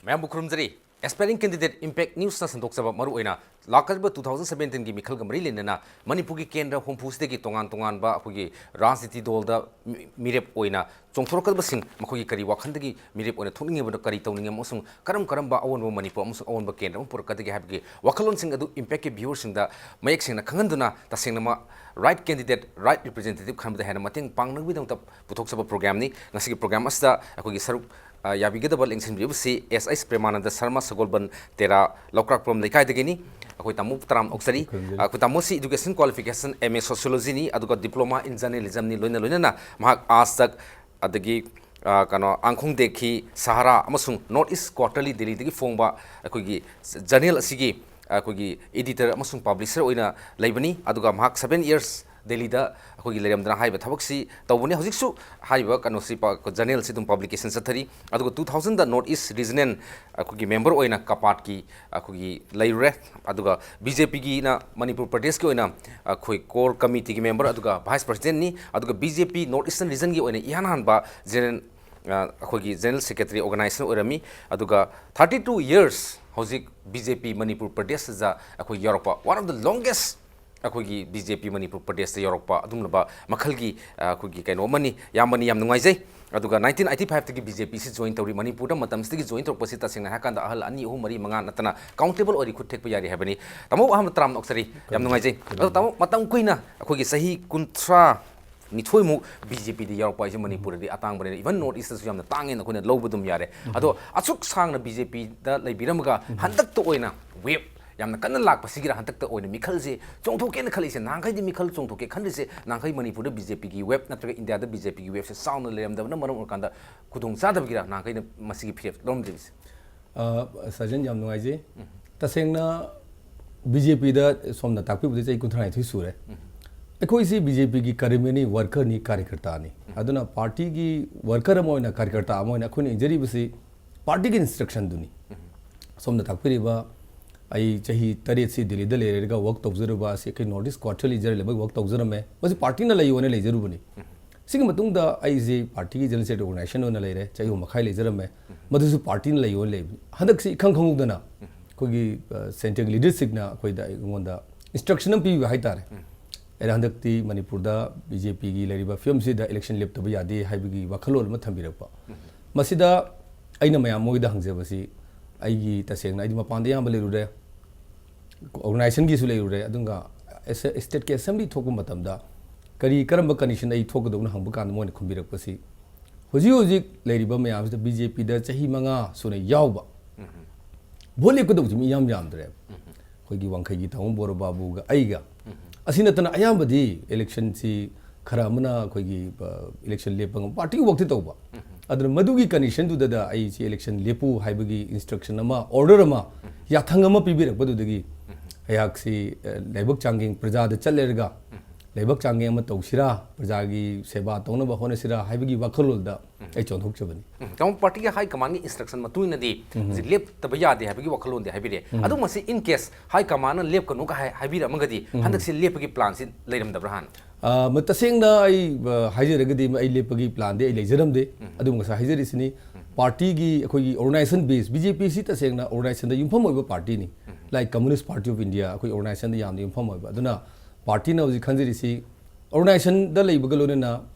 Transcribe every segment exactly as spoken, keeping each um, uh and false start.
ꯃꯌꯥꯝꯕꯨ ꯈꯨꯔꯨꯝꯖꯔꯤ꯫ Aspiring Candidate Impact Newsꯅ ꯁꯟꯗꯣꯛꯆꯕ ꯃꯔꯨꯑꯣꯏꯅ ꯂꯥꯛꯀꯗꯕ two thousand seventeenꯒꯤ ꯃꯤꯈꯜꯒ ꯃꯔꯤ ꯂꯩꯅꯅ ꯃꯅꯤꯄꯨꯔꯒꯤ ꯀꯦꯟꯗ꯭ꯔ ꯍꯨꯝꯐꯨꯁꯤꯗꯒꯤ ꯇꯣꯉꯥꯟ ꯇꯣꯉꯥꯟꯕ ꯑꯩꯈꯣꯏꯒꯤ ꯔꯥꯖꯅꯤꯇꯤ ꯗꯣꯜꯗ ꯃꯤ-, ꯃꯤꯔꯦꯞ ꯑꯣꯏꯅ ꯆꯣꯡꯊꯣꯔꯛꯀꯗꯕꯁꯤꯡ, ꯃꯈꯣꯏꯒꯤ ꯀꯔꯤ ꯋꯥꯈꯜꯗꯒꯤ ꯃꯤꯔꯦꯞ ꯑꯣꯏꯅ ꯊꯣꯛꯅꯤꯡꯉꯤꯕꯅꯣ, ꯀꯔꯤ ꯇꯧꯅꯤꯡꯉꯤ ꯑꯃꯁꯨꯡ ꯀꯔꯝ ꯀꯔꯝꯕ ꯑꯑꯣꯟꯕ ꯃꯅꯤꯄꯨꯔ ꯑꯃꯁꯨꯡ ꯑꯑꯣꯟꯕ ꯀꯦꯟꯗ꯭ꯔ ꯑꯃ ꯄꯨꯔꯛꯀꯗꯒꯦ ꯍꯥꯏꯕꯒꯤ ꯋꯥꯈꯜꯂꯣꯟꯁꯤꯡ ꯑꯗꯨ Impactꯀꯤ viewerꯁꯤꯡꯗ ꯃꯌꯦꯛ ꯁꯦꯡꯅ ꯈꯪꯍꯟꯗꯨꯅ ꯇꯁꯦꯡꯅꯃꯛ right candidate, right representative ꯈꯟꯕꯗ ꯍꯦꯟꯅ ꯃꯇꯦꯡ ꯄꯥꯡꯅꯕꯒꯤꯗꯃꯛꯇ ꯄꯨꯊꯣꯛꯆꯕ programꯅꯤ꯫ ꯉꯁꯤꯒꯤ program ꯑꯁꯤꯗ ꯑꯩꯈꯣꯏꯒꯤ ꯁꯔꯨꯛ ꯑ, ꯌꯥꯕꯤꯒꯗꯕ ꯂꯦꯡꯁꯤꯟꯕꯤꯔꯤꯕꯁꯤ ꯑꯦꯁ ꯑꯩꯁ ꯄ꯭ꯔꯦꯃꯥꯅꯟꯗ ꯁꯔꯃ, ꯁꯒꯣꯜꯕꯟ ꯇꯦꯔꯥ, ꯂꯧꯀ꯭ꯔꯥꯛꯄꯨꯔꯝ ꯂꯩꯀꯥꯏꯗꯒꯤꯅꯤ꯫ ꯑꯩꯈꯣꯏ ꯇꯥꯃꯣ ꯇꯔꯥꯝꯅ ꯑꯣꯛꯆꯔꯤ꯫ ꯈꯨꯔꯨꯝꯖꯔꯤ꯫ ꯑ, ꯑꯩꯈꯣꯏ ꯇꯥꯃꯣꯁꯤ education qualification M A Sociologyꯅꯤ, ꯑꯗꯨꯒ Diploma in Journalismꯅꯤ꯫ ꯂꯣꯏꯅ ꯂꯣꯏꯅꯅ ꯃꯍꯥꯛ ꯑꯥꯖ ꯇꯛ, ꯑꯗꯒꯤ, ꯑ, ꯀꯩꯅꯣ, ꯑꯥꯡꯈꯣꯡ ꯗꯦꯈꯤ, ꯁꯍꯥꯔꯥ ꯑꯃꯁꯨꯡ North East Quarterly ꯗꯦꯜꯂꯤꯗꯒꯤ ꯐꯣꯡꯕ ꯑꯩꯈꯣꯏꯒꯤ journal ꯑꯁꯤꯒꯤ ꯑꯩꯈꯣꯏꯒꯤ editor ꯑꯃꯁꯨꯡ publisher ꯑꯣꯏꯅ ꯂꯩꯕꯅꯤ꯫ ꯑꯗꯨꯒ ꯃꯍꯥꯛ seven years ꯗꯦꯜꯂꯤꯗ ꯑꯩꯈꯣꯏꯒꯤ ꯂꯩꯔꯝꯗꯅ ꯍꯥꯏꯔꯤꯕ ꯊꯕꯛꯁꯤ ꯇꯧꯕꯅꯤ꯫ ꯍꯧꯖꯤꯛꯁꯨ ꯍꯥꯏꯔꯤꯕ ꯀꯩꯅꯣꯁꯤ ꯄ-, journalꯁꯤ ꯑꯗꯨꯝ publication ꯆꯠꯊꯔꯤ꯫ ꯑꯗꯨꯒ two thousandꯗ North East Regional ꯑꯩꯈꯣꯏꯒꯤ member ꯑꯣꯏꯅ ꯀꯄꯥꯠꯀꯤ ꯑꯩꯈꯣꯏꯒꯤ ꯂꯩꯔꯨꯔꯦ꯫ ꯑꯗꯨꯒ BJPꯒꯤꯅ ꯃꯅꯤꯄꯨꯔ ꯄ꯭ꯔꯗꯦꯁꯀꯤ ꯑꯣꯏꯅ ꯑꯩꯈꯣꯏ core committeeꯒꯤ member ꯑꯗꯨꯒ vice presidentꯅꯤ꯫ ꯑꯗꯨꯒ BJP North Eastern Regionꯒꯤ ꯑꯣꯏꯅ ꯏꯍꯥꯟ ꯍꯥꯟꯕ general, ꯑ, ꯑꯩꯈꯣꯏꯒꯤ general secretary organization ꯑꯣꯏꯔꯝꯃꯤ꯫ ꯑꯗꯨꯒ thirty two years ꯍꯧꯖꯤꯛ BJP ꯃꯅꯤꯄꯨꯔ ꯄ꯭ꯔꯗꯦꯁꯇ ꯑꯩꯈꯣꯏ ꯌꯥꯎꯔꯛꯄ, one of the longest ꯑꯩꯈꯣꯏꯒꯤ BJP ꯃꯅꯤꯄꯨꯔ ꯄ꯭ꯔꯗꯦꯁꯇ ꯌꯥꯎꯔꯛꯄ ꯑꯗꯨꯒꯨꯝꯂꯕ ꯃꯈꯜꯒꯤ, ꯑ, ꯑꯩꯈꯣꯏꯒꯤ ꯀꯩꯅꯣ ꯑꯃꯅꯤ꯫ ꯏꯌꯥꯝꯕꯅꯤ, ꯌꯥꯝ ꯅꯨꯡꯉꯥꯏꯖꯩ꯫ ꯑꯗꯨꯒ nineteen eighty fiveꯇꯒꯤ BJPꯁꯤ join ꯇꯧꯔꯤ꯫ ꯃꯅꯤꯄꯨꯔꯗ ꯃꯇꯝꯁꯤꯗꯒꯤ join ꯇꯧꯔꯛꯄꯁꯤ ꯇꯁꯦꯡꯅ ꯍꯥꯏꯔꯀꯥꯟꯗ ꯑꯍꯜ ꯑꯅꯤ, ꯑꯍꯨꯝ, ꯃꯔꯤ, ꯃꯉꯥ ꯅꯠꯇꯅ countable ꯑꯣꯏꯔꯤ, ꯈꯨꯠ ꯊꯦꯛꯄ ꯌꯥꯔꯤ ꯍꯥꯏꯕꯅꯤ꯫ ꯇꯥꯃꯣ, ꯑꯍꯥꯟꯕ ꯇꯔꯥꯝꯅ ꯑꯣꯛꯆꯔꯤ, ꯌꯥꯝ ꯅꯨꯡꯉꯥꯏꯖꯩ꯫ ꯑꯗꯣ ꯇꯥꯃꯣ, ꯃꯇꯝ ꯀꯨꯏꯅ ꯑꯩꯈꯣꯏꯒꯤ ꯆꯍꯤ ꯀꯨꯟꯊ꯭ꯔꯥ ꯅꯤꯊꯣꯏꯃꯨꯛ BJPꯗ ꯌꯥꯎꯔꯛꯄ ꯍꯥꯏꯁꯦ ꯃꯅꯤꯄꯨꯔꯗꯗꯤ ꯑꯇꯥꯡꯕꯅꯤꯅ, even North Eastꯇꯁꯨ ꯌꯥꯝꯅ ꯇꯥꯡꯉꯦꯅ ꯑꯩꯈꯣꯏꯅ ꯂꯧꯕ ꯑꯗꯨꯝ ꯌꯥꯔꯦ꯫ ꯑꯗꯣ ꯑꯁꯨꯛ ꯁꯥꯡꯅ BJPꯗ ꯂꯩꯕꯤꯔꯝꯃꯒ ꯍꯟꯗꯛꯇ ꯑꯣꯏꯅ wave ꯌꯥꯝꯅ ꯀꯟꯅ ꯂꯥꯛꯄꯁꯤꯒꯤꯔ ꯍꯟꯗꯛꯇ ꯑꯣꯏꯅ ꯃꯤꯈꯜꯁꯦ ꯆꯣꯡꯊꯣꯛꯀꯦꯅ ꯈꯜꯂꯤꯁꯦ? ꯅꯍꯥꯟꯈꯩꯗꯤ ꯃꯤꯈꯜ ꯆꯣꯡꯊꯣꯛꯀꯦ ꯈꯟꯗ꯭ꯔꯤꯁꯦ, ꯅꯍꯥꯟꯈꯩ ꯃꯅꯤꯄꯨꯔꯗ BJPꯒꯤ wave ꯅꯠꯇ꯭ꯔꯒ ꯏꯟꯗꯤꯌꯥꯗ BJPꯒꯤ waveꯁꯦ ꯆꯥꯎꯅ ꯂꯩꯔꯝꯗꯕꯅ ꯃꯔꯝ ꯑꯣꯏꯔꯀꯥꯟꯗ ꯈꯨꯗꯣꯡ ꯆꯥꯗꯕꯒꯤꯔ ꯅꯍꯥꯟꯈꯩꯅ ꯃꯁꯤꯒꯤ ꯐꯤꯔꯦꯞ ꯂꯧꯔꯝꯗ꯭ꯔꯤꯕꯁꯦ? ꯑ, ꯁꯖꯟ, ꯌꯥꯝ ꯅꯨꯡꯉꯥꯏꯖꯩ꯫ ꯇꯁꯦꯡꯅ BJPꯗ ꯁꯣꯝꯅ ꯇꯥꯛꯄꯤꯕꯗ ꯆꯍꯤ ꯀꯨꯟꯊ꯭ꯔꯥ ꯅꯤꯊꯣꯏ ꯁꯨꯔꯦ꯫ ꯑꯩꯈꯣꯏꯁꯤ BJPꯒꯤ ꯀꯔꯃꯤꯅꯤ, workerꯅꯤ, ꯀꯥꯔꯌꯀꯔꯇꯥꯅꯤ꯫ ꯑꯗꯨꯅ partyꯒꯤ worker ꯑꯃ ꯑꯣꯏꯅ, ꯀꯥꯔꯌꯀꯔꯇꯥ ꯑꯃ ꯑꯣꯏꯅ ꯑꯩꯈꯣꯏꯅ ꯏꯖꯔꯤꯕꯁꯤ partyꯒꯤ instructionꯗꯨꯅꯤ꯫ ꯁꯣꯝꯅ ꯇꯥꯛꯄꯤꯔꯤꯕ, ꯑꯩ ꯆꯍꯤ ꯇꯔꯦꯠꯁꯤ ꯗꯦꯜꯂꯤꯗ ꯂꯩꯔꯒ work ꯇꯧꯖꯔꯨꯕ ꯑꯁꯤ ꯑꯩꯈꯣꯏ North East Quarterly ꯏꯖꯔ ꯂꯩꯕꯒꯤ work ꯇꯧꯖꯔꯝꯃꯦ꯫ ꯃꯁꯤ partyꯅ ꯂꯩꯌꯨ ꯍꯥꯏꯅ ꯂꯩꯖꯔꯨꯕꯅꯤ꯫ ꯁꯤꯒꯤ ꯃꯇꯨꯡꯗ ꯑꯩꯁꯤ ꯄꯥꯔꯇꯤꯒꯤ ꯖꯦꯅꯔꯦꯜ ꯁꯦꯀ꯭ꯔꯦꯇꯔꯤ ꯑꯣꯔꯒꯅꯥꯏꯖꯦꯁꯟ ꯑꯣꯏꯅ ꯂꯩꯔꯦ, ꯆꯍꯤ ꯑꯍꯨꯝ ꯃꯈꯥꯏ ꯂꯩꯖꯔꯝꯃꯦ꯫ ꯃꯗꯨꯁꯨ ꯄꯥꯔꯇꯤꯅ ꯂꯩꯌꯣꯅ ꯂꯩꯕꯅꯤ꯫ ꯍꯟꯗꯛꯁꯤ ꯏꯈꯪ ꯈꯪꯍꯧꯗꯅ ꯑꯩꯈꯣꯏꯒꯤ, ꯑ, ꯁꯦꯟꯇ꯭ꯔꯦꯜꯒꯤ ꯂꯤꯗꯔꯁꯤꯞꯅ ꯑꯩꯈꯣꯏꯗ, ꯑꯩꯉꯣꯟꯗ ꯏꯟꯁꯇ꯭ꯔꯛꯁꯟ ꯑꯃ ꯄꯤꯕꯤꯕ ꯍꯥꯏꯇꯥꯔꯦ꯫ ꯑꯩꯅ ꯍꯟꯗꯛꯇꯤ ꯃꯅꯤꯄꯨꯔꯗ ꯕꯤ ꯖꯦ ꯄꯤꯒꯤ ꯂꯩꯔꯤꯕ ꯐꯤꯕꯝꯁꯤꯗ ꯏꯂꯦꯛꯁꯟ ꯂꯦꯞꯇꯕ ꯌꯥꯗꯦ ꯍꯥꯏꯕꯒꯤ ꯋꯥꯈꯜꯂꯣꯟ ꯑꯃ ꯊꯝꯕꯤꯔꯛꯄ꯫ ꯃꯁꯤꯗ ꯑꯩꯅ ꯃꯌꯥꯝ ꯃꯣꯏꯗ ꯍꯪꯖꯕꯁꯤ, ꯑꯩꯒꯤ ꯇꯁꯦꯡꯅ ꯑꯩꯗꯤ ꯃꯄꯥꯟꯗ ꯑꯌꯥꯝꯕ ꯂꯩꯔꯨꯔꯦ, ꯑꯣꯔꯒꯅꯥꯏꯖꯦꯁꯟꯒꯤꯁꯨ ꯂꯩꯔꯨꯔꯦ, ꯑꯗꯨꯒ ꯑꯦꯁ-, ꯁ꯭ꯇꯦꯠꯀꯤ ꯑꯦꯁꯦꯝꯕ꯭ꯂꯤ ꯊꯣꯛꯄ ꯃꯇꯝꯗ ꯀꯔꯤ, ꯀꯔꯝꯕ ꯀꯟꯗꯤꯁꯟ ꯑꯩ ꯊꯣꯛꯀꯗꯧꯅ ꯍꯪꯕ ꯀꯥꯟꯗ ꯃꯣꯏꯅ ꯈꯨꯝꯕꯤꯔꯛꯄꯁꯤ, ꯍꯧꯖꯤꯛ ꯍꯧꯖꯤꯛ ꯂꯩꯔꯤꯕ ꯃꯌꯥꯝꯁꯤꯗ ꯕꯤ ꯖꯦ ꯄꯤꯗ ꯆꯍꯤ ꯃꯉꯥ ꯁꯨꯅ ꯌꯥꯎꯕ, ꯚꯣꯠ ꯂꯦꯞꯀꯗꯧꯕꯁꯤ ꯃꯤ ꯏꯌꯥꯝ ꯌꯥꯝꯗ꯭ꯔꯦꯕ꯫ ꯑꯩꯈꯣꯏꯒꯤ ꯋꯥꯡꯈꯩꯒꯤ ꯇꯥꯃꯣ ꯕꯣꯔꯣ ꯕꯥꯕꯨꯒ ꯑꯩꯒ, ꯑꯁꯤ ꯅꯠꯇꯅ ꯑꯌꯥꯝꯕꯗꯤ ꯏꯂꯦꯛꯁꯟꯁꯤ ꯈꯔ ꯑꯃꯅ ꯑꯩꯈꯣꯏꯒꯤ, ꯑ, ꯏꯂꯦꯛꯁꯟ ꯂꯦꯞꯄ ꯉꯝ-, ꯄꯥꯔꯇꯤꯒꯤ ꯋꯥꯛꯇꯤ ꯇꯧꯕ꯫ ꯑꯗꯨꯅ ꯃꯗꯨꯒꯤ ꯀꯟꯗꯤꯁꯟꯗꯨꯗ ꯑꯩꯁꯤ ꯏꯂꯦꯛꯁꯟ ꯂꯦꯞꯄꯨ ꯍꯥꯏꯕꯒꯤ ꯏꯟꯁꯇ꯭ꯔꯛꯁꯟ ꯑꯃ, ꯑꯣꯔꯗꯔ ꯑꯃ, ꯌꯥꯊꯪ ꯑꯃ ꯄꯤꯕꯤꯔꯛꯄꯗꯨꯗꯒꯤ ꯑꯩꯍꯥꯛꯁꯤ, ꯑ, ꯂꯥꯏꯕꯛ ꯆꯥꯡꯌꯦꯡ ꯄ꯭ꯔꯖꯥꯗ ꯆꯠꯂꯦꯔꯒ ꯂꯥꯏꯕꯛ ꯆꯥꯡꯌꯦꯡ ꯑꯃ ꯇꯧꯁꯤꯔꯥ, ꯄ꯭ꯔꯖꯥꯒꯤ ꯁꯦꯕꯥ ꯇꯧꯅꯕ ꯍꯣꯠꯅꯁꯤꯔꯥ ꯍꯥꯏꯕꯒꯤ ꯋꯥꯈꯜꯂꯣꯟꯗ ꯑꯩ ꯆꯣꯟꯊꯣꯛꯆꯕꯅꯤ꯫ ꯎꯝ, ꯇꯥꯃꯣ, ꯄꯥꯔꯇꯤꯒꯤ ꯍꯥꯏ ꯀꯃꯥꯟꯒꯤ ꯏꯟꯁꯇ꯭ꯔꯛꯁꯟ ꯃꯇꯨꯡ ꯏꯟꯅꯗꯤ ꯍꯧꯖꯤꯛ ꯂꯦꯞꯇꯕ ꯌꯥꯗꯦ ꯍꯥꯏꯕꯒꯤ ꯋꯥꯈꯜꯂꯣꯟꯗꯤ ꯍꯥꯏꯕꯤꯔꯦ꯫ ꯑꯗꯨ ꯃꯁꯤ in case ꯍꯥꯏ ꯀꯃꯥꯟꯅ ꯂꯦꯞꯀꯅꯨꯒ ꯍꯥꯏ-, ꯍꯥꯏꯕꯤꯔꯝꯃꯒꯗꯤ ꯍꯟꯗꯛꯁꯤ ꯂꯦꯞꯄꯒꯤ ꯄ꯭ꯂꯥꯟꯁꯤ ꯂꯩꯔꯝꯗꯕ꯭ꯔꯥ ꯍꯥꯟꯅ? ꯑ, ꯃ-, ꯇꯁꯦꯡꯅ ꯑꯩ, ꯑ, ꯍꯥꯏꯖꯔꯒꯗꯤ ꯑꯩ ꯂꯦꯞꯄꯒꯤ ꯄ꯭ꯂꯥꯟꯗꯤ ꯑꯩ ꯂꯩꯖꯔꯝꯗꯦ꯫ ꯑꯗꯨꯕꯨ ꯉꯁꯥꯏ ꯍꯥꯏꯖꯔꯤꯁꯤꯅꯤ, ꯄꯥꯔꯇꯤꯒꯤ ꯑꯩꯈꯣꯏꯒꯤ ꯑꯣꯔꯒꯅꯥꯏꯖꯦꯁꯟ ꯕꯦꯁ, ꯕꯤ ꯖꯦ ꯄꯤ ꯁꯤ ꯇꯁꯦꯡꯅ ꯑꯣꯔꯒꯅꯥꯏꯖꯦꯁꯟꯗ ꯌꯨꯝꯐꯝ ꯑꯣꯏꯕ ꯄꯥꯔꯇꯤꯅꯤ꯫ Like Communist Party of India, ꯑꯩꯈꯣꯏ ꯑꯣꯔꯒꯅꯥꯏꯖꯦꯁꯟꯗ ꯌꯥꯝꯅ ꯌꯨꯝꯐꯝ ꯑꯣꯏꯕ꯫ ꯑꯗꯨꯅ ꯄꯥꯔꯇꯤꯅ ꯍꯧꯖꯤꯛ ꯈꯟꯖꯔꯤꯁꯤ ꯑꯣꯔꯒꯅꯥꯏꯖꯦꯁꯟꯗ ꯂꯩꯕꯒ ꯂꯣꯏꯅꯅ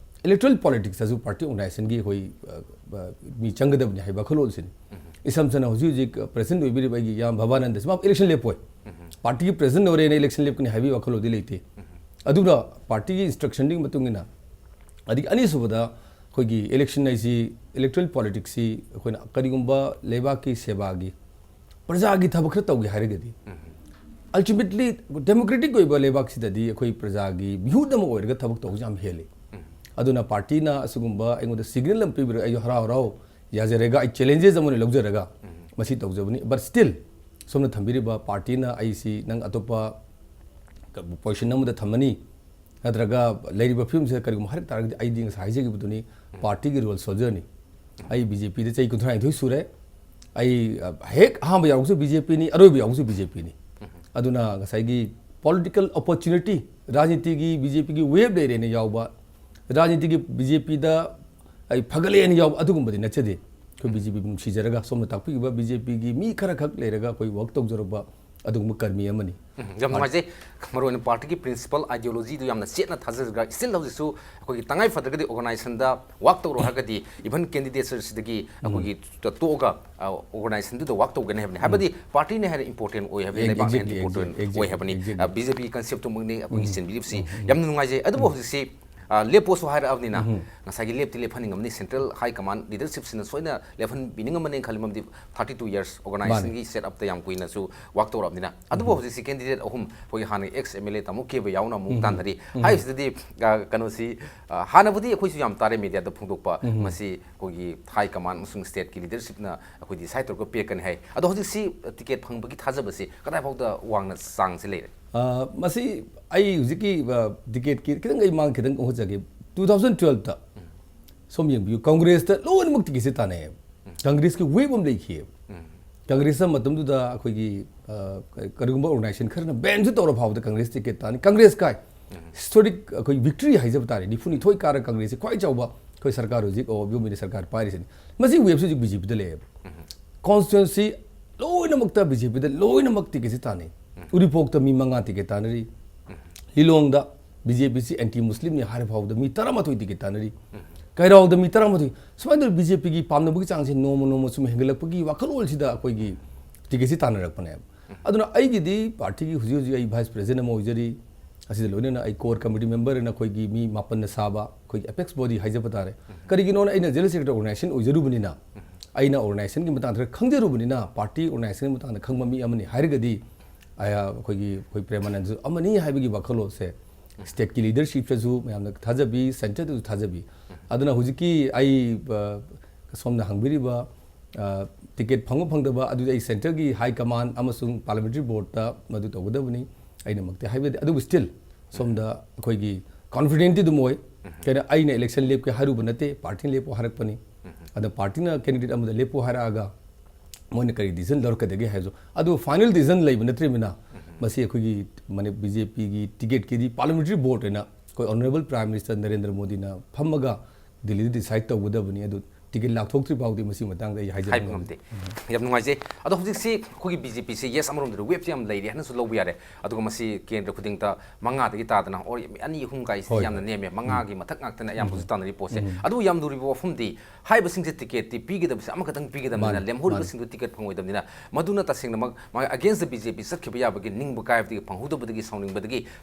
ꯏꯂꯦꯛꯇꯣꯔꯦꯜ ꯄꯣꯂꯤꯇꯤꯛꯁꯇꯁꯨ ꯄꯥꯔꯇꯤ ꯑꯣꯔꯒꯅꯥꯏꯖꯦꯁꯟꯒꯤ ꯑꯩꯈꯣꯏ, ꯑ, ꯑ, ꯃꯤ ꯆꯪꯒꯗꯕꯅꯤ ꯍꯥꯏꯕ ꯋꯥꯈꯜꯂꯣꯟꯁꯤꯅꯤ꯫ ꯏꯁꯝ ꯁꯝꯅ ꯍꯧꯖꯤꯛ ꯍꯧꯖꯤꯛ, ꯑ, ꯄ꯭ꯔꯦꯁꯤꯗꯦꯟꯠ ꯑꯣꯏꯕꯤꯔꯤꯕ ꯑꯩꯒꯤ ꯏꯌꯥꯝꯕ ꯚꯕꯥꯅꯟꯗꯁꯤ ꯃꯥ ꯏꯂꯦꯛꯁꯟ ꯂꯦꯞꯄꯣꯏ꯫ ꯄꯥꯔꯇꯤꯒꯤ ꯄ꯭ꯔꯦꯁꯤꯗꯦꯟꯠ ꯑꯣꯏꯔꯦꯅ ꯏꯂꯦꯛꯁꯟ ꯂꯦꯞꯀꯅꯤ ꯍꯥꯏꯕꯒꯤ ꯋꯥꯈꯜꯂꯣꯟꯗꯤ ꯂꯩꯇꯦ꯫ ꯑꯗꯨꯅ ꯄꯥꯔꯇꯤꯒꯤ ꯏꯟꯁꯇ꯭ꯔꯛꯁꯟꯗꯨꯒꯤ ꯃꯇꯨꯡ ꯏꯟꯅ, ꯑꯗꯒꯤ ꯑꯅꯤꯁꯨꯕꯗ ꯑꯩꯈꯣꯏꯒꯤ ꯏꯂꯦꯛꯁꯟ ꯍꯥꯏꯁꯤ, ꯏꯂꯦꯛꯇꯣꯔꯦꯜ ꯄꯣꯂꯤꯇꯤꯛꯁꯁꯤ ꯑꯩꯈꯣꯏꯅ ꯀꯔꯤꯒꯨꯝꯕ ꯂꯩꯕꯥꯛꯀꯤ ꯁꯦꯕꯥꯒꯤ, ꯄ꯭ꯔꯖꯥꯒꯤ ꯊꯕꯛ ꯈꯔ ꯇꯧꯒꯦ ꯍꯥꯏꯔꯒꯗꯤ, ꯑꯜꯇꯤꯃꯦꯠꯂꯤ ꯗꯦꯃꯣꯀ꯭ꯔꯦꯇꯤꯛ ꯑꯣꯏꯕ ꯂꯩꯕꯥꯛꯁꯤꯗꯗꯤ ꯑꯩꯈꯣꯏ ꯄ꯭ꯔꯖꯥꯒꯤ ꯃꯤꯍꯨꯠ ꯑꯃ ꯑꯣꯏꯔꯒ ꯊꯕꯛ ꯇꯧꯕꯁꯤ ꯌꯥꯝ ꯍꯦꯜꯂꯤ꯫ ꯑꯗꯨꯅ ꯄꯥꯔꯇꯤꯅ ꯑꯁꯤꯒꯨꯝꯕ ꯑꯩꯉꯣꯟꯗ ꯁꯤꯒꯅꯦꯜ ꯑꯃ ꯄꯤꯕꯤꯔꯒ ꯑꯩꯁꯨ ꯍꯔꯥꯎ ꯍꯔꯥꯎ ꯌꯥꯖꯔꯒ, ꯑꯩ ꯆꯦꯂꯦꯟꯖꯦꯁ ꯑꯃ ꯑꯣꯏꯅ ꯂꯧꯖꯔꯒ ꯃꯁꯤ ꯇꯧꯖꯕꯅꯤ꯫ But still, ꯁꯣꯝꯅ ꯊꯝꯕꯤꯔꯤꯕ ꯄꯥꯔꯇꯤꯅ ꯑꯩꯁꯤ ꯅꯪ ꯑꯇꯣꯞꯄ ꯄꯣꯖꯤꯁꯟ ꯑꯃꯗ ꯊꯝꯃꯅꯤ, ꯅꯠꯇ꯭ꯔꯒ ꯂꯩꯔꯤꯕ ꯐꯤꯕꯝꯁꯤꯗ ꯀꯔꯤꯒꯨꯝꯕ ꯍꯥꯏꯔꯛ ꯇꯥꯔꯒꯗꯤ, ꯑꯩꯗꯤ ꯉꯁꯥꯏ ꯍꯥꯏꯖꯈꯤꯕꯗꯨꯅꯤ, ꯄꯥꯔꯇꯤꯒꯤ ꯔꯣꯌꯦꯜ ꯁꯣꯜꯖꯔꯅꯤ꯫ ꯑꯩ ꯕꯤ ꯖꯦ ꯄꯤꯗ ꯆꯍꯤ ꯀꯨꯟꯊ꯭ꯔꯥ ꯅꯤꯊꯣꯏ ꯁꯨꯔꯦ꯫ ꯑꯩ, ꯑ, ꯍꯦꯛ ꯑꯍꯥꯟꯕ ꯌꯥꯎꯕꯁꯨ ꯕꯤ ꯖꯦ ꯄꯤꯅꯤ, ꯑꯔꯣꯏꯕ ꯌꯥꯎꯕꯁꯨ ꯕꯤ ꯖꯦ ꯄꯤꯅꯤ꯫ ꯑꯗꯨꯅ ꯉꯁꯥꯏꯒꯤ ꯄꯣꯂꯤꯇꯤꯀꯦꯜ ꯑꯣꯄꯣꯔꯆꯨꯅꯤꯇꯤ, ꯔꯥꯖꯅꯤꯇꯤꯒꯤ ꯕꯤ ꯖꯦ ꯄꯤꯒꯤ ꯋꯦꯕ ꯂꯩꯔꯦꯅ ꯌꯥꯎꯕ, ꯔꯥꯖꯅꯤꯇꯤꯒꯤ ꯕꯤ ꯖꯦ ꯄꯤꯗ ꯑꯩ ꯐꯒꯠꯂꯦꯅ ꯌꯥꯎꯕ ꯑꯗꯨꯒꯨꯝꯕꯗꯤ ꯅꯠꯆꯗꯦ꯫ ꯑꯩꯈꯣꯏ ꯕꯤ ꯖꯦ ꯄꯤꯕꯨ ꯅꯨꯡꯁꯤꯖꯔꯒ, ꯁꯣꯝꯅ ꯇꯥꯛꯄꯤꯈꯤꯕ ꯕꯤ ꯖꯦ ꯄꯤꯒꯤ ꯃꯤ ꯈꯔꯈꯛ ꯂꯩꯔꯒ ꯑꯩꯈꯣꯏ ꯋꯥꯛ ꯇꯧꯖꯔꯨꯕ ꯑꯗꯨꯒꯨꯝꯕ ꯀꯔꯃꯤ ꯑꯃꯅꯤ꯫ ꯎꯝ, ꯌꯥꯝ ꯅꯨꯡꯉꯥꯏꯖꯩ꯫ ꯃꯔꯨꯑꯣꯏꯅ ꯄꯥꯔꯇꯤꯒꯤ ꯄ꯭ꯔꯤꯟꯁꯤꯄꯜ, ꯑꯥꯏꯗꯤꯌꯣꯂꯣꯖꯤꯗꯨ ꯌꯥꯝꯅ ꯆꯦꯠꯅ ꯊꯥꯖꯔꯒ, still ꯍꯧꯖꯤꯛꯁꯨ ꯑꯩꯈꯣꯏꯒꯤ ꯇꯉꯥꯏ ꯐꯗ꯭ꯔꯒꯗꯤ ꯑꯣꯔꯒꯅꯥꯏꯖꯦꯁꯟꯗ ꯋꯥꯛ ꯇꯧꯔꯣ ꯍꯥꯏꯔꯒꯗꯤ, ꯏꯚꯟ ꯀꯦꯟꯗꯤꯗꯦꯠꯁꯤꯗꯒꯤ ꯑꯩꯈꯣꯏꯒꯤ ꯇꯣꯛꯑꯒ, ꯑ, ꯑꯣꯔꯒꯅꯥꯏꯖꯦꯁꯟꯗꯨꯗ ꯋꯥꯛ ꯇꯧꯒꯅꯤ ꯍꯥꯏꯕꯅꯤ꯫ ꯍꯥꯏꯕꯗꯤ ꯄꯥꯔꯇꯤꯅ ꯍꯦꯟꯅ ꯏꯝꯄꯣꯔꯇꯦꯟ ꯑꯣꯏ ꯍꯥꯏꯕꯅꯤ, Exactly, ꯂꯩꯕꯥꯛꯅ ꯍꯦꯟꯅ exactly, ꯏꯝꯄꯣꯔꯇꯦꯟ exactly, ꯑꯣꯏ ꯍꯥꯏꯕꯅꯤ꯫ exactly. ꯕꯤ ꯖꯦ ꯄꯤ ꯀꯟꯁꯦꯞꯇꯨꯃꯛꯅꯤ ꯑꯩꯈꯣꯏꯒꯤ ꯆꯦꯟꯕꯤꯔꯤꯕꯁꯤ꯫ ꯌꯥꯝꯅ ꯅꯨꯡꯉꯥꯏꯖꯩ꯫ ꯑꯗꯨꯕꯨ ꯍꯧꯖꯤꯛꯁꯤ ꯑ, ꯂꯦꯞꯄꯣꯁꯨ ꯍꯥꯏꯔꯛꯑꯕꯅꯤꯅ, ꯉꯁꯥꯏꯒꯤ ꯂꯦꯞꯇꯤ ꯂꯦꯞꯍꯟꯅꯤꯡꯉꯝꯅꯤ, ꯁꯦꯟꯇ꯭ꯔꯦꯜ ꯍꯥꯏ ꯀꯃꯥꯟ ꯂꯤꯗꯔꯁꯤꯞꯁꯤꯅ ꯁꯣꯏꯅ ꯂꯦꯞꯍꯟꯕꯤꯅꯤꯡꯉꯝꯃꯅꯤ ꯈꯜꯂꯤ, ꯃꯔꯝꯗꯤ ꯊꯥꯔꯇꯤ ꯇꯨ ꯌꯔꯁ ꯑꯣꯔꯒꯅꯥꯏꯖꯦꯁꯟꯒꯤ ꯁꯦꯠ ꯑꯞꯇ ꯌꯥꯝ ꯀꯨꯏꯅꯁꯨ ꯋꯥꯛ ꯇꯧꯔꯛꯑꯕꯅꯤꯅ꯫ ꯑꯗꯨꯕꯨ ꯍꯧꯖꯤꯛꯁꯤ ꯀꯦꯟꯗꯤꯗꯦꯠ ꯑꯍꯨꯝ, ꯑꯩꯈꯣꯏꯒꯤ ꯍꯥꯟꯅꯒꯤ ꯑꯦꯛꯁ ꯑꯦꯝ ꯑꯦꯜ ꯑꯦ ꯇꯥꯃꯣ ꯀꯦꯕ ꯌꯥꯎꯅ ꯑꯃꯨꯛ ꯇꯥꯟꯅꯔꯤ꯫ ꯍꯥꯏꯔꯤꯁꯤꯗꯗꯤ, ꯑ, ꯀꯩꯅꯣꯁꯤ, ꯑ, ꯍꯥꯟꯅꯕꯨꯗꯤ ꯑꯩꯈꯣꯏꯁꯨ ꯌꯥꯝ ꯇꯥꯔꯦ ꯃꯦꯗꯤꯌꯥꯗ ꯐꯣꯡꯗꯣꯛꯄ, ꯃꯁꯤ ꯑꯩꯈꯣꯏꯒꯤ ꯍꯥꯏ ꯀꯃꯥꯟ ꯑꯃꯁꯨꯡ ꯁ꯭ꯇꯦꯠꯀꯤ ꯂꯤꯗꯔꯁꯤꯞꯅ ꯑꯩꯈꯣꯏ ꯗꯤꯁꯥꯏꯠ ꯇꯧꯔꯒ ꯄꯤꯔꯛꯀꯅꯤ ꯍꯥꯏ꯫ ꯑꯗꯣ ꯍꯧꯖꯤꯛꯁꯤ ꯇꯤꯀꯦꯠ ꯐꯪꯕꯒꯤ ꯊꯥꯖꯕꯁꯤ ꯀꯗꯥꯏꯐꯥꯎꯗ ꯋꯥꯡꯅ ꯆꯥꯡꯁꯤ ꯂꯩꯔꯦ? ꯑ, ꯃꯁꯤ ꯑꯩ ꯍꯧꯖꯤꯛꯀꯤ, ꯑ, ꯇꯤꯀꯦꯠꯀꯤ ꯈꯤꯇꯪ ꯑꯩ ꯃꯥꯡ ꯈꯤꯇꯪ ꯍꯣꯠꯆꯒꯦ꯫ ꯇꯨ ꯊꯥꯎꯖꯟ ꯇꯨꯋꯦꯜꯞꯇ ꯁꯣꯝ ꯌꯦꯡꯕꯤꯌꯨ, ꯀꯪꯒ꯭ꯔꯦꯁꯇ ꯂꯣꯏꯅꯃꯛ ꯇꯤꯀꯦꯠꯁꯦ ꯇꯥꯟꯅꯩꯌꯦꯕ꯫ ꯀꯪꯒ꯭ꯔꯦꯁꯀꯤ ꯋꯦꯕ ꯑꯃ ꯂꯩꯈꯤꯑꯕ꯫ ꯀꯪꯒ꯭ꯔꯦꯁꯇ ꯃꯇꯝꯗꯨꯗ ꯑꯩꯈꯣꯏꯒꯤ, ꯑ, ꯀꯔꯤꯒꯨꯝꯕ ꯑꯣꯔꯒꯅꯥꯏꯖꯦꯁꯟ ꯈꯔꯅ ꯕꯦꯟꯁꯨ ꯇꯧꯔ ꯐꯥꯎꯕꯗ ꯀꯪꯒ꯭ꯔꯦꯁ ꯇꯤꯀꯦꯠ ꯇꯥꯅꯤ꯫ ꯀꯪꯒ꯭ꯔꯦꯁ ꯀꯥꯏ꯫ ꯍꯤꯁꯇꯣꯔꯤꯛ ꯑꯩꯈꯣꯏ ꯚꯤꯛꯇ꯭ꯔꯤ ꯍꯥꯏꯖꯕ ꯇꯥꯔꯦ꯫ ꯅꯤꯐꯨꯅꯤꯊꯣꯏ ꯀꯥꯔ ꯀꯪꯒ꯭ꯔꯦꯁꯁꯤ ꯈ꯭ꯋꯥꯏ ꯆꯥꯎꯕ ꯑꯩꯈꯣꯏ ꯁꯔꯀꯥꯔ ꯍꯧꯖꯤꯛ ꯑꯣ ꯌꯨꯝ ꯁꯔꯀꯥꯔ ꯄꯥꯏꯔꯤꯁꯤꯅꯤ꯫ ꯃꯁꯤ ꯋꯦꯕꯁꯤ ꯍꯧꯖꯤꯛ ꯕꯤ ꯖꯦ ꯄꯤꯗ ꯂꯩꯌꯦꯕ꯫ ꯀꯣꯟꯁꯇꯤꯇ꯭ꯋꯦꯟꯁꯤ ꯂꯣꯏꯅꯃꯛꯇ ꯕꯤ ꯖꯦ ꯄꯤꯗ ꯂꯣꯏꯅꯃꯛ ꯇꯤꯀꯦꯠꯁꯤ ꯇꯥꯟꯅꯩ꯫ ꯎꯔꯤꯄꯣꯛꯇ ꯃꯤ ꯃꯉꯥ ꯇꯤꯀꯦꯠ ꯇꯥꯟꯅꯔꯤ꯫ ꯂꯤꯂꯣꯡꯗ ꯕꯤ ꯖꯦ ꯄꯤꯁꯤ ꯑꯦꯟꯇꯤ ꯃꯨꯁꯂꯤꯝꯅꯤ ꯍꯥꯏꯔ ꯐꯥꯎꯕꯗ ꯃꯤ ꯇꯔꯥꯃꯥꯊꯣꯏ ꯇꯤꯀꯦꯠ ꯇꯥꯟꯅꯔꯤ꯫ ꯀꯩꯔꯥꯎꯗ ꯃꯤ ꯇꯔꯥꯃꯥꯊꯣꯏ꯫ ꯁꯨꯃꯥꯏꯅ ꯇꯧꯗꯅ ꯕꯤ ꯖꯦ ꯄꯤꯒꯤ ꯄꯥꯝꯅꯕꯒꯤ ꯆꯥꯡꯁꯤ ꯅꯣꯡꯃ ꯅꯣꯡꯃ ꯁꯨꯝ ꯍꯦꯟꯒꯠꯂꯛꯄꯒꯤ ꯋꯥꯈꯜꯂꯣꯟꯁꯤꯗ ꯑꯩꯈꯣꯏꯒꯤ ꯇꯤꯀꯦꯠꯁꯤ ꯇꯥꯟꯅꯔꯛꯄꯅꯦꯕ꯫ ꯑꯗꯨꯅ ꯑꯩꯒꯤꯗꯤ ꯄꯥꯔꯇꯤꯒꯤ ꯍꯧꯖꯤꯛ ꯍꯧꯖꯤꯛ ꯑꯩ ꯚꯥꯏꯁ ꯄ꯭ꯔꯦꯁꯤꯗꯦꯟꯠ ꯑꯃ ꯑꯣꯏꯖꯔꯤ꯫ ꯑꯁꯤꯗ ꯂꯣꯏꯅꯅ ꯑꯩ ꯀꯣꯔ ꯀꯃꯤꯇꯤ ꯃꯦꯝꯕꯔ ꯑꯅ ꯑꯩꯈꯣꯏꯒꯤ ꯃꯤ ꯃꯥꯄꯟꯅ ꯁꯥꯕ ꯑꯩꯈꯣꯏꯒꯤ ꯑꯦꯄꯦꯛꯁ ꯕꯣꯗꯤ ꯍꯥꯏꯖꯕ ꯇꯥꯔꯦ꯫ ꯀꯔꯤꯒꯤꯅꯣꯅ ꯑꯩꯅ ꯖꯦꯅꯔꯦꯜ ꯁꯦꯀ꯭ꯔꯦꯇꯔꯤ ꯑꯣꯔꯒꯅꯥꯏꯖꯦꯁꯟ ꯑꯣꯏꯖꯔꯨꯕꯅꯤꯅ ꯑꯩꯅ ꯑꯣꯔꯒꯅꯥꯏꯖꯦꯁꯟꯒꯤ ꯃꯇꯥꯡꯗ ꯈꯔ ꯈꯪꯖꯔꯨꯕꯅꯤꯅ ꯄꯥꯔꯇꯤ ꯑꯣꯔꯒꯅꯥꯏꯖꯦꯁꯟꯒꯤ ꯃꯇꯥꯡꯗ ꯈꯪꯕ ꯃꯤ ꯑꯃꯅꯤ ꯍꯥꯏꯔꯒꯗꯤ ꯑꯩ, ꯑꯩꯈꯣꯏꯒꯤ, ꯑꯩꯈꯣꯏ ꯄ꯭ꯔꯦꯃꯥꯅꯟꯗꯁꯨ ꯑꯃꯅꯤ ꯍꯥꯏꯕꯒꯤ ꯋꯥꯈꯜꯂꯣꯟꯁꯦ ꯁ꯭ꯇꯦꯠꯀꯤ ꯂꯤꯗꯔꯁꯤꯞꯇꯁꯨ ꯃꯌꯥꯝꯅ ꯊꯥꯖꯕꯤ, ꯁꯦꯟꯇꯔꯗꯁꯨ ꯊꯥꯖꯕꯤ꯫ ꯑꯗꯨꯅ ꯍꯧꯖꯤꯛꯀꯤ ꯑꯩ, ꯑ, ꯁꯣꯝꯅ ꯍꯪꯕꯤꯔꯤꯕ, ꯑ, ꯇꯤꯀꯦꯠ ꯐꯪꯕ ꯐꯪꯗꯕ ꯑꯗꯨꯗꯤ ꯑꯩ ꯁꯦꯟꯇꯔꯒꯤ ꯍꯥꯏ ꯀꯃꯥꯟ ꯑꯃꯁꯨꯡ ꯄꯥꯔꯂꯤꯌꯥꯃꯦꯟꯇꯔꯤ ꯕꯣꯔꯗꯇ ꯃꯗꯨ ꯇꯧꯒꯗꯕꯅꯤ꯫ ꯑꯩꯅꯃꯛꯇꯤ ꯍꯥꯏꯕꯗꯤ ꯑꯗꯨꯕꯨ ꯁ꯭ꯇꯤꯜ ꯁꯣꯝꯗ ꯑꯩꯈꯣꯏꯒꯤ ꯀꯣꯟꯐꯤꯗꯦꯟꯠꯇꯤ ꯑꯗꯨꯝ ꯑꯣꯏ꯫ ꯀꯩꯅꯣ ꯑꯩꯅ ꯏꯂꯦꯛꯁꯟ ꯂꯦꯞꯀꯦ ꯍꯥꯏꯔꯨꯕ ꯅꯠꯇꯦ, ꯄꯥꯔꯇꯤꯅ ꯂꯦꯞꯄꯨ ꯍꯥꯏꯔꯛꯄꯅꯤ꯫ ꯑꯗ ꯄꯥꯔꯇꯤꯅ ꯀꯦꯟꯗꯤꯗꯦꯠ ꯑꯃꯗ ꯂꯦꯞꯄꯨ ꯍꯥꯏꯔꯛꯑꯒ ꯃꯣꯏꯅ ꯀꯔꯤ ꯗꯤꯁꯤꯖꯟ ꯂꯧꯔꯛꯀꯗꯒꯦ ꯍꯥꯏꯕꯁꯨ ꯑꯗꯨ ꯐꯥꯏꯅꯦꯜ ꯗꯤꯁꯤꯖꯟ ꯂꯩꯕ ꯅꯠꯇ꯭ꯔꯤꯕꯅꯤꯅ ꯃꯁꯤ ꯑꯩꯈꯣꯏꯒꯤ ꯃꯅꯤ-, ꯕꯤ ꯖꯦ ꯄꯤꯒꯤ ꯇꯤꯀꯦꯠꯀꯤꯗꯤ ꯄꯥꯔꯂꯤꯌꯥꯃꯦꯟꯇꯔꯤ ꯕꯣꯔꯗ ꯑꯣꯏꯅ ꯑꯩꯈꯣꯏ Honourable Prime Minister ꯅꯔꯦꯟꯗ꯭ꯔ ꯃꯣꯗꯤꯅ ꯐꯝꯃꯒ ꯗꯤꯜꯂꯤꯗ decide ꯇꯧꯒꯗꯕꯅꯤ꯫ ꯑꯗꯨ ticket ꯂꯥꯛꯊꯣꯛꯇ꯭ꯔꯤ ꯐꯥꯎꯗꯤ ꯃꯁꯤ ꯃꯇꯥꯡꯗ ꯑꯩ ꯍꯥꯏꯖꯕ ꯍꯥꯏꯕ ꯉꯝꯗꯦ꯫ ꯉꯝꯗꯦ꯫ ꯌꯥꯝ ꯅꯨꯡꯉꯥꯏꯖꯩ꯫ ꯑꯗꯣ ꯍꯧꯖꯤꯛꯁꯤ ꯑꯩꯈꯣꯏꯒꯤ BJPꯁꯦ yes ꯑꯃꯔꯣꯝꯗꯗꯤ waveꯁꯦ ꯌꯥꯝ ꯂꯩꯔꯦ ꯍꯥꯏꯅꯁꯨ ꯂꯧꯕ ꯌꯥꯔꯦ꯫ ꯑꯗꯨꯒ ꯃꯁꯤ ꯀꯦꯟꯗ꯭ꯔ ꯈꯨꯗꯤꯡꯗ ꯃꯉꯥꯗꯒꯤ ꯇꯥꯗꯅ or ꯑꯅꯤ ꯑꯍꯨꯝ ꯀꯥꯏꯁꯤ ꯍꯣꯏ, ꯌꯥꯝꯅ ꯍꯣꯏ꯫ ꯅꯦꯝꯃꯦ꯫ ꯃꯉꯥꯒꯤ ꯃꯊꯛ ꯉꯥꯛꯇꯅ ꯑꯌꯥꯝꯕ ꯎꯝ꯫ ꯍꯧꯖꯤꯛ ꯇꯥꯟꯅꯔꯤ ꯄꯣꯠꯁꯦ꯫ ꯎꯝ꯫ ꯑꯗꯨꯕꯨ ꯌꯥꯝ ꯂꯨꯔꯤꯕ ꯋꯥꯐꯝꯗꯤ ꯍꯥꯏꯔꯤꯕꯁꯤꯡꯁꯦ ticketꯇꯤ ꯄꯤꯒꯗꯕꯁꯦ ꯑꯃꯈꯛꯇꯪ ꯄꯤꯒꯗꯕꯅꯤꯅ ꯃꯥꯅꯤ, ꯂꯦꯝꯍꯧꯔꯤꯕꯁꯤꯡꯗꯨ ticket ꯐꯪꯉꯣꯏꯗꯕꯅꯤꯅ ꯃꯗꯨꯅ ꯇꯁꯦꯡꯅꯃꯛ ꯃꯥ against the BJP ꯆꯠꯈꯤꯕ ꯌꯥꯕꯒꯤ ꯅꯤꯡꯕ ꯀꯥꯏꯕꯗꯒꯤ ꯐꯪꯍꯧꯗꯕꯗꯒꯤ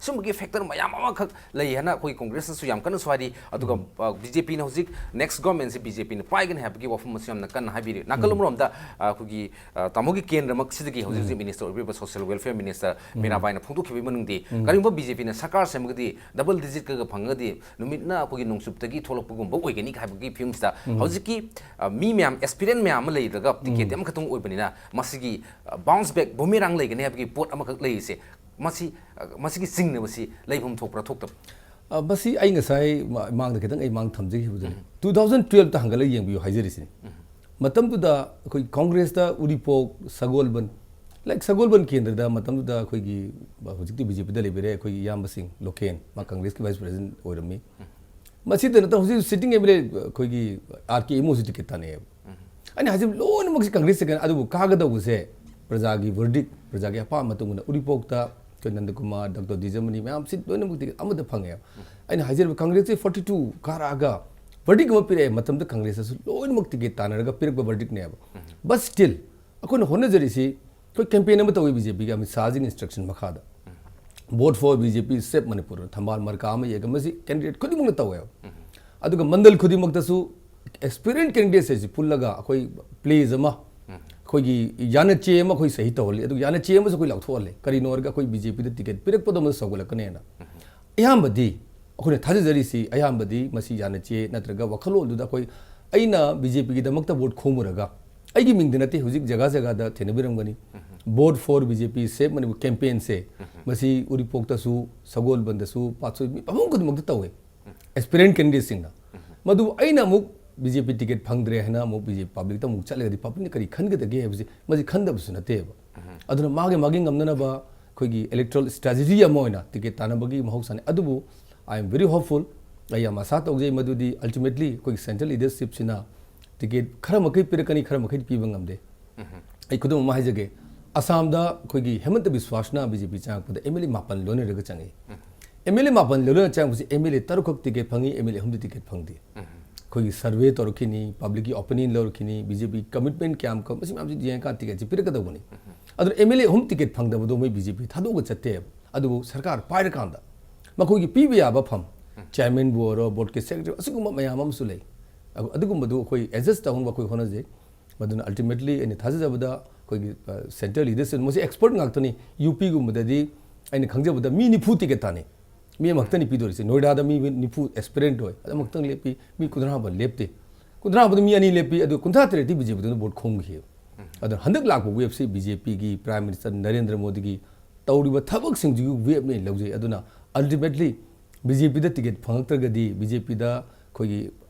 ꯁꯨꯝꯕꯒꯤ factor ꯃꯌꯥꯝ ꯑꯃꯈꯛ ꯂꯩ ꯍꯥꯏꯅ ꯑꯩꯈꯣꯏ ꯀꯣꯡꯒ꯭ꯔꯦꯁꯅꯁꯨ ꯌꯥꯝ ꯀꯟꯅꯁꯨ ꯍꯥꯏꯔꯤ꯫ ꯑꯗꯨꯒ, ꯎꯝ꯫ ꯑ, BJPꯅ ꯍꯧꯖꯤꯛ next governmentꯁꯤ BJPꯅ ꯄꯥꯏꯒꯅꯤ ꯍꯥꯏꯕꯒꯤ ꯋꯥꯐꯝ ꯑꯃꯁꯨ ꯌꯥꯝꯅ ꯀꯟꯅ ꯍꯥꯏꯕꯤꯔꯤ꯫ ꯅꯥꯀꯜ ꯎꯝ꯫ ꯑꯃꯔꯣꯝꯗ, ꯑ, ꯑꯩꯈꯣꯏꯒꯤ, ꯑ, ꯇꯥꯃꯣꯒꯤ ꯀꯦꯟꯗ꯭ꯔꯃꯛꯁꯤꯗꯒꯤ ꯍꯧꯖꯤꯛ ꯎꯝ꯫ ꯍꯧꯖꯤꯛ minister ꯑꯣꯏꯕꯤꯔꯤꯕ social welfare minister ꯎꯝ꯫ ꯃꯤꯔꯥꯕꯥꯏꯅ ꯐꯣꯡꯗꯣꯛꯈꯤꯕꯒꯤ ꯃꯅꯨꯡꯗꯤ ꯎꯝ꯫ ꯀꯔꯤꯒꯨꯝꯕ BJPꯅ ꯁꯔꯀꯥꯔ ꯁꯦꯝꯃꯒꯗꯤ double digitꯀꯒ ꯐꯪꯉꯒꯗꯤ ꯅꯨꯃꯤꯠꯅ ꯑꯩꯈꯣꯏꯒꯤ ꯅꯣꯡꯆꯨꯞꯇꯒꯤ ꯊꯣꯛꯂꯛꯄꯒꯨꯝꯕ ꯑꯣꯏꯒꯅꯤ ꯍꯥꯏꯕꯒꯤ ꯐꯤꯕꯝꯁꯤꯗ ꯎꯝ꯫ ꯍꯧꯖꯤꯛꯀꯤ, ꯑ, ꯃꯤ ꯃꯌꯥꯝ, aspirant ꯃꯌꯥꯝ ꯑꯃ ꯂꯩꯔꯒ ticket ꯎꯝ꯫ ꯑꯃꯈꯛꯇꯪ ꯑꯣꯏꯕꯅꯤꯅ ꯃꯁꯤꯒꯤ, ꯑ, bounce back boomerang ꯂꯩꯒꯅꯤ ꯍꯥꯏꯕꯒꯤ ꯄꯣꯠ ꯑꯃꯈꯛ ꯂꯩꯔꯤꯁꯦ, ꯃꯁꯤ, ꯑ, ꯃꯁꯤꯒꯤ ꯆꯤꯡꯅꯕꯁꯤ ꯂꯩꯐꯝ ꯊꯣꯛꯄ꯭ꯔꯥ ꯊꯣꯛꯇꯕ꯭ꯔꯥ? ꯑ, ꯃꯁꯤ ꯑꯩ ꯉꯁꯥꯏ ꯃ-, ꯃꯥꯡꯗ ꯈꯤꯇꯪ ꯑꯩ ꯃꯥꯡ ꯊꯝꯖꯈꯤꯕꯗꯨꯅꯤ꯫ ꯎꯝ꯫ Two thousand twelveꯇ ꯍꯪꯒꯠꯂꯒ ꯌꯦꯡꯕꯤꯌꯨ ꯍꯥꯏꯖꯔꯤꯁꯤꯅꯤ꯫ ꯎꯝ꯫ ꯃꯇꯝꯗꯨꯗ ꯑꯩꯈꯣꯏ ꯀꯣꯡꯒ꯭ꯔꯦꯁꯇ ꯎꯔꯤꯄꯣꯛ, ꯁꯒꯣꯜꯕꯟ, like ꯁꯒꯣꯜꯕꯟ ꯀꯦꯟꯗ꯭ꯔꯗ ꯃꯇꯝꯗꯨꯗ ꯑꯩꯈꯣꯏꯒꯤ, ꯍꯧꯖꯤꯛꯇꯤ BJPꯗ ꯂꯩꯕꯤꯔꯦ, ꯑꯩꯈꯣꯏꯒꯤ ꯏꯌꯥꯝꯕꯁꯤꯡ ꯂꯣꯀꯦꯟ, ꯃꯥ ꯀꯪꯒ꯭ꯔꯦꯁꯀꯤ vice president ꯑꯣꯏꯔꯝꯃꯤ꯫ ꯎꯝ꯫ ꯃꯁꯤꯗ ꯅꯠꯇꯅ ꯍꯧꯖꯤꯛ sitting MLA ꯑꯩꯈꯣꯏꯒꯤ R K ꯏꯃꯣꯁꯨ ticket ꯇꯥꯟꯅꯩꯌꯦꯕ꯫ ꯎꯝ꯫ ꯑꯩꯅ ꯍꯥꯏꯖꯕ ꯂꯣꯏꯅꯃꯛꯁꯤ ꯀꯪꯒ꯭ꯔꯦꯁ ticket, ꯑꯗꯨꯕꯨ ꯀꯥꯒꯗꯧꯕꯁꯦ ꯄ꯭ꯔꯖꯥꯒꯤ verdict, ꯄ꯭ꯔꯖꯥꯒꯤ ꯑꯄꯥꯝꯕ ꯃꯇꯨꯡ ꯏꯟꯅ ꯎꯔꯤꯄꯣꯛꯇ ꯑꯩꯈꯣꯏ ꯅꯟꯗꯀꯨꯃꯥꯔ, ꯗꯥꯛꯇꯔ ꯗꯤꯖꯃꯅꯤ ꯃꯌꯥꯝꯁꯤ ꯂꯣꯏꯅꯃꯛ ticket ꯑꯃꯗ ꯐꯪꯉꯦꯕ꯫ ꯎꯝ꯫ ꯑꯩꯅ ꯍꯥꯏꯖꯔꯤꯕ ꯀꯪꯒ꯭ꯔꯦꯁꯁꯤ forty two ꯀꯥꯔꯛꯑꯒ verdict ꯑꯃ ꯄꯤꯔꯛꯑꯦ, ꯃꯇꯝꯗ ꯀꯪꯒ꯭ꯔꯦꯁꯇꯁꯨ ꯂꯣꯏꯅꯃꯛ ticket ꯇꯥꯟꯅꯔꯒ ꯄꯤꯔꯛꯄ verdictꯅꯦꯕ꯫ ꯎꯝ꯫ But still ꯑꯩꯈꯣꯏꯅ ꯍꯣꯠꯅꯖꯔꯤꯁꯤ, ꯑꯩꯈꯣꯏ campaign ꯑꯃ ꯇꯧꯏ BJPꯒꯤ ꯑꯃꯤꯠ ꯁꯥꯍꯒꯤ instruction ꯃꯈꯥꯗ꯫ Vote for BJP, Save Manipur, ꯊꯝꯕꯥꯜ ꯃꯔꯀꯥ ꯑꯃ ꯌꯦꯛꯑꯒ ꯃꯁꯤ candidate ꯈꯨꯗꯤꯡꯃꯛꯅ ꯇꯧꯋꯦꯕ꯫ ꯎꯝ꯫ ꯑꯗꯨꯒ ꯃꯟꯗꯜ ꯈꯨꯗꯤꯡꯃꯛꯇꯁꯨ aspirant candidates ꯍꯥꯏꯁꯤ ꯄꯨꯜꯂꯒ ꯑꯩꯈꯣꯏ pledge ꯑꯃ, ꯎꯝ꯫ ꯑꯩꯈꯣꯏꯒꯤ ꯌꯥꯅꯆꯦ ꯑꯃ ꯑꯩꯈꯣꯏ ꯁꯍꯤ ꯇꯧꯍꯜꯂꯤ, ꯑꯗꯨꯒ ꯌꯥꯅꯆꯦ ꯑꯃꯁꯨ ꯑꯩꯈꯣꯏ ꯂꯥꯎꯊꯣꯛꯍꯜꯂꯤ꯫ ꯀꯔꯤꯅꯣ ꯍꯥꯏꯔꯒ ꯑꯩꯈꯣꯏ BJPꯗ ticket ꯄꯤꯔꯛꯄꯗꯣ ꯑꯃ ꯁꯧꯒꯠꯂꯛꯀꯅꯦꯅ꯫ ꯎꯝ꯫ ꯑꯌꯥꯝꯕꯗꯤ ꯑꯩꯈꯣꯏꯅ ꯊꯥꯖꯖꯔꯤꯁꯤ, ꯑꯌꯥꯝꯕꯗꯤ ꯃꯁꯤ ꯌꯥꯅꯆꯦ ꯅꯠꯇ꯭ꯔꯒ ꯋꯥꯈꯜꯂꯣꯟꯗꯨꯗ ꯑꯩꯈꯣꯏ, ꯑꯩꯅ BJPꯒꯤꯗꯃꯛꯇ vote ꯈꯣꯝꯃꯨꯔꯒ, ꯑꯩꯒꯤ ꯃꯤꯡꯗ ꯅꯠꯇꯦ, ꯍꯧꯖꯤꯛ ꯖꯒꯥ ꯖꯒꯥꯗ ꯊꯦꯡꯅꯕꯤꯔꯝꯒꯅꯤ, ꯎꯝ꯫ Vote for BJP, Save Manipur campaignꯁꯦ, ꯎꯝ꯫ ꯃꯁꯤ ꯎꯔꯤꯄꯣꯛꯇꯁꯨ, ꯁꯒꯣꯜꯕꯟꯗꯁꯨ, ꯄꯥꯠꯁꯣꯏ, ꯃꯤ ꯃꯐꯝ ꯈꯨꯗꯤꯡꯃꯛꯇ ꯇꯧꯋꯦ꯫ ꯎꯝ꯫ Aspirant candidateꯁꯤꯡꯅ꯫ ꯎꯝ꯫ ꯃꯗꯨ ꯑꯩꯅ ꯑꯃꯨꯛ BJP ticket ꯐꯪꯗ꯭ꯔꯦ ꯍꯥꯏꯅ ꯑꯃꯨꯛ BJP publicꯇ ꯑꯃꯨꯛ ꯆꯠꯂꯒꯗꯤ publicꯅ ꯀꯔꯤ ꯈꯟꯒꯗꯒꯦ ꯍꯥꯏꯕꯁꯤ ꯃꯁꯤ ꯈꯟꯗꯕꯁꯨ ꯅꯠꯇꯦꯕ꯫ ꯎꯝ꯫ ꯑꯗꯨꯅ ꯃꯥꯒꯤ, ꯃꯥꯒꯤ ꯉꯝꯅꯅꯕ ꯑꯩꯈꯣꯏꯒꯤ electoral strategy ꯑꯃ ꯑꯣꯏꯅ ticket ꯇꯥꯟꯅꯕꯒꯤ ꯃꯍꯧꯁꯥꯅꯤ꯫ ꯑꯗꯨꯕꯨ I am very hopeful. ꯑꯩ ꯌꯥꯝ ꯑꯁꯥ ꯇꯧꯖꯩ ꯃꯗꯨꯗꯤ ultimately ꯑꯩꯈꯣꯏꯒꯤ central leadershipꯁꯤꯅ ticket ꯈꯔ ꯃꯈꯩ ꯄꯤꯔꯛꯀꯅꯤ, ꯈꯔ ꯃꯈꯩꯗꯤ ꯄꯤꯕ ꯉꯝꯗꯦ꯫ ꯑꯩ ꯈꯨꯗꯝ ꯑꯃ ꯍꯥꯏꯖꯒꯦ꯫ ꯑꯁꯥꯝꯗ ꯑꯩꯈꯣꯏꯒꯤ ꯍꯦꯃꯟꯇ ꯕꯤꯁ꯭ꯋꯥꯁꯅ BJP ꯆꯪꯉꯛꯄꯗ MLA ꯃꯥꯄꯟ ꯂꯣꯟꯅꯔꯒ ꯆꯪꯉꯛꯏ꯫ MLA ꯃꯥꯄꯟ ꯂꯣꯟꯅꯔꯒ ꯆꯪꯉꯛꯄꯁꯤ MLA ꯇꯔꯨꯛꯈꯛ ticket ꯐꯪꯉꯤ, MLA ꯑꯍꯨꯝꯗꯤ ticket ꯐꯪꯗꯦ꯫ ꯑꯩꯈꯣꯏꯒꯤ survey ꯇꯧꯔꯛꯈꯤꯅꯤ, publicꯀꯤ opinion ꯂꯧꯔꯛꯈꯤꯅꯤ, BJP commitment ꯀꯌꯥꯝ ꯀ-, ꯃꯁꯤ ꯃꯌꯥꯝꯁꯤ ꯌꯦꯡꯉꯀꯥꯟꯗ ticketꯁꯤ ꯄꯤꯔꯛꯀꯗꯧꯕꯅꯤ꯫ ꯑꯗꯨꯅ MLA ꯑꯍꯨꯝ ticket ꯐꯪꯗꯕꯗꯣ ꯃꯣꯏ BJP ꯊꯥꯗꯣꯛꯑꯒ ꯆꯠꯇꯦꯕ꯫ ꯑꯗꯨꯕꯨ ꯁꯔꯀꯥꯔ ꯄꯥꯏꯔꯀꯥꯟꯗ ꯃꯈꯣꯏꯒꯤ ꯄꯤꯕ ꯌꯥꯕ ꯐꯝ, chairmanꯕꯨ ꯑꯣꯏꯔꯣ, boardꯀꯤ secretary, ꯑꯁꯤꯒꯨꯝꯕ ꯃꯌꯥꯝ ꯑꯃꯁꯨ ꯂꯩ꯫ ꯑꯗꯨ-, ꯑꯗꯨꯒꯨꯝꯕꯗꯨ ꯑꯩꯈꯣꯏ adjust ꯇꯧꯅꯕ ꯑꯩꯈꯣꯏ ꯍꯣꯠꯅꯖꯩ꯫ ꯃꯗꯨꯅ ultimately ꯑꯩꯅ ꯊꯥꯖꯖꯕꯗ ꯑꯩꯈꯣꯏꯒꯤ, ꯑ, central leadership, ꯃꯁꯤ expert ꯉꯥꯛꯇꯅꯤ꯫ UPꯒꯨꯝꯕꯗꯗꯤ ꯑꯩꯅ ꯈꯪꯖꯕꯗ ꯃꯤ ꯅꯤꯐꯨ ticket ꯊꯥꯅꯩ꯫ ꯃꯤ ꯑꯃꯈꯛꯇꯅꯤ ꯄꯤꯗꯣꯔꯤꯁꯦ꯫ ꯅꯣꯏꯗꯥꯗ ꯃꯤ ꯅꯤꯐꯨ aspirant ꯑꯣꯏ꯫ ꯑꯗ ꯑꯃꯈꯛꯇꯪ ꯂꯦꯞꯄꯤ꯫ ꯃꯤ ꯀꯨꯟꯊ꯭ꯔꯥ ꯃꯥꯄꯟ ꯂꯦꯞꯇꯦ꯫ ꯀꯨꯟꯊ꯭ꯔꯥ ꯃꯥꯄꯟꯗ ꯃꯤ ꯑꯅꯤ ꯂꯦꯞꯄꯤ꯫ ꯑꯗꯨ ꯀꯨꯟꯊ꯭ꯔꯥ ꯇꯔꯦꯠꯇꯤ BJPꯗꯨꯅ vote ꯈꯣꯝꯈꯤ꯫ ꯑꯗꯨꯅ ꯍꯟꯗꯛ ꯂꯥꯛꯄ waveꯁꯤ BJPꯒꯤ Prime Minister ꯅꯔꯦꯟꯗ꯭ꯔ ꯃꯣꯗꯤꯒꯤ ꯇꯧꯔꯤꯕ ꯊꯕꯛꯁꯤꯡꯁꯤꯒꯤ waveꯅꯦ ꯂꯧꯖꯩ꯫ ꯑꯗꯨꯅ ultimately BJPꯗ ticket ꯐꯪꯉꯛꯇ꯭ꯔꯒꯗꯤ BJPꯗ ꯑꯩꯈꯣꯏꯒꯤ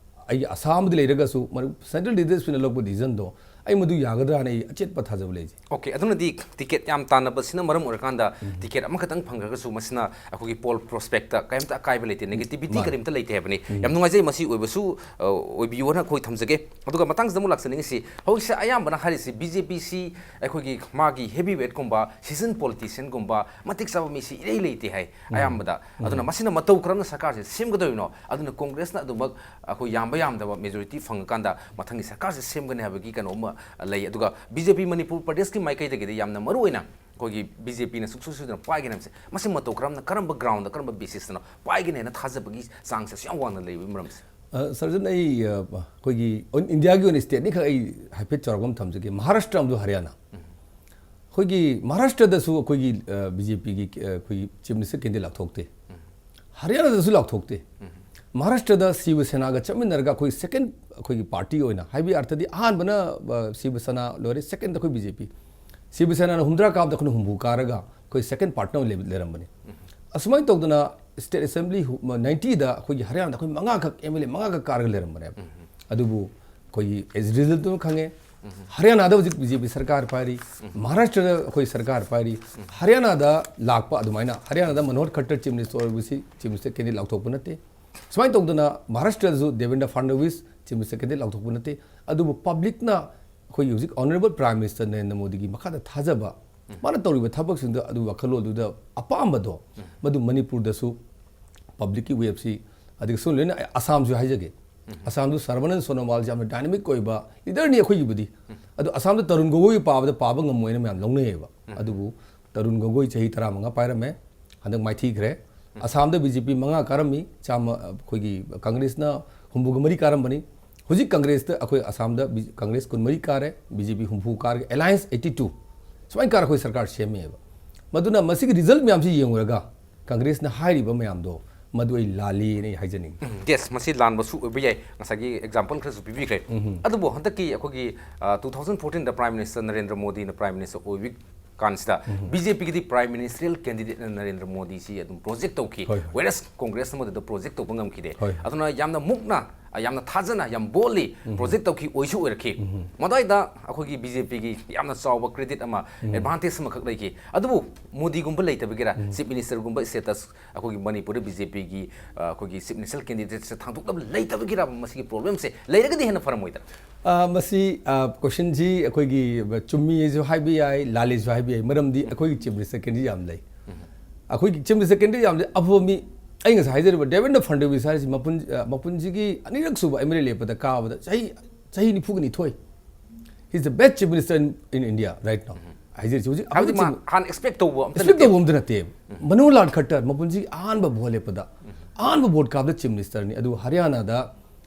ꯑꯩꯒꯤ ꯑꯁꯥ ꯑꯃꯗꯤ ꯂꯩꯔꯒꯁꯨ ꯃꯔꯨ-, central leadershipꯅ ꯂꯧꯕ decisionꯗꯣ ꯑꯩ ꯃꯗꯨ ꯌꯥꯒꯗ꯭ꯔꯥ ꯍꯥꯏꯅ ꯑꯩ ꯑꯆꯦꯠꯄ ꯊꯥꯖꯕ ꯂꯩꯖꯩ꯫ Okay, ꯑꯗꯨꯅꯗꯤ ticket ꯌꯥꯝ ꯇꯥꯟꯅꯕꯁꯤꯅ ꯃꯔꯝ ꯑꯣꯏꯔꯀꯥꯟꯗ ticket ꯑꯃꯈꯛꯇꯪ ꯐꯪꯈ꯭ꯔꯒꯁꯨ ꯃꯁꯤꯅ ꯑꯩꯈꯣꯏꯒꯤ poll prospectꯇ ꯀꯔꯤꯝꯇ ꯑꯀꯥꯏꯕ ꯂꯩꯇꯦ, negativity ꯃꯥꯅꯤ꯫ ꯀꯔꯤꯝꯇ ꯂꯩꯇꯦ ꯍꯥꯏꯕꯅꯤ꯫ ꯌꯥꯝ ꯅꯨꯡꯉꯥꯏꯖꯩ, ꯃꯁꯤ ꯑꯣꯏꯕꯁꯨ, ꯑ, ꯑꯣꯏꯕꯤꯌꯨ ꯍꯥꯏꯅ ꯑꯩꯈꯣꯏ ꯊꯝꯖꯒꯦ꯫ ꯑꯗꯨꯒ ꯃꯇꯥꯡꯁꯤꯗ ꯑꯃꯨꯛ ꯂꯥꯛꯆꯅꯤꯡꯉꯤꯁꯤ, ꯍꯧꯖꯤꯛꯁꯦ ꯑꯌꯥꯝꯕꯅ ꯍꯥꯏꯔꯤꯁꯤ BJPꯁꯤ ꯑꯩꯈꯣꯏꯒꯤ ꯃꯥꯒꯤ heavyweight ꯀꯨꯝꯕ, seasoned politician ꯒꯨꯝꯕ, ꯃꯇꯤꯛ ꯆꯥꯕ ꯃꯤꯁꯤ ꯏꯔꯩ ꯂꯩꯇꯦ ꯍꯥꯏ ꯑꯌꯥꯝꯕꯗ꯫ ꯑꯗꯨꯅ ꯃꯁꯤꯅ ꯃꯇꯧ ꯀꯔꯝꯅ ꯁꯔꯀꯥꯔꯁꯦ ꯁꯦꯝꯒꯗꯧꯔꯤꯕꯅꯣ? ꯑꯗꯨꯅ ꯀꯣꯡꯒ꯭ꯔꯦꯁꯅ ꯑꯗꯨꯃꯛ ꯑꯩꯈꯣꯏ ꯌꯥꯝꯕ ꯌꯥꯝꯗꯕ majority ꯐꯪꯉꯀꯥꯟꯗ ꯃꯊꯪꯒꯤ ꯁꯔꯀꯥꯔꯁꯦ ꯁꯦꯝꯒꯅꯤ ꯍꯥꯏꯕꯒꯤ ꯀꯩꯅꯣ ꯑꯃ ꯂꯩ꯫ ꯑꯗꯨꯒ BJP ꯃꯅꯤꯄꯨꯔ ꯄ꯭ꯔꯗꯦꯁꯀꯤ ꯃꯥꯏꯀꯩꯗꯒꯤꯗꯤ ꯌꯥꯝꯅ ꯃꯔꯨ ꯑꯣꯏꯅ ꯑꯩꯈꯣꯏꯒꯤ BJPꯅ ꯁꯨꯡꯁꯣꯏ ꯁꯣꯏꯗꯅ ꯄꯥꯏꯒꯅꯤ ꯍꯥꯏꯕꯁꯦ, ꯃꯁꯤ ꯃꯇꯧ ꯀꯔꯝꯅ, ꯀꯔꯝꯕ groundꯗ, ꯀꯔꯝꯕ basisꯇꯅꯣ ꯄꯥꯏꯒꯅꯤ ꯍꯥꯏꯅ ꯊꯥꯖꯕꯒꯤ ꯆꯥꯡꯁꯦ ꯑꯁꯨꯛ ꯌꯥꯝ ꯋꯥꯡꯅ ꯂꯩꯕꯒꯤ ꯃꯔꯝꯁꯦ? ꯑ, ꯁꯔꯖꯟ, ꯑꯩ, ꯑ, ꯑꯩꯈꯣꯏꯒꯤ on-, Indiaꯒꯤ ꯑꯣꯏꯅ stateꯅꯤ ꯈꯛ ꯑꯩ ꯍꯥꯏꯐꯦꯠ ꯆꯥꯎꯔꯥꯛꯄ ꯑꯃ ꯊꯝꯖꯒꯦ꯫ ꯃꯍꯥꯔꯥꯁꯇ꯭ꯔ ꯑꯃꯗꯣ ꯍꯔꯤꯌꯥꯅꯥ꯫ ꯑꯩꯈꯣꯏꯒꯤ ꯃꯍꯥꯔꯥꯁꯇ꯭ꯔꯗꯁꯨ ꯑꯩꯈꯣꯏꯒꯤ, ꯑ, BJPꯒꯤ, ꯑ, ꯑꯩꯈꯣꯏꯒꯤ chief minister candidate ꯂꯥꯎꯊꯣꯛꯇꯦ꯫ ꯍꯔꯤꯌꯥꯅꯥꯗꯁꯨ ꯂꯥꯎꯊꯣꯛꯇꯦ꯫ ꯃꯍꯥꯔꯥꯁꯇ꯭ꯔꯗ ꯁꯤꯕ ꯁꯦꯅꯥꯒ ꯆꯠꯃꯤꯟꯅꯔꯒ ꯑꯩꯈꯣꯏ second ꯑꯩꯈꯣꯏꯒꯤ party ꯑꯣꯏꯅ, ꯍꯥꯏꯕꯒꯤ ꯑꯔꯊꯗꯤ ꯑꯍꯥꯟꯕꯅ, ꯑ, ꯁꯤꯕ ꯁꯦꯅꯥ ꯂꯣꯏꯔꯦ, second ꯑꯩꯈꯣꯏ BJP꯫ ꯁꯤꯕ ꯁꯦꯅꯥꯅ ꯍꯨꯝꯗ꯭ꯔꯥ ꯀꯥꯕꯗ ꯑꯩꯈꯣꯏꯅ ꯍꯨꯝꯐꯨ ꯀꯥꯔꯒ ꯑꯩꯈꯣꯏ second partner ꯑꯣꯏꯅ ꯂꯩ-, ꯂꯩꯔꯝꯕꯅꯤ꯫ ꯑꯁꯨꯃꯥꯏꯅ ꯇꯧꯗꯅ state assembly ꯍꯨ-, ꯃ-, ninetyꯗ ꯑꯩꯈꯣꯏꯒꯤ ꯍꯔꯤꯌꯥꯅꯥꯗ ꯑꯩꯈꯣꯏ ꯃꯉꯥꯈꯛ, MLA ꯃꯉꯥꯈꯛ ꯀꯥꯔꯒ ꯂꯩꯔꯝꯕꯅꯦꯕ꯫ ꯑꯗꯨꯕꯨ ꯑꯩꯈꯣꯏꯒꯤ as resultꯇꯨ ꯈꯪꯉꯦ, ꯍꯔꯤꯌꯥꯅꯥꯗ ꯍꯧꯖꯤꯛ ꯕꯤ ꯖꯦ ꯄꯤ ꯁꯔꯀꯥꯔ ꯄꯥꯏꯔꯤ, ꯃꯍꯥꯔꯥꯁꯇ꯭ꯔꯗ ꯑꯩꯈꯣꯏ ꯁꯔꯀꯥꯔ ꯄꯥꯏꯔꯤ꯫ ꯍꯔꯤꯌꯥꯅꯥꯗ ꯂꯥꯛꯄ ꯑꯗꯨꯃꯥꯏꯅ ꯍꯔꯤꯌꯥꯅꯥꯗ ꯃꯅꯣꯍꯔ ꯈꯠꯇꯔ ꯆꯤꯐ ꯃꯤꯅꯤꯁꯇꯔ ꯑꯣꯏꯕꯁꯤ ꯆꯤꯐ ꯃꯤꯅꯤꯁꯇꯔ ꯀꯦꯟꯗꯤꯗꯦꯠ ꯂꯥꯎꯊꯣꯛꯄ ꯅꯠꯇꯦ꯫ ꯁꯨꯃꯥꯏꯅ ꯇꯧꯗꯅ ꯃꯍꯥꯔꯥꯁꯇ꯭ꯔꯗꯁꯨ Devendra Fadnavis chief minister candidate ꯂꯥꯎꯊꯣꯛꯄ ꯅꯠꯇꯦ꯫ ꯑꯗꯨꯕꯨ ꯄꯕ꯭ꯂꯤꯛꯅ ꯑꯩꯈꯣꯏꯒꯤ ꯍꯧꯖꯤꯛ ꯑꯣꯅꯔꯦꯕꯜ ꯄ꯭ꯔꯥꯏꯝ ꯃꯤꯅꯤꯁꯇꯔ ꯅꯔꯦꯟꯗ꯭ꯔ ꯃꯣꯗꯤꯒꯤ ꯃꯈꯥꯗ ꯊꯥꯖꯕ, ꯃꯥꯅ ꯇꯧꯔꯤꯕ ꯊꯕꯛꯁꯤꯡꯗ ꯑꯗꯨ ꯋꯥꯈꯜꯂꯣꯟꯗꯨꯗ ꯑꯄꯥꯝꯕꯗꯣ, ꯃꯗꯨ ꯃꯅꯤꯄꯨꯔꯗꯁꯨ ꯄꯕ꯭ꯂꯤꯛꯀꯤ ꯋꯦꯞꯁꯤ, ꯑꯗꯒꯤ ꯁꯨꯝ ꯂꯣꯏꯅ ꯑꯁꯥꯝꯁꯨ ꯍꯥꯏꯖꯒꯦ꯫ ꯑꯁꯥꯝꯗꯨ ꯁꯔꯕꯥꯅꯟꯗ ꯁꯣꯅꯣꯋꯥꯜꯁꯤ ꯌꯥꯝꯅ ꯗꯥꯏꯅꯥꯃꯤꯛ ꯑꯣꯏꯕ ꯂꯤꯗꯔꯅꯤ ꯑꯩꯈꯣꯏꯒꯤꯕꯨꯗꯤ꯫ ꯑꯗꯣ ꯑꯁꯥꯝꯗ ꯇꯔꯨꯟ ꯒꯣꯒꯣꯏ ꯄꯥꯕꯗ ꯄꯥꯕ ꯉꯝꯃꯣꯏꯅ ꯃꯌꯥꯝ ꯂꯧꯅꯩꯌꯦꯕ꯫ ꯑꯗꯨꯕꯨ ꯇꯔꯨꯟ ꯒꯣꯒꯣꯏ ꯆꯍꯤ ꯇꯔꯥꯃꯉꯥ ꯄꯥꯏꯔꯝꯃꯦ, ꯍꯟꯗꯛ ꯃꯥꯏꯊꯤꯈ꯭ꯔꯦ꯫ ꯑꯁꯥꯝꯗ ꯕꯤ ꯖꯦ ꯄꯤ ꯃꯉꯥ ꯀꯥꯔꯝꯃꯤ, ꯆꯥꯝꯃ, ꯑꯩꯈꯣꯏꯒꯤ ꯀꯪꯒ꯭ꯔꯦꯁꯅ ꯍꯨꯝꯐꯨꯒ ꯃꯔꯤ ꯀꯥꯔꯝꯕꯅꯤ꯫ ꯍꯧꯖꯤꯛ ꯀꯪꯒ꯭ꯔꯦꯁꯇ ꯑꯩꯈꯣꯏ ꯑꯁꯥꯝꯗ ꯕꯤ-, ꯀꯪꯒ꯭ꯔꯦꯁ ꯀꯨꯟꯃꯔꯤ ꯀꯥꯔꯦ, ꯕꯤ ꯖꯦ ꯄꯤ ꯍꯨꯝꯐꯨ ꯀꯥꯔꯒ alliance eighty two, ꯁꯨꯃꯥꯏꯅ ꯀꯥꯔ ꯑꯩꯈꯣꯏ ꯁꯔꯀꯥꯔ ꯁꯦꯝꯃꯦꯕ꯫ ꯃꯗꯨꯅ ꯃꯁꯤꯒꯤ ꯔꯤꯖꯜꯠ ꯃꯌꯥꯝꯁꯤ ꯌꯦꯡꯉꯨꯔꯒ ꯀꯪꯒ꯭ꯔꯦꯁꯅ ꯍꯥꯏꯔꯤꯕ ꯃꯌꯥꯝꯗꯣ ꯃꯗꯨ ꯑꯩ ꯂꯥꯜꯂꯤꯅ ꯑꯩ ꯍꯥꯏꯖꯅꯤꯡꯉꯤ꯫ ꯌꯦꯁ, ꯃꯁꯤ ꯂꯥꯟꯕꯁꯨ ꯑꯣꯏꯕ ꯌꯥꯏ, ꯉꯁꯥꯏꯒꯤ ꯑꯦꯛꯖꯥꯝꯄꯜ ꯈꯔꯁꯨ ꯄꯤꯕꯤꯈ꯭ꯔꯦ꯫ ꯑꯗꯨꯕꯨ ꯍꯟꯗꯛꯀꯤ ꯑꯩꯈꯣꯏꯒꯤ ꯇꯨ ꯊꯥꯎꯖꯟ ꯐꯣꯔꯇꯤꯟꯗ ꯄ꯭ꯔꯥꯏꯝ ꯃꯤꯅꯤꯁꯇꯔ ꯅꯔꯦꯟꯗ꯭ꯔ ꯃꯣꯗꯤꯅ ꯄ꯭ꯔꯥꯏꯝ ꯃꯤꯅꯤꯁꯇꯔ ꯑꯣꯏꯕ ꯀꯥꯟꯁꯤꯗ ꯕꯤ ꯖꯦ ꯄꯤꯒꯤꯗꯤ ꯄ꯭ꯔꯥꯏꯝ ꯃꯤꯅꯤꯁꯇꯔꯤꯌꯦꯜ ꯀꯦꯟꯗꯤꯗꯦꯠꯅ ꯅꯔꯦꯟꯗ꯭ꯔ ꯃꯣꯗꯤꯁꯤ ꯑꯗꯨꯝ ꯄ꯭ꯔꯣꯖꯦꯛ ꯇꯧꯈꯤ꯫ ꯍꯣꯏ, ꯍꯣꯏ꯫ ꯋꯦꯔꯁ ꯀꯣꯡꯒ꯭ꯔꯦꯁꯅ ꯃꯗꯨꯗ ꯄ꯭ꯔꯣꯖꯦꯛ ꯇꯧꯕ ꯉꯝꯈꯤꯗꯦ꯫ ꯍꯣꯏ꯫ ꯑꯗꯨꯅ ꯌꯥꯝꯅ ꯃꯨꯛꯅ, ꯑ, ꯌꯥꯝꯅ ꯊꯥꯖꯅ, ꯌꯥꯝ ꯕꯣꯜꯂꯤ ꯄ꯭ꯔꯣꯖꯦꯛ ꯇꯧꯈꯤ, ꯑꯣꯏꯁꯨ ꯑꯣꯏꯔꯛꯈꯤ꯫ ꯃꯗꯨꯋꯥꯏꯗ ꯑꯩꯈꯣꯏꯒꯤ ꯕꯤ ꯖꯦ ꯄꯤꯒꯤ ꯌꯥꯝꯅ ꯆꯥꯎꯕ ꯀ꯭ꯔꯦꯗꯤꯠ ꯑꯃ, ꯑꯦꯗꯚꯥꯟꯇꯦꯖ ꯑꯃꯈꯛ ꯂꯩꯈꯤ꯫ ꯑꯗꯨꯕꯨ ꯃꯣꯗꯤꯒꯨꯝꯕ ꯂꯩꯇꯕꯒꯤꯔ, ꯆꯤꯐ ꯃꯤꯅꯤꯁꯇꯔꯒꯨꯝꯕ ꯁ꯭ꯇꯦꯇꯁ ꯑꯩꯈꯣꯏꯒꯤ ꯃꯅꯤꯄꯨꯔꯗ ꯕꯤ ꯖꯦ ꯄꯤꯒꯤ, ꯑ, ꯑꯩꯈꯣꯏꯒꯤ ꯆꯤꯐ ꯃꯤꯅꯤꯁꯇꯔ ꯀꯦꯟꯗꯤꯗꯦꯠꯁꯦ ꯊꯥꯡꯗꯣꯛꯅꯕ ꯂꯩꯇꯕꯒꯤꯔ ꯃꯁꯤꯒꯤ ꯄ꯭ꯔꯣꯕ꯭ꯂꯦꯝꯁꯦ ꯂꯩꯔꯒꯗꯤ ꯍꯦꯟꯅ ꯐꯔꯝꯃꯣꯏꯗ꯭ꯔꯥ? ꯑ, ꯃꯁꯤ, ꯑ, ꯀꯣꯏꯁꯟꯁꯤ ꯑꯩꯈꯣꯏꯒꯤ ꯆꯨꯝꯃꯤꯁꯨ ꯍꯥꯏꯕ ꯌꯥꯏ, ꯂꯥꯜꯂꯤꯁꯨ ꯍꯥꯏꯕ ꯌꯥꯏ, ꯃꯔꯝꯗꯤ ꯑꯩꯈꯣꯏꯒꯤ ꯆꯤꯐ ꯃꯤꯅꯤꯁꯇꯔ ꯀꯦꯟꯗꯤꯗꯦꯠ ꯌꯥꯝ ꯂꯩ꯫ ꯑꯩꯈꯣꯏꯒꯤ ꯆꯤꯐ ꯃꯤꯅꯤꯁꯇꯔ ꯀꯦꯟꯗꯤꯗꯦꯠ ꯌꯥꯝ ꯂꯩ꯫ ꯑꯐꯕ ꯃꯤ, ꯑꯩ ꯉꯁꯥꯏ ꯍꯥꯏꯖꯔꯤꯕ ꯗꯦꯕꯦꯟꯗ꯭ꯔ ꯐꯗꯅꯕꯤꯁ ꯍꯥꯏꯔꯤꯁꯤ ꯃꯄꯨꯟ-, ꯑ, ꯃꯄꯨꯟꯁꯤꯒꯤ ꯑꯅꯤꯔꯛ ꯁꯨꯕ ꯑꯦꯝ ꯑꯦꯜ ꯑꯦ ꯂꯦꯞꯄꯗ ꯀꯥꯕꯗ ꯆꯍꯤ, ꯆꯍꯤ ꯅꯤꯐꯨꯒ ꯅꯤꯊꯣꯏ, he is the best chief minister in, in India right now꯫ ꯍꯥꯏꯖꯔꯤꯁꯤ ꯍꯧꯖꯤꯛ, ꯍꯥꯏꯕꯗꯤ ꯍꯧꯖꯤꯛ ꯃꯥ ꯍꯥꯟꯅ ꯑꯦꯛꯁꯄꯦꯛ ꯇꯧꯕ ꯑꯝꯇ ꯑꯦꯛꯁꯄꯦꯛ ꯅꯠꯇꯦ꯫ ꯇꯧꯕ ꯑꯝꯇ ꯅꯠꯇꯦ꯫ ꯃꯅꯣꯍꯔ ꯂꯥꯜ ꯈꯠꯇꯔ ꯃꯄꯨꯟꯁꯤꯒꯤ ꯑꯍꯥꯟꯕ ꯚꯣꯠ ꯂꯦꯞꯄꯗ, ꯑꯍꯥꯟꯕ ꯚꯣꯠ ꯀꯥꯕꯗ ꯆꯤꯐ ꯃꯤꯅꯤꯁꯇꯔꯅꯤ꯫ ꯑꯗꯨ ꯍꯔꯤꯌꯥꯅꯥꯗ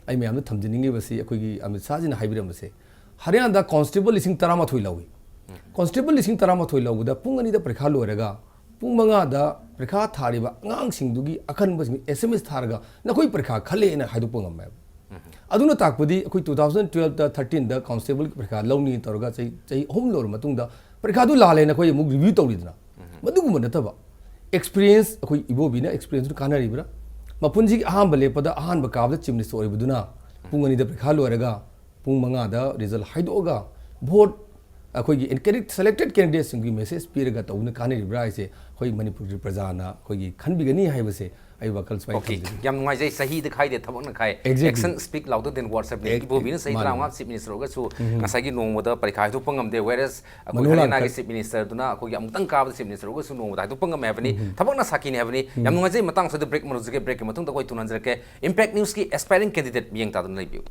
ꯑꯩ ꯃꯌꯥꯝꯗ ꯊꯝꯖꯅꯤꯡꯉꯤꯕꯁꯤ, ꯑꯩꯈꯣꯏꯒꯤ ꯑꯃꯤꯠ ꯁꯥꯍꯖꯤꯅ ꯍꯥꯏꯕꯤꯔꯝꯕꯁꯦ, ꯍꯔꯤꯌꯥꯅꯥꯗ ꯀꯣꯟꯁꯇꯦꯕꯜ ꯂꯤꯁꯤꯡ ꯇꯔꯥꯃꯥꯊꯣꯏ ꯂꯧꯏ꯫ ꯀꯣꯟꯁꯇꯦꯕꯜ ꯂꯤꯁꯤꯡ ꯇꯔꯥꯃꯥꯊꯣꯏ ꯂꯧꯕꯗ ꯄꯨꯡ ꯑꯅꯤꯗ ꯄꯔꯤꯈꯥ ꯂꯣꯏꯔꯒ ꯄꯨꯡ ꯃꯉꯥꯗ ꯄꯔꯤꯈꯥ ꯊꯥꯔꯤꯕ ꯑꯉꯥꯡꯁꯤꯡꯗꯨꯒꯤ ꯑꯈꯟꯕꯁꯤꯡ ꯑꯦꯁ ꯑꯦꯝ ꯑꯦꯁ ꯊꯥꯔꯒ ꯅꯈꯣꯏ ꯄꯔꯤꯈꯥ ꯈꯜꯂꯦꯅ ꯍꯥꯏꯗꯣꯛꯄ ꯉꯝꯃꯦꯕ꯫ ꯑꯗꯨꯅ ꯇꯥꯛꯄꯗꯤ ꯑꯩꯈꯣꯏ ꯇꯨ ꯊꯥꯎꯖꯟ ꯇꯨꯋꯦꯜꯐꯇ ꯊꯥꯔꯇꯤꯟꯗ ꯀꯣꯟꯁꯇꯦꯕꯜꯒꯤ ꯄꯔꯤꯈꯥ ꯂꯧꯅꯤ ꯇꯧꯔꯒ ꯆꯍꯤ, ꯆꯍꯤ ꯑꯍꯨꯝ ꯂꯧꯔꯕ ꯃꯇꯨꯡꯗ ꯄꯔꯤꯈꯥꯗꯨ ꯂꯥꯜꯂꯦꯅ ꯑꯩꯈꯣꯏ ꯑꯃꯨꯛ ꯔꯤꯚ꯭ꯌꯨ ꯇꯧꯔꯤꯗꯅ, ꯃꯗꯨꯒꯨꯝꯕ ꯅꯠꯇꯕ ꯑꯦꯛꯁꯄꯤꯔꯤꯌꯦꯟꯁ, ꯑꯩꯈꯣꯏ ꯏꯕꯣꯕꯤꯅ ꯑꯦꯛꯁꯄꯤꯔꯤꯌꯦꯟꯁꯇꯨ ꯀꯥꯟꯅꯔꯤꯕ꯭ꯔꯥ? ꯃꯄꯨꯟꯁꯤꯒꯤ ꯑꯍꯥꯟꯕ ꯂꯦꯞꯄꯗ ꯑꯍꯥꯟꯕ ꯀꯥꯕꯗ ꯆꯤꯐ ꯃꯤꯅꯤꯁꯇꯔ ꯑꯣꯏꯕꯗꯨꯅ ꯄꯨꯡ ꯑꯅꯤꯗ ꯄꯔꯤꯈꯥ ꯂꯣꯏꯔꯒ ꯄꯨꯡ ꯃꯉꯥꯗ ꯔꯤꯖꯜ ꯍꯥꯏꯗꯣꯛꯑꯒ ꯚꯣꯠ ꯑꯩꯈꯣꯏꯒꯤ ꯀꯦꯟꯗꯤꯗꯦꯠ, ꯁꯦꯂꯦꯛꯇꯦꯠ ꯀꯦꯟꯗꯤꯗꯦꯠꯁꯤꯡꯒꯤ ꯃꯦꯁꯦꯖ ꯄꯤꯔꯒ ꯇꯧꯕꯅ ꯀꯥꯟꯅꯔꯤꯕ꯭ꯔꯥ ꯍꯥꯏꯁꯦ ꯑꯩꯈꯣꯏ ꯃꯅꯤꯄꯨꯔꯒꯤ ꯄ꯭ꯔꯖꯥꯅ ꯑꯩꯈꯣꯏꯒꯤ ꯈꯟꯕꯤꯒꯅꯤ ꯍꯥꯏꯕꯁꯦ ꯑꯩ ꯋꯥꯈꯜ ꯁꯨꯃꯥꯏꯅ ꯑꯣꯀꯦ꯫ ꯊꯝꯖꯒꯦ꯫ ꯌꯥꯝ ꯅꯨꯡꯉꯥꯏꯖꯩ꯫ ꯆꯍꯤꯗ ꯈꯥꯏꯗꯦ, ꯊꯕꯛꯅ ꯈꯥꯏ꯫ Exactly. Action speak louder than words ꯍꯥꯏꯕꯅꯤ꯫ Ex- ꯏꯕꯣꯕꯤꯅ ꯆꯍꯤ ꯃꯥꯅꯤ, ꯇꯔꯥꯃꯉꯥ ꯃꯥꯅꯤ꯫ ꯆꯤꯐ ꯃꯤꯅꯤꯁꯇꯔ ꯑꯣꯏꯔꯒꯁꯨ ꯉꯁꯥꯏꯒꯤ ꯅꯣꯡꯃꯗ ꯄꯔꯤꯈꯥ ꯍꯥꯏꯗꯣꯛꯄ ꯉꯝꯗꯦ꯫ Whereas ꯑꯩꯈꯣꯏ ꯃꯅꯣꯍꯔ ꯍꯔꯤꯌꯥꯅꯥꯒꯤ ꯂꯥꯜ ꯆꯤꯐ ꯃꯤꯅꯤꯁꯇꯔꯗꯨꯅ ꯑꯩꯈꯣꯏꯒꯤ ꯑꯃꯨꯛꯇꯪ ꯀꯥꯕꯗ ꯆꯤꯐ ꯃꯤꯅꯤꯁꯇꯔ ꯑꯣꯏꯔꯒꯁꯨ ꯅꯣꯡꯃꯗ ꯍꯥꯏꯗꯣꯛꯄ ꯉꯝꯃꯦ ꯍꯥꯏꯕꯅꯤ꯫ ꯊꯕꯛꯅ ꯁꯥꯈꯤꯅꯤ ꯍꯥꯏꯕꯅꯤ꯫ ꯌꯥꯝ ꯅꯨꯡꯉꯥꯏꯖꯩ꯫ ꯃꯇꯥꯡ ꯑꯁꯤꯗ ꯕ꯭ꯔꯦꯛ ꯑꯃ ꯂꯧꯖꯒꯦ꯫ ꯕ꯭ꯔꯦꯛꯀꯤ ꯃꯇꯨꯡꯗ ꯑꯩꯈꯣꯏ ꯇꯨꯅ ꯍꯟꯖꯔꯛꯀꯦ꯫ ꯏꯝꯄꯦꯛ ꯅ꯭ꯌꯨꯁꯀꯤ ꯑꯦꯁꯄꯥꯏꯔꯤꯡ ꯀꯦꯟꯗꯤꯗꯦꯠ ꯃꯤꯌꯦꯡ ꯇꯥꯗꯨꯅ ꯂꯩꯕꯤꯌꯨ꯫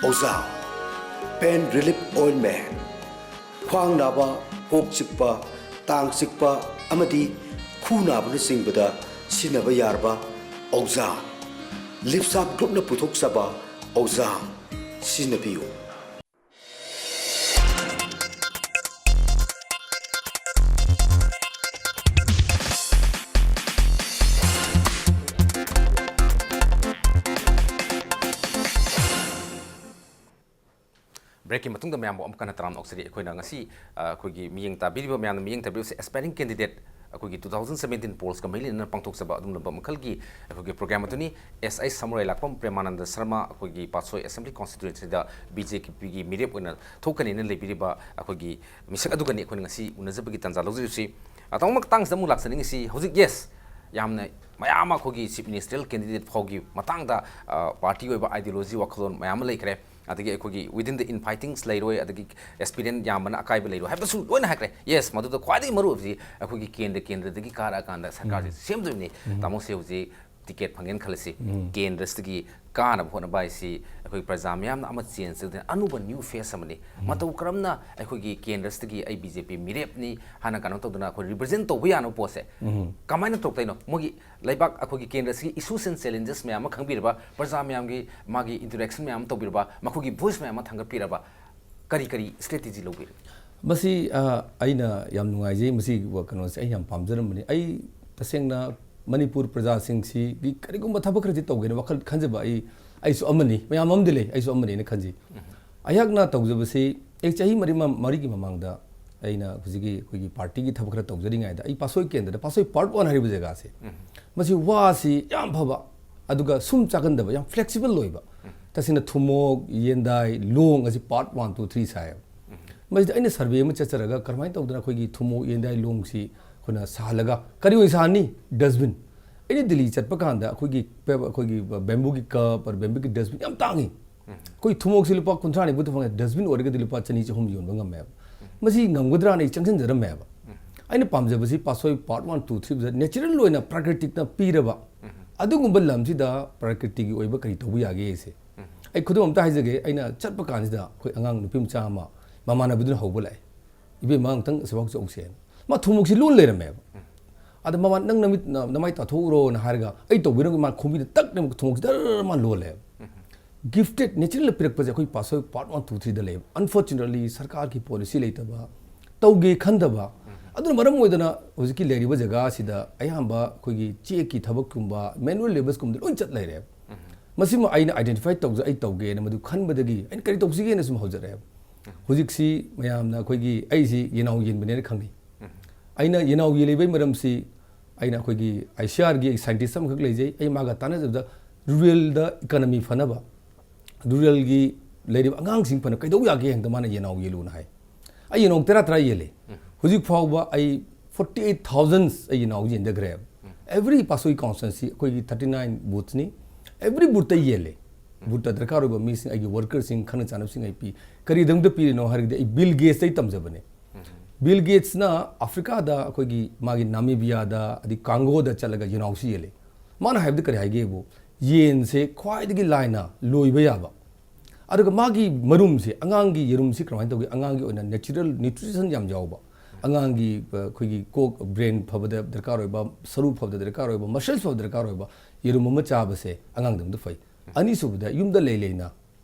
ꯑꯣꯖꯥ, pain relief ointment, ꯈ꯭ꯋꯥꯡ ꯅꯥꯕ, ꯀꯣꯛ ꯆꯤꯛꯄ, ꯇꯥꯡ ꯆꯤꯛꯄ ꯑꯃꯗꯤ ꯈꯨ ꯅꯥꯕꯅꯆꯤꯡꯕꯗ ꯁꯤꯖꯤꯟꯅꯕ ꯌꯥꯔꯕ ꯑꯣꯖꯥ, ꯂꯤꯞꯁꯥꯞ ꯒ꯭ꯔꯨꯞꯅ ꯄꯨꯊꯣꯛꯆꯕ ꯑꯣꯖꯥ ꯁꯤꯖꯤꯟꯅꯕꯤꯌꯨ꯫ ꯕ꯭ꯔꯦꯛꯀꯤ ꯃꯇꯨꯡꯗ ꯃꯌꯥꯝꯕꯨ ꯑꯃꯨꯛ ꯍꯟꯅ ꯇꯔꯥꯝꯅ ꯑꯣꯛꯆꯔꯤ꯫ ꯑꯩꯈꯣꯏꯅ ꯉꯁꯤ, ꯑ, ꯑꯩꯈꯣꯏꯒꯤ ꯃꯤꯠꯌꯦꯡ ꯇꯥꯕꯤꯔꯤꯕ ꯃꯌꯥꯝꯅ ꯃꯤꯠꯌꯦꯡ ꯇꯥꯕꯤꯔꯤꯕꯁꯤ ꯑꯦꯁꯄꯥꯏꯔꯤꯡ ꯀꯦꯟꯗꯤꯗꯦꯠ ꯑꯩꯈꯣꯏꯒꯤ ꯇꯨ ꯊꯥꯎꯖꯟ ꯁꯕꯦꯟꯇꯤꯟ ꯄꯣꯜꯁꯀ ꯃꯔꯤ ꯂꯩꯅꯅ ꯄꯥꯡꯊꯣꯛꯆꯕ ꯑꯗꯨꯒꯨꯝꯂꯕ ꯃꯈꯜꯒꯤ ꯑꯩꯈꯣꯏꯒꯤ ꯄ꯭ꯔꯣꯒ꯭ꯔꯥꯝ ꯑꯗꯨꯅꯤ꯫ ꯑꯦꯁ ꯑꯩ ꯁꯃꯨꯔꯥꯏ ꯂꯥꯛꯄꯝ ꯄ꯭ꯔꯦꯃꯥꯅꯟꯗ ꯁꯔꯃ ꯑꯩꯈꯣꯏꯒꯤ ꯄꯥꯠꯁꯣꯏ ꯑꯦꯁꯦꯝꯕ꯭ꯂꯤ ꯀꯣꯟꯁꯇꯤꯇ꯭ꯋꯦꯟꯁꯤꯗ ꯕꯤ ꯖꯦ ꯄꯤꯒꯤ ꯃꯤꯔꯦꯞ ꯑꯣꯏꯅ ꯊꯣꯛꯀꯅꯤꯅ ꯂꯩꯕꯤꯔꯤꯕ ꯑꯩꯈꯣꯏꯒꯤ ꯃꯤꯁꯛ ꯑꯗꯨꯒꯅꯤ ꯑꯩꯈꯣꯏꯅ ꯉꯁꯤ ꯎꯅꯖꯕꯒꯤ ꯇꯥꯟꯖꯥ ꯂꯧꯖꯔꯤꯕꯁꯤ꯫ ꯑ, ꯇꯥꯃꯣ, ꯃꯇꯥꯡꯁꯤꯗ ꯑꯃꯨꯛ ꯂꯥꯛꯆꯅꯤꯡꯉꯤꯁꯤ, ꯍꯧꯖꯤꯛ, ꯌꯦꯁ, ꯌꯥꯝꯅ ꯃꯌꯥꯝ ꯑꯃ ꯑꯩꯈꯣꯏꯒꯤ ꯆꯤꯐ ꯃꯤꯅꯤꯁꯇꯔꯤꯌꯦꯜ ꯀꯦꯟꯗꯤꯗꯦꯠ ꯐꯥꯎꯒꯤ ꯃꯇꯥꯡꯗ, ꯑ, ꯄꯥꯔꯇꯤ ꯑꯣꯏꯕ ꯑꯥꯏꯗꯤꯌꯣꯂꯣꯖꯤ, ꯋꯥꯈꯜꯂꯣꯟ ꯃꯌꯥꯝ ꯑꯃ ꯂꯩꯈ꯭ꯔꯦ꯫ ꯑꯗꯒꯤ ꯑꯩꯈꯣꯏꯒꯤ within the infightingꯁ ꯂꯩꯔꯣꯏ, ꯑꯗꯒꯤ ꯑꯦꯁꯄꯤꯔꯦꯟ ꯌꯥꯝꯕꯅ ꯑꯀꯥꯏꯕ ꯂꯩꯔꯣꯏ ꯍꯥꯏꯕꯁꯨ ꯂꯣꯏꯅ ꯍꯥꯏꯈ꯭ꯔꯦ꯫ ꯌꯦꯁ, ꯃꯗꯨꯗ ꯈ꯭ꯋꯥꯏꯗꯒꯤ ꯃꯔꯨ ꯑꯣꯏꯕꯁꯤ ꯑꯩꯈꯣꯏꯒꯤ ꯀꯦꯟꯗ꯭ꯔ, ꯀꯦꯟꯗ꯭ꯔꯗꯒꯤ ꯀꯥꯔꯛꯑꯀꯥꯟꯗ ꯁꯔꯀꯥꯔꯁꯤ ꯁꯦꯝꯗꯣꯏꯕꯅꯤ꯫ ꯇꯥꯃꯣꯁꯦ ꯍꯧꯖꯤꯛ ꯇꯤꯀꯦꯠ ꯐꯪꯉꯦꯅ ꯈꯜꯂꯁꯤ, ꯀꯦꯟꯗ꯭ꯔꯁꯤꯗꯒꯤ ꯀꯥꯅꯕ ꯍꯣꯠꯅꯕ ꯍꯥꯏꯁꯤ ꯑꯩꯈꯣꯏ ꯄ꯭ꯔꯖꯥ ꯃꯌꯥꯝꯅ ꯑꯃ ꯆꯦꯟꯖ ꯇꯧꯗꯅ ꯑꯅꯧꯕ ꯅ꯭ꯌꯨ ꯐꯦꯁ ꯑꯃꯅꯤ꯫ ꯃꯇꯧ ꯀꯔꯝꯅ ꯑꯩꯈꯣꯏꯒꯤ ꯀꯦꯟꯗ꯭ꯔꯁꯤꯗꯒꯤ ꯑꯩ ꯕꯤ ꯖꯦ ꯄꯤ ꯃꯤꯔꯦꯞꯅꯤ ꯍꯥꯏꯅ ꯀꯩꯅꯣ ꯇꯧꯗꯅ ꯑꯩꯈꯣꯏ ꯔꯤꯄ꯭ꯔꯖꯦꯟ ꯇꯧꯕ ꯌꯥꯅꯕ ꯄꯣꯠꯁꯦ ꯀꯃꯥꯏꯅ ꯇꯧꯔꯛꯇꯣꯏꯅꯣ? ꯃꯣꯏꯒꯤ ꯂꯩꯕꯥꯛ, ꯑꯩꯈꯣꯏꯒꯤ ꯀꯦꯟꯗ꯭ꯔꯁꯤꯒꯤ issues and challenges ꯃꯌꯥꯝ ꯑꯃ ꯈꯪꯕꯤꯔꯕ, ꯄ꯭ꯔꯖꯥ ꯃꯌꯥꯝꯒꯤ ꯃꯥꯒꯤ interaction ꯃꯌꯥꯝ ꯑꯃ ꯇꯧꯕꯤꯔꯕ, ꯃꯈꯣꯏꯒꯤ voice ꯃꯌꯥꯝ ꯑꯃ ꯊꯥꯡꯒꯠꯄꯤꯔꯕ, ꯀꯔꯤ ꯀꯔꯤ ꯁ꯭ꯇ꯭ꯔꯦꯇꯦꯖꯤ ꯂꯧꯕꯤꯔꯤ? ꯃꯁꯤ ꯑ, ꯑꯩꯅ ꯌꯥꯝ ꯅꯨꯡꯉꯥꯏꯖꯩ꯫ ꯃꯁꯤ ꯀꯩꯅꯣꯁꯦ ꯑꯩ ꯌꯥꯝ ꯄꯥꯝꯖꯔꯝꯕꯅꯤ꯫ ꯑꯩ ꯇꯁꯦꯡꯅ ꯃꯅꯤꯄꯨꯔ ꯄ꯭ꯔꯖꯥꯁꯤꯡꯁꯤꯒꯤ ꯀꯔꯤꯒꯨꯝꯕ ꯊꯕꯛ ꯈꯔꯗꯤ ꯇꯧꯒꯦꯅ ꯋꯥꯈꯜ ꯈꯟꯖꯕ ꯑꯩ ꯑꯩꯁꯨ ꯑꯃꯅꯤ, ꯃꯌꯥꯝ ꯑꯃꯗꯤ ꯂꯩ, ꯑꯩꯁꯨ ꯑꯃꯅꯤꯅ ꯈꯟꯖꯩ꯫ ꯑꯩꯍꯥꯛꯅ ꯇꯧꯖꯕꯁꯤ ꯑꯩ ꯆꯍꯤ ꯃꯔꯤ ꯃ- ꯃꯔꯤꯒꯤ ꯃꯃꯥꯡꯗ ꯑꯩꯅ ꯍꯧꯖꯤꯛꯀꯤ ꯑꯩꯈꯣꯏꯒꯤ ꯄꯥꯔꯇꯤꯒꯤ ꯊꯕꯛ ꯈꯔ ꯇꯧꯖꯔꯤꯉꯩꯗ ꯑꯩ ꯄꯥꯠꯁꯣꯏ ꯀꯦꯟꯗ꯭ꯔꯗ ꯄꯥꯠꯁꯣꯏ ꯄꯥꯔꯠ ꯋꯥꯟ ꯍꯥꯏꯔꯤꯕ ꯖꯒꯥꯁꯦ, ꯃꯁꯤ ꯋꯥꯁꯤ ꯌꯥꯝ ꯐꯕ, ꯑꯗꯨꯒ ꯁꯨꯝ ꯆꯥꯒꯟꯗꯕ, ꯌꯥꯝ ꯐ꯭ꯂꯦꯛꯁꯤꯕꯜ ꯑꯣꯏꯕ, ꯇꯁꯦꯡꯅ ꯊꯨꯝꯃꯣꯛ, ꯌꯦꯟꯗꯥꯏ, ꯂꯣꯡ ꯑꯁꯤ ꯄꯥꯔꯠ ꯋꯥꯟ ꯇꯨ ꯊ꯭ꯔꯤ ꯁꯥꯏꯌꯦꯕ꯫ ꯃꯁꯤꯗ ꯑꯩꯅ ꯁꯔꯚꯦ ꯑꯃ ꯆꯠꯆꯔꯒ ꯀꯔꯝꯍꯥꯏꯅ ꯇꯧꯗꯅ ꯑꯩꯈꯣꯏꯒꯤ ꯊꯨꯝꯃꯣꯛ, ꯌꯦꯟꯗꯥꯏ, ꯂꯣꯡꯁꯤ ꯑꯩꯈꯣꯏꯅ ꯁꯥꯍꯜꯂꯒ ꯀꯔꯤ ꯑꯣꯏꯅ ꯁꯥꯍꯟꯅꯤ? ꯗꯁꯕꯤꯟ꯫ ꯑꯩꯅ ꯗꯤꯜꯂꯤ ꯆꯠꯄ ꯀꯥꯟꯗ ꯑꯩꯈꯣꯏꯒꯤ ꯄꯦ- ꯑꯩꯈꯣꯏꯒꯤ ꯕꯦꯝꯕꯨꯒꯤ ꯀꯞ, ꯕꯦꯝꯕꯨꯒꯤ ꯗꯁꯕꯤꯟ ꯌꯥꯝ ꯇꯥꯡꯉꯤ꯫ ꯑꯩꯈꯣꯏ ꯊꯨꯝꯃꯣꯛꯁꯤ ꯂꯨꯄꯥ ꯀꯨꯟꯊ꯭ꯔꯥ ꯅꯤꯐꯨꯗ ꯐꯪꯉꯦ, ꯗꯁꯕꯤꯟ ꯑꯣꯏꯔꯒꯗꯤ ꯂꯨꯄꯥ ꯆꯅꯤ ꯆꯍꯨꯝ ꯌꯣꯟꯕ ꯉꯝꯃꯦꯕ꯫ ꯃꯁꯤ ꯉꯝꯒꯗ꯭ꯔꯥꯅ ꯑꯩ ꯆꯪꯁꯤꯟꯖꯔꯝꯃꯦꯕ꯫ ꯑꯩꯅ ꯄꯥꯝꯖꯕꯁꯤ ꯄꯥꯠꯁꯣꯏ ꯄꯥꯔꯠ ꯋꯥꯟ ꯇꯨ ꯊ꯭ꯔꯤꯗ ꯅꯦꯆꯔꯦꯜ ꯑꯣꯏꯅ ꯄ꯭ꯔꯀ꯭ꯔꯤꯇꯤꯛꯅ ꯄꯤꯔꯕ ꯑꯗꯨꯒꯨꯝꯕ ꯂꯝꯁꯤꯗ ꯄ꯭ꯔꯀ꯭ꯔꯤꯇꯤꯒꯤ ꯑꯣꯏꯕ ꯀꯔꯤ ꯇꯧꯕ ꯌꯥꯒꯦꯁꯦ꯫ ꯑꯩ ꯈꯨꯗꯝ ꯑꯝꯇ ꯍꯥꯏꯖꯒꯦ꯫ ꯑꯩꯅ ꯆꯠꯄ ꯀꯥꯟꯁꯤꯗ ꯑꯩꯈꯣꯏ ꯑꯉꯥꯡ ꯅꯨꯄꯤ ꯃꯆꯥ ꯑꯃ ꯃꯃꯥꯟꯅꯕꯗꯨꯅ ꯍꯧꯕ ꯂꯥꯛꯑꯦ, "ꯏꯕꯦꯝꯃ, ꯑꯃꯨꯛꯇꯪ ꯑꯁꯤꯐꯥꯎ ꯆꯧꯁꯦꯅ"꯫ ꯃꯥ ꯊꯨꯝꯃꯣꯛꯁꯤ ꯂꯣꯟ ꯂꯩꯔꯝꯃꯦꯕ꯫ ꯑꯗ ꯃꯃꯥ, "ꯅꯪ ꯅꯃꯤꯠ ꯅ- ꯅꯃꯥꯏ ꯇꯥꯊꯣꯛꯎꯔꯣꯅ" ꯍꯥꯏꯔꯒ ꯑꯩ ꯇꯧꯕꯤꯔꯝꯒ ꯃꯥ ꯈꯣꯡꯕꯤꯗ ꯇꯛꯅ ꯊꯨꯝꯃꯣꯛꯁꯤ ꯗꯔ ꯃꯥ ꯂꯣꯜꯂꯦꯕ꯫ ꯒꯤꯐꯇꯦꯠ ꯅꯦꯆꯔꯦꯜ ꯄꯤꯔꯛꯄꯁꯦ ꯑꯩꯈꯣꯏ ꯄꯥꯠꯁꯣꯏ ꯄꯥꯔꯠ ꯋꯥꯟ ꯇꯨ ꯊ꯭ꯔꯤꯗ ꯂꯩꯌꯦꯕ꯫ ꯑꯟꯐꯣꯔꯆꯨꯅꯦꯠꯂꯤ ꯁꯔꯀꯥꯔꯒꯤ ꯄꯣꯂꯤꯁꯤ ꯂꯩꯇꯕ, ꯇꯧꯒꯦ ꯈꯟꯗꯕ, ꯑꯗꯨꯅ ꯃꯔꯝ ꯑꯣꯏꯗꯅ ꯍꯧꯖꯤꯛꯀꯤ ꯂꯩꯔꯤꯕ ꯖꯒꯥ ꯑꯁꯤꯗ ꯑꯌꯥꯝꯕ ꯑꯩꯈꯣꯏꯒꯤ ꯆꯦꯛꯀꯤ ꯊꯕꯛꯀꯨꯝꯕ, ꯃꯦꯅꯨꯋꯦꯜ ꯂꯦꯕꯔꯁꯀꯨꯝꯕꯗ ꯂꯣꯏ ꯆꯠ ꯂꯩꯔꯦꯕ꯫ ꯃꯁꯤꯃ ꯑꯩꯅ ꯑꯥꯏꯗꯦꯟꯇꯤꯐꯥꯏ ꯇꯧꯖ ꯑꯩ ꯇꯧꯒꯦꯅ ꯃꯗꯨ ꯈꯟꯕꯗꯒꯤ ꯑꯩꯅ ꯀꯔꯤ ꯇꯧꯁꯤꯒꯦꯅ ꯁꯨꯝ ꯍꯧꯖꯔꯛꯑꯦꯕ꯫ ꯍꯧꯖꯤꯛꯁꯤ ꯃꯌꯥꯝꯅ ꯑꯩꯈꯣꯏꯒꯤ ꯑꯩꯁꯤ ꯌꯦꯅꯥꯎ ꯌꯦꯟꯕꯅꯦꯅ ꯈꯪꯅꯩ꯫ ꯑꯩꯅ ꯌꯦꯅꯥꯎ ꯌꯦꯜꯂꯤꯕꯒꯤ ꯃꯔꯝꯁꯤ ꯑꯩꯅ ꯑꯩꯈꯣꯏꯒꯤ ꯑꯥꯏ ꯁꯤ ꯑꯥꯔꯒꯤ ꯁꯥꯏꯟꯇꯤꯁ ꯑꯃꯈꯛ ꯂꯩꯖꯩ꯫ ꯑꯩ ꯃꯥꯒ ꯇꯥꯟꯅꯖꯕꯗ ꯔꯨꯔꯦꯜꯗ ꯏꯀꯅꯃꯤ ꯐꯅꯕ, ꯔꯨꯔꯦꯜꯒꯤ ꯂꯩꯔꯤꯕ ꯑꯉꯥꯡꯁꯤꯡ ꯐꯅ ꯀꯩꯗꯧ ꯌꯥꯒꯦ ꯍꯥꯏꯕꯗ ꯃꯥꯅ ꯌꯦꯅꯥꯎ ꯌꯦꯜꯂꯨꯅ ꯍꯥꯏ꯫ ꯑꯩ ꯌꯦꯅꯥꯎ ꯇꯔꯥ ꯇꯔꯥ ꯌꯦꯜꯂꯦ꯫ ꯍꯧꯖꯤꯛ ꯐꯥꯎꯕ ꯑꯩ ꯐꯣꯔꯇꯤ ꯑꯩꯠ ꯊꯥꯎꯖꯟ ꯑꯩ ꯌꯦꯅꯥꯎ ꯌꯦꯟꯖꯈ꯭ꯔꯦꯕ꯫ ꯑꯦꯕ꯭ꯔꯤ ꯄꯥꯠꯁꯣꯏ ꯀꯣꯟꯁꯇꯤꯇ꯭ꯋꯦꯟꯁꯤ ꯑꯩꯈꯣꯏꯒꯤ ꯊꯥꯔꯇꯤ ꯅꯥꯏꯟ ꯕꯨꯠꯅꯤ꯫ ꯑꯦꯕ꯭ꯔꯤ ꯕꯨꯠꯇ ꯑꯩ ꯌꯦꯜꯂꯦ꯫ ꯕꯨꯠꯇ ꯗꯔꯀꯥꯔ ꯑꯣꯏꯕ ꯃꯤꯁꯤꯡ, ꯑꯩꯒꯤ ꯋꯥꯔꯀꯔꯁꯤꯡ, ꯈꯪꯅ ꯆꯥꯟꯅꯕꯁꯤꯡ ꯑꯩ ꯄꯤ꯫ ꯀꯔꯤꯗꯝꯇ ꯄꯤꯔꯤꯅꯣ ꯍꯥꯏꯔꯒꯗꯤ ꯑꯩ ꯕꯤꯜ ꯒꯦꯠꯁꯇꯩ ꯇꯝꯖꯕꯅꯦ꯫ ꯕꯤꯜ ꯒꯦꯠꯁꯅ ꯑꯥꯐ꯭ꯔꯤꯀꯥꯗ ꯑꯩꯈꯣꯏꯒꯤ ꯃꯥꯒꯤ ꯅꯥꯃꯤꯕꯤꯌꯥꯗ ꯑꯗꯩ ꯀꯥꯡꯒꯣꯗ ꯆꯠꯂꯒ ꯌꯦꯅꯥꯎꯁꯤ ꯌꯦꯜꯂꯦ꯫ ꯃꯥꯅ ꯍꯥꯏꯕꯗꯤ ꯀꯔꯤ ꯍꯥꯏꯒꯦꯕꯨ, ꯌꯦꯟꯁꯦ ꯈ꯭ꯋꯥꯏꯗꯒꯤ ꯂꯥꯏꯅ ꯂꯣꯏꯕ ꯌꯥꯕ, ꯑꯗꯨꯒ ꯃꯥꯒꯤ ꯃꯔꯨꯝꯁꯦ, ꯑꯉꯥꯡꯒꯤ ꯌꯦꯔꯨꯝꯁꯤ ꯀꯃꯥꯏꯅ ꯇꯧꯒꯦ? ꯑꯉꯥꯡꯒꯤ ꯑꯣꯏꯅ ꯅꯦꯆꯔꯦꯜ ꯅ꯭ꯌꯨꯇ꯭ꯔꯤꯁꯟ ꯌꯥꯝ ꯌꯥꯎꯕ, ꯑꯉꯥꯡꯒꯤ ꯑ, ꯑꯩꯈꯣꯏꯒꯤ ꯀꯣꯛ ꯕ꯭ꯔꯦꯟ ꯐꯕꯗ ꯗꯔꯀꯥꯔ ꯑꯣꯏꯕ, ꯁꯔꯨ ꯐꯕꯗ ꯗꯔꯀꯥꯔ ꯑꯣꯏꯕ, ꯃꯁꯜꯁ ꯐꯕꯗ ꯗꯔꯀꯥꯔ ꯑꯣꯏꯕ ꯌꯦꯔꯨꯝ ꯑꯃ ꯆꯥꯕꯁꯦ ꯑꯉꯥꯡꯗꯝꯗ ꯐꯩ꯫ ꯑꯅꯤꯁꯨꯕꯗ ꯌꯨꯝꯗ ꯂꯩ ꯂꯩꯅ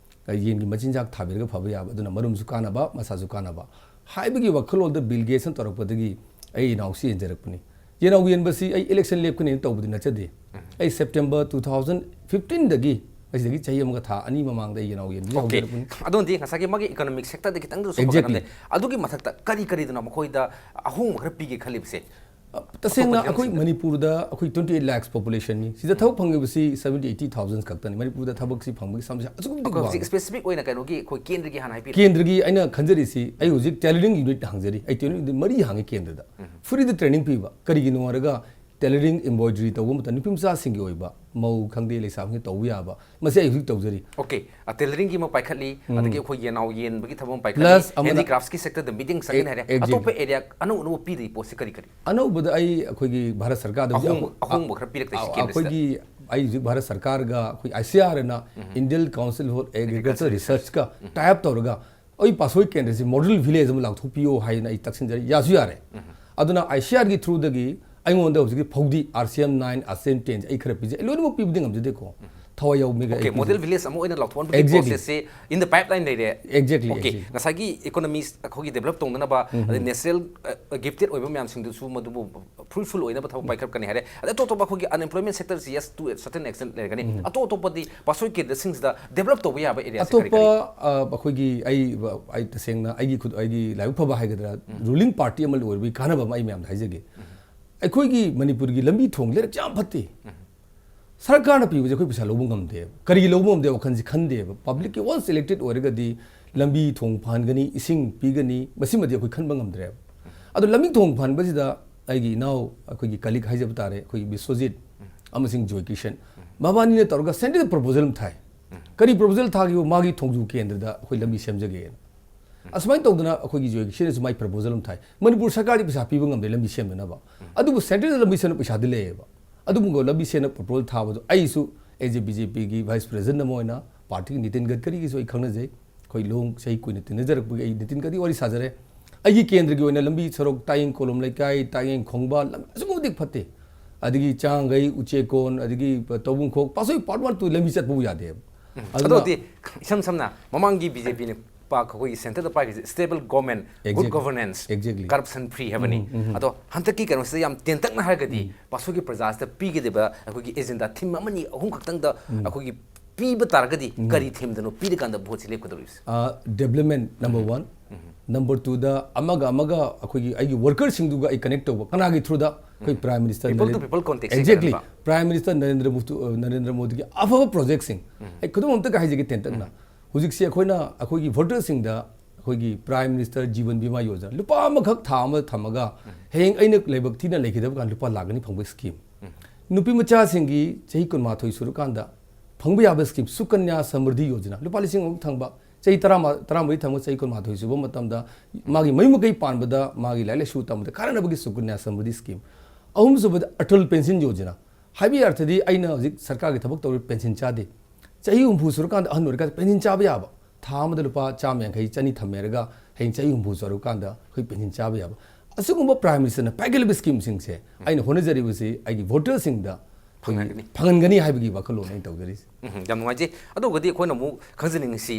ꯌꯦꯟꯒꯤ ꯃꯆꯤꯟꯖꯥꯛ ꯊꯥꯕꯤꯔꯒ ꯐꯕ ꯌꯥꯕ, ꯑꯗꯨꯅ ꯃꯔꯨꯝꯁꯨ ꯀꯥꯟꯅꯕ, ꯃꯁꯥꯁꯨ ꯀꯥꯟꯅꯕ ꯍꯥꯏꯕꯒꯤ ꯋꯥꯈꯜꯂꯣꯟꯗ ꯕꯤꯜ ꯒꯦꯠꯁꯅ ꯇꯧꯔꯛꯄꯗꯒꯤ ꯑꯩ ꯏꯅꯥꯎꯁꯤ ꯌꯦꯟꯖꯔꯛꯄꯅꯤ꯫ ꯌꯦꯅꯥꯎ ꯌꯦꯟꯕꯁꯤ ꯑꯩ ꯏꯂꯦꯛꯁꯟ ꯂꯦꯞꯀꯅꯦꯅ ꯇꯧꯕꯗꯤ ꯅꯠꯆꯗꯦ꯫ ꯑꯩ ꯁꯦꯞꯇꯦꯝꯕꯔ ꯇꯨ ꯊꯥꯎꯖꯟ ꯐꯤꯐꯇꯤꯟꯗꯒꯤ, ꯑꯁꯤꯗꯒꯤ ꯆꯍꯤ ꯑꯃꯒ ꯊꯥ ꯑꯅꯤ ꯃꯃꯥꯡꯗ ꯑꯩ ꯌꯦꯅꯥꯎ ꯌꯦꯟꯕꯁꯤ ꯑꯣꯀꯦ꯫ ꯍꯧꯖꯔꯛꯄꯅꯤ꯫ ꯑꯗꯨꯅꯗꯤ ꯉꯁꯥꯏꯒꯤ ꯃꯥꯒꯤ ꯏꯀꯣꯅꯣꯃꯤꯛ ꯁꯦꯛꯇꯔꯗ ꯈꯤꯇꯪꯗꯁꯨ Exactly. ꯐꯒꯠꯂꯝꯃꯦ꯫ ꯑꯗꯨꯒꯤ ꯃꯊꯛꯇ ꯀꯔꯤ ꯀꯔꯤꯗꯅꯣ ꯃꯈꯣꯏꯗ ꯑꯍꯣꯡꯕ ꯈꯔ ꯄꯤꯒꯦ ꯈꯜꯂꯤꯕꯁꯦ? ꯇꯁꯦꯡꯅ ꯑꯇꯣꯞꯄ ꯑꯩꯈꯣꯏ ꯂꯝꯁꯤꯡꯗ? ꯃꯅꯤꯄꯨꯔꯗ ꯑꯩꯈꯣꯏ ꯇ꯭ꯋꯦꯟꯇꯤ ꯑꯩꯠ ꯂꯥꯛꯁ ꯄꯣꯄꯨꯂꯦꯁꯟꯅꯤ꯫ ꯁꯤꯗ ꯊꯕꯛ ꯐꯪꯉꯤꯕꯁꯤ ꯁꯕꯦꯟꯇꯤ ꯑꯩꯠꯇꯤ ꯊꯥꯎꯖꯟ ꯈꯛꯇꯅꯤ꯫ ꯃꯅꯤꯄꯨꯔꯗ ꯊꯕꯛꯁꯤ ꯐꯪꯕꯒꯤ ꯆꯥꯡꯁꯦ ꯑꯁꯨꯛꯀꯤ ꯃꯇꯤꯛ ꯑꯩꯈꯣꯏ ꯋꯥꯡꯉꯤ꯫ ꯍꯧꯖꯤꯛ ꯁ꯭ꯄꯦꯁꯤꯐꯤꯛ ꯑꯣꯏꯅ ꯀꯩꯅꯣꯒꯤ ꯑꯩꯈꯣꯏ ꯀꯦꯟꯗ꯭ꯔꯒꯤ ꯍꯥꯟꯅ ꯍꯥꯏꯕꯤꯔꯣ꯫ ꯀꯦꯟꯗ꯭ꯔꯒꯤ ꯑꯩꯅ ꯈꯟꯖꯔꯤꯁꯤ, ꯑꯩ ꯍꯧꯖꯤꯛ ꯇꯦꯂꯔꯤꯡ ꯌꯨꯅꯤꯠ ꯍꯥꯡꯖꯔꯤ꯫ ꯑꯩ ꯇꯦꯂꯔꯤꯡ ꯌꯨꯅꯤꯠ ꯃꯔꯤ ꯍꯥꯡꯉꯤ ꯀꯦꯟꯗ꯭ꯔꯗ꯫ ꯐ꯭ꯔꯤꯗ ꯇ꯭ꯔꯦꯅꯤꯡ ꯄꯤꯕ꯫ ꯀꯔꯤꯒꯤꯅꯣ ꯍꯥꯏꯔꯒ ꯇꯦꯂꯔꯤꯡ, ꯏꯝꯕ꯭ꯔꯣꯏꯗꯔꯤ ꯇꯧꯕ ꯃꯇꯝꯗ ꯅꯨꯄꯤ ꯃꯆꯥꯁꯤꯡꯒꯤ ꯑꯣꯏꯕ, ꯃꯧ ꯈꯪꯗꯦ, ꯂꯩꯁꯥꯕꯤ ꯈꯪꯗꯦ, ꯇꯧꯕ ꯌꯥꯕ, ꯃꯁꯤ ꯑꯩ ꯍꯧꯖꯤꯛ ꯇꯧꯖꯔꯤ꯫ ꯑꯣꯀꯦ, ꯇꯦꯂꯔꯤꯡꯒꯤ ꯑꯃ ꯄꯥꯏꯈꯠꯂꯤ, ꯑꯗꯒꯤ ꯑꯩꯈꯣꯏ ꯌꯦꯅꯥꯎ ꯌꯦꯟꯕꯒꯤ ꯊꯕꯛ ꯑꯃ ꯄꯥꯏꯈꯠꯂꯤ, Plus ꯑꯃꯅ ꯍꯦꯟꯗꯤꯀ꯭ꯔꯥꯐꯀꯤ ꯁꯦꯛꯇꯔꯗ ꯃꯤꯠꯌꯦꯡ ꯆꯪꯒꯅꯤ ꯍꯥꯏꯔꯦ꯫ Exactly. ꯑꯇꯣꯞꯄ ꯑꯦꯔꯤꯌꯥ ꯑꯅꯧ ꯑꯅꯧꯕ ꯄꯤꯔꯤ ꯄꯣꯠꯁꯤ ꯀꯔꯤ ꯀꯔꯤ? ꯑꯅꯧꯕꯗ ꯑꯩ ꯑꯩꯈꯣꯏꯒꯤ ꯚꯥꯔꯠ ꯁꯔꯀꯥꯔꯗ ꯍꯧꯖꯤꯛ ꯑꯍꯣꯡ- ꯑꯩꯈꯣꯏ- ꯑꯍꯣꯡꯕ ꯈꯔ ꯄꯤꯔꯛꯇꯣꯏꯁꯤ ꯑ- ꯀꯦꯟꯗ꯭ꯔꯁꯤꯗ꯫ ꯑꯩꯈꯣꯏꯒꯤ, ꯑꯩ ꯍꯧꯖꯤꯛ ꯚꯥꯔꯠ ꯁꯔꯀꯥꯔꯒ ꯑꯩꯈꯣꯏ ꯑꯥꯏ ꯁꯤ ꯑꯥꯔ ꯑꯅ, Indian Council for Agriculture Research ꯀ tie up ꯇꯧꯔꯒ ꯑꯩ ꯄꯥꯁꯣꯏ ꯀꯦꯟꯗ꯭ꯔꯁꯤ ꯃꯣꯗꯦꯜ ꯚꯤꯂꯦꯖ ꯑꯃ ꯂꯥꯎꯊꯣꯛꯄꯤꯌꯣ ꯍꯥꯏꯅ ꯑꯩ ꯇꯛꯁꯤꯟꯖꯔꯤ꯫ ꯌꯥꯁꯨ ꯌꯥꯔꯦ꯫ ꯑꯗꯨꯅ ꯑꯥꯏ ꯁꯤ ꯑꯥꯔꯒꯤ ꯊ꯭ꯔꯨꯗꯒꯤ ꯑꯩꯉꯣꯟꯗ ꯍꯧꯖꯤꯛꯀꯤ ꯐꯧꯗꯤ, R C M nine, R C M ten, ꯑꯩ ꯈꯔ ꯄꯤꯖꯩ꯫ ꯑꯩ ꯂꯣꯏꯅꯃꯛ ꯄꯤꯕꯗꯤ ꯉꯝꯖꯗꯦꯀꯣ, ꯊꯋꯥꯏ ꯌꯥꯎꯕ ꯃꯤꯒ ꯑꯣꯀꯦ, ꯑꯩ ꯃꯣꯗꯦꯜ ꯚꯤꯂꯦꯖ ꯑꯃ ꯑꯣꯏꯅ ꯂꯥꯎꯊꯣꯛꯍꯟꯕꯒꯤ Exactly. ꯄ꯭ꯔꯣꯁꯦꯁꯁꯦ in the pipeline ꯂꯩꯔꯦ꯫ Exactly, okay, exactly. ꯉꯁꯥꯏꯒꯤ ꯏꯀꯣꯅꯣꯃꯤꯁ ꯑꯩꯈꯣꯏꯒꯤ ꯗꯦꯕꯂꯞ ꯇꯧꯅꯅꯕ, ꯑꯗꯩ ꯅꯦꯆꯔꯦꯜ ꯒꯤꯐꯇꯦꯠ ꯑꯣꯏꯕ ꯃꯌꯥꯝꯁꯤꯡꯗꯨꯁꯨ ꯃꯗꯨꯕꯨ ꯐ꯭ꯔꯨꯠꯐꯨꯜ ꯑꯣꯏꯅꯕ ꯊꯕꯛ ꯄꯥꯏꯈꯠꯀꯅꯤ ꯍꯥꯏꯔꯦ꯫ ꯑꯗꯩ ꯑꯇꯣꯞ ꯑꯇꯣꯞꯄ ꯑꯩꯈꯣꯏꯒꯤ ꯑꯟꯑꯦꯝꯄ꯭꯭ꯂꯣꯏꯃꯦꯟ ꯁꯦꯛꯇꯔꯁꯤ, yes, to a certain extent ꯂꯩꯔꯒꯅꯤ꯫ ꯑꯇꯣꯞ ꯑꯇꯣꯞꯄꯗꯤ ꯄꯥꯁꯣꯏ ꯀꯦꯟꯗ꯭ꯔꯁꯤꯡꯁꯤꯗ ꯗꯦꯕꯂꯞ ꯇꯧꯕ ꯌꯥꯕ ꯑꯦꯔꯤꯌꯥꯁꯤ ꯀꯔꯤ ꯑꯇꯣꯞꯄ ꯀꯔꯤ? ꯑ, ꯑꯩꯈꯣꯏꯒꯤ, ꯑꯩ ꯑꯩ ꯇꯁꯦꯡꯅ ꯑꯩꯒꯤ ꯈꯨꯠ, ꯑꯩꯒꯤ ꯂꯥꯏꯕꯛ ꯐꯕ ꯍꯥꯏꯒꯗ꯭ꯔꯥ, ꯔꯨꯂꯤꯡ ꯄꯥꯔꯇꯤ ꯑꯃ ꯑꯣꯏꯕꯒꯤ ꯀꯥꯟꯅꯕ ꯑꯃ ꯑꯩ ꯃꯌꯥꯝꯗ ꯍꯥꯏꯖꯒꯦ꯫ ꯑꯩꯈꯣꯏꯒꯤ ꯃꯅꯤꯄꯨꯔꯒꯤ ꯂꯝꯕꯤ ꯊꯣꯡ ꯂꯩꯔꯛꯁꯦ ꯌꯥꯝ ꯐꯠꯇꯦ꯫ ꯁꯔꯀꯥꯔꯅ ꯄꯤꯕꯁꯦ ꯑꯩꯈꯣꯏ ꯄꯩꯁꯥ ꯂꯧꯕ ꯉꯝꯗꯦꯕ꯫ ꯀꯔꯤꯒꯤ ꯂꯧꯕ ꯉꯝꯗꯦ ꯋꯥꯈꯜꯁꯦ ꯈꯟꯗꯦꯕ꯫ ꯄꯕ꯭ꯂꯤꯛꯀꯤ ꯋꯥꯟꯁ ꯏꯂꯦꯛꯇꯦꯠ ꯑꯣꯏꯔꯒꯗꯤ ꯂꯝꯕꯤ ꯊꯣꯡ ꯐꯍꯟꯒꯅꯤ, ꯏꯁꯤꯡ ꯄꯤꯒꯅꯤ, ꯃꯁꯤꯃꯗꯤ ꯑꯩꯈꯣꯏ ꯈꯟꯕ ꯉꯝꯗ꯭ꯔꯦꯕ꯫ ꯑꯗꯣ ꯂꯝꯕꯤ ꯊꯣꯡ ꯐꯍꯟꯕꯁꯤꯗ ꯑꯩꯒꯤ ꯏꯅꯥꯎ, ꯑꯩꯈꯣꯏꯒꯤ ꯀꯂꯤꯛ ꯍꯥꯏꯖꯕ ꯇꯥꯔꯦ, ꯑꯩꯈꯣꯏꯒꯤ ꯕꯤꯁ꯭ꯋꯖꯤꯠ ꯑꯃꯁꯨꯡ ꯖꯣꯏ ꯀꯤꯁꯟ, ꯃꯕꯥꯅꯤꯅ ꯇꯧꯔꯒ ꯁꯦꯟꯇ꯭ꯔꯦꯜ ꯄ꯭ꯔꯄꯣꯖꯦꯜ ꯑꯃ ꯊꯥꯏ꯫ ꯀꯔꯤ ꯄ꯭ꯔꯄꯣꯖꯦꯜ ꯊꯥꯈꯤꯕ? ꯃꯥꯒꯤ ꯊꯣꯡꯖꯨ ꯀꯦꯟꯗ꯭ꯔꯗ ꯑꯩꯈꯣꯏ ꯂꯝꯕꯤ ꯁꯦꯝꯖꯒꯦꯅ꯫ ꯑꯁꯨꯃꯥꯏꯅ ꯇꯧꯗꯅ ꯑꯩꯈꯣꯏꯒꯤ ꯖꯣꯏ ꯀꯤꯁꯟꯅꯁꯨ ꯃꯥꯏ ꯄ꯭ꯔꯄꯣꯖꯦꯜ ꯑꯃ ꯊꯥꯏ꯫ ꯃꯅꯤꯄꯨꯔ ꯁꯔꯀꯥꯔꯗꯤ ꯄꯩꯁꯥ ꯄꯤꯕ ꯉꯝꯗꯦ ꯂꯝꯕꯤ ꯁꯦꯝꯅꯅꯕ꯫ ꯑꯗꯨꯕꯨ ꯁꯦꯟꯇ꯭ꯔꯦꯜꯗ ꯂꯝꯕꯤ ꯁꯦꯝꯅ ꯄꯩꯁꯥꯗꯤ ꯂꯩꯌꯦꯕ꯫ ꯑꯗꯨꯒꯨꯝꯕ ꯂꯝꯕꯤ ꯁꯦꯝꯅ ꯄ꯭ꯔꯄꯣꯖꯦꯜ ꯊꯥꯕꯗꯣ ꯑꯩꯁꯨ as a B J P ꯒꯤ vice president ꯑꯃ ꯑꯣꯏꯅ ꯄꯥꯔꯇꯤꯒꯤ ꯅꯤꯇꯤꯟ ꯒꯗꯀꯔꯤꯒꯤꯁꯨ ꯑꯩ ꯈꯪꯅꯖꯩ꯫ ꯑꯩꯈꯣꯏ ꯂꯣꯡ ꯆꯍꯤ ꯀꯨꯏꯅ ꯇꯤꯟꯅꯖꯔꯛꯄꯒꯤ ꯑꯩ ꯅꯤꯇꯤꯟ ꯒꯗꯀꯔꯤ ꯋꯥꯔꯤ ꯁꯥꯖꯔꯦ꯫ ꯑꯩꯒꯤ ꯀꯦꯟꯗ꯭ꯔꯒꯤ ꯑꯣꯏꯅ ꯂꯝꯕꯤ ꯁꯣꯔꯣꯛ ꯇꯥꯌꯦꯡ ꯀꯣꯂꯣꯝ ꯂꯩꯀꯥꯏ, ꯇꯥꯌꯦꯡ ꯈꯣꯡꯕ, ꯂꯝ ꯑꯁꯨꯛꯀꯤ ꯃꯇꯤꯛ ꯐꯠꯇꯦ꯫ ꯑꯗꯒꯤ ꯆꯥꯡꯒꯩ, ꯎꯆꯦꯛꯀꯣꯟ, ꯑꯗꯒꯤ ꯇꯧꯕꯨꯡꯈꯣꯛ, ꯄꯥꯠꯁꯣꯏ part one, two ꯂꯝꯕꯤ ꯆꯠꯄꯕꯨ ꯌꯥꯗꯦꯕ꯫ ꯑꯗꯨꯅ ꯑꯗꯨꯗꯤ ꯏꯁꯝ ꯁꯝꯅ ꯃꯃꯥꯡꯒꯤ ꯕꯤ ꯖꯦ ꯄꯤꯅ ꯄꯥꯛ ꯑꯩꯈꯣꯏꯒꯤ centreꯗ ꯄꯥꯏꯈꯤꯁꯦ stable government, good Exactly. governance, Exactly. corruption free ꯍꯥꯏꯕꯅꯤ꯫ ꯎꯝ, ꯎꯝ, ꯎꯝ꯫ ꯑꯗꯣ ꯍꯟꯗꯛꯀꯤ ꯀꯩꯅꯣꯁꯤꯗ ꯌꯥꯝ ꯇꯦꯟꯇꯛꯅ ꯍꯥꯏꯔꯒꯗꯤ ꯎꯝ꯫ ꯄꯥꯁꯣꯒꯤ ꯄ꯭ꯔꯖꯥꯁꯤꯗ ꯄꯤꯒꯗꯕ ꯑꯩꯈꯣꯏꯒꯤ agenda theme ꯑꯃꯅꯤ ꯑꯍꯨꯝ ꯈꯛꯇꯪꯗ ꯎꯝ꯫ ꯑꯩꯈꯣꯏꯒꯤ ꯄꯤꯕ ꯇꯥꯔꯒꯗꯤ ꯎꯝ꯫ ꯀꯔꯤ themeꯗꯅꯣ ꯄꯤꯔꯀꯥꯟꯗ voteꯁꯤ ꯂꯦꯞꯀꯗꯧꯔꯤꯕꯁꯦ? ꯑ, development number one, ꯎꯝ꯫ Number twoꯗ ꯑꯃꯒ ꯑꯃꯒ ꯑꯩꯈꯣꯏꯒꯤ ꯑꯩꯒꯤ workerꯁꯤꯡꯗꯨꯒ ꯑꯩ connect ꯇꯧꯕ꯫ ꯀꯅꯥꯒꯤ throughꯗ? ꯑꯩꯈꯣꯏ ꯎꯝ꯫ Prime Minister People to Narendra- people contactꯁꯤ Exactly. ꯀꯩꯅꯣꯕ? Prime Minister ꯅꯔꯦꯟꯗ꯭ꯔ ꯃꯣꯗꯤ, ꯑ, ꯅꯔꯦꯟꯗ꯭ꯔ ꯃꯣꯗꯤꯒꯤ ꯑꯐꯕ projectꯁꯤꯡ꯫ ꯎꯝ꯫ ꯑꯩ ꯈꯨꯗꯝ ꯑꯝꯇꯒ ꯍꯥꯏꯖꯒꯦ ꯇꯦꯟꯇꯛꯅ꯫ ꯎꯝ꯫ ꯍꯧꯖꯤꯛꯁꯤ ꯑꯩꯈꯣꯏꯅ ꯑꯩꯈꯣꯏꯒꯤ voterꯁꯤꯡꯗ ꯑꯩꯈꯣꯏꯒꯤ Prime Minister Jeevan Bima Yojana ꯂꯨꯄꯥ ꯑꯃꯈꯛ ꯊꯥ ꯑꯃ ꯊꯝꯃꯒ ꯎꯝ꯫ ꯍꯌꯦꯡ ꯑꯩꯅ ꯂꯥꯏꯕꯛ ꯊꯤꯅ ꯂꯩꯈꯤꯗꯕ ꯀꯥꯟꯗ ꯂꯨꯄꯥ ꯂꯥꯛ ꯑꯅꯤ ꯐꯪꯕꯒꯤ scheme꯫ ꯎꯝ꯫ ꯅꯨꯄꯤ ꯃꯆꯥꯁꯤꯡꯒꯤ ꯆꯍꯤ ꯀꯨꯟꯃꯥꯊꯣꯏ ꯁꯨꯔꯀꯥꯟꯗ ꯐꯪꯕ ꯌꯥꯕ scheme, Sukanya Samriddhi Yojana, ꯂꯨꯄꯥ ꯂꯤꯁꯤꯡ ꯑꯃ ꯊꯝꯕ, ꯆꯍꯤ ꯇꯔꯥ, ꯇꯔꯥꯃꯔꯤ ꯊꯝꯃꯒ ꯆꯍꯤ ꯀꯨꯟꯃꯥꯊꯣꯏ ꯁꯨꯕ ꯃꯇꯝꯗ ꯃꯥꯒꯤ ꯃꯌꯨꯝ ꯃꯀꯩ ꯄꯥꯟꯕꯗ, ꯃꯥꯒꯤ ꯂꯥꯏꯔꯤꯛ ꯂꯥꯏꯁꯨ ꯇꯝꯕꯗ ꯀꯥꯟꯅꯅꯕꯒꯤ Sukanya Samriddhi scheme꯫ ꯑꯍꯨꯝꯁꯨꯕꯗ Atal Pension Yojana꯫ ꯍꯥꯏꯕ ꯑꯔꯊꯗꯤ ꯑꯩꯅ ꯍꯧꯖꯤꯛ ꯁꯔꯀꯥꯔꯒꯤ ꯊꯕꯛ ꯇꯧꯔꯤ, pension ꯆꯥꯗꯦ꯫ ꯆꯍꯤ ꯍꯨꯝꯐꯨ ꯁꯨꯔꯀꯥꯟꯗ ꯑꯍꯟ ꯑꯣꯏꯔꯀꯥꯟꯗ pension ꯆꯥꯕ ꯌꯥꯕ꯫ ꯊꯥ ꯑꯃꯗ ꯂꯨꯄꯥ ꯆꯥꯝꯃ ꯌꯥꯡꯈꯩ, ꯆꯅꯤ ꯊꯝꯃꯦꯔꯒ ꯍꯌꯦꯡ ꯆꯍꯤ ꯍꯨꯝꯐꯨ ꯁꯨꯔꯀꯥꯟꯗ ꯑꯩꯈꯣꯏ pension ꯆꯥꯕ ꯌꯥꯕ꯫ ꯑꯁꯤꯒꯨꯝꯕ Prime Ministerꯅ ꯄꯥꯏꯈꯠꯂꯤꯕ schemeꯁꯤꯡꯁꯦ ꯑꯩꯅ ꯍꯣꯠꯅꯖꯔꯤꯕꯁꯤ ꯑꯩꯒꯤ voterꯁꯤꯡꯗ ꯑꯩꯈꯣꯏꯒꯤ ꯐꯪꯍꯟꯒꯅꯤ꯫ ꯐꯪꯍꯟꯒꯅꯤ ꯍꯥꯏꯕꯒꯤ ꯋꯥꯈꯜꯂꯣꯟ ꯑꯩꯅ ꯇꯧꯖꯔꯤꯁꯤ꯫ ꯎꯝ, ꯌꯥꯝ ꯅꯨꯡꯉꯥꯏꯖꯩ꯫ ꯑꯗꯨꯒꯗꯤ ꯑꯩꯈꯣꯏꯅ ꯑꯃꯨꯛ ꯈꯪꯖꯅꯤꯡꯉꯤꯁꯤ,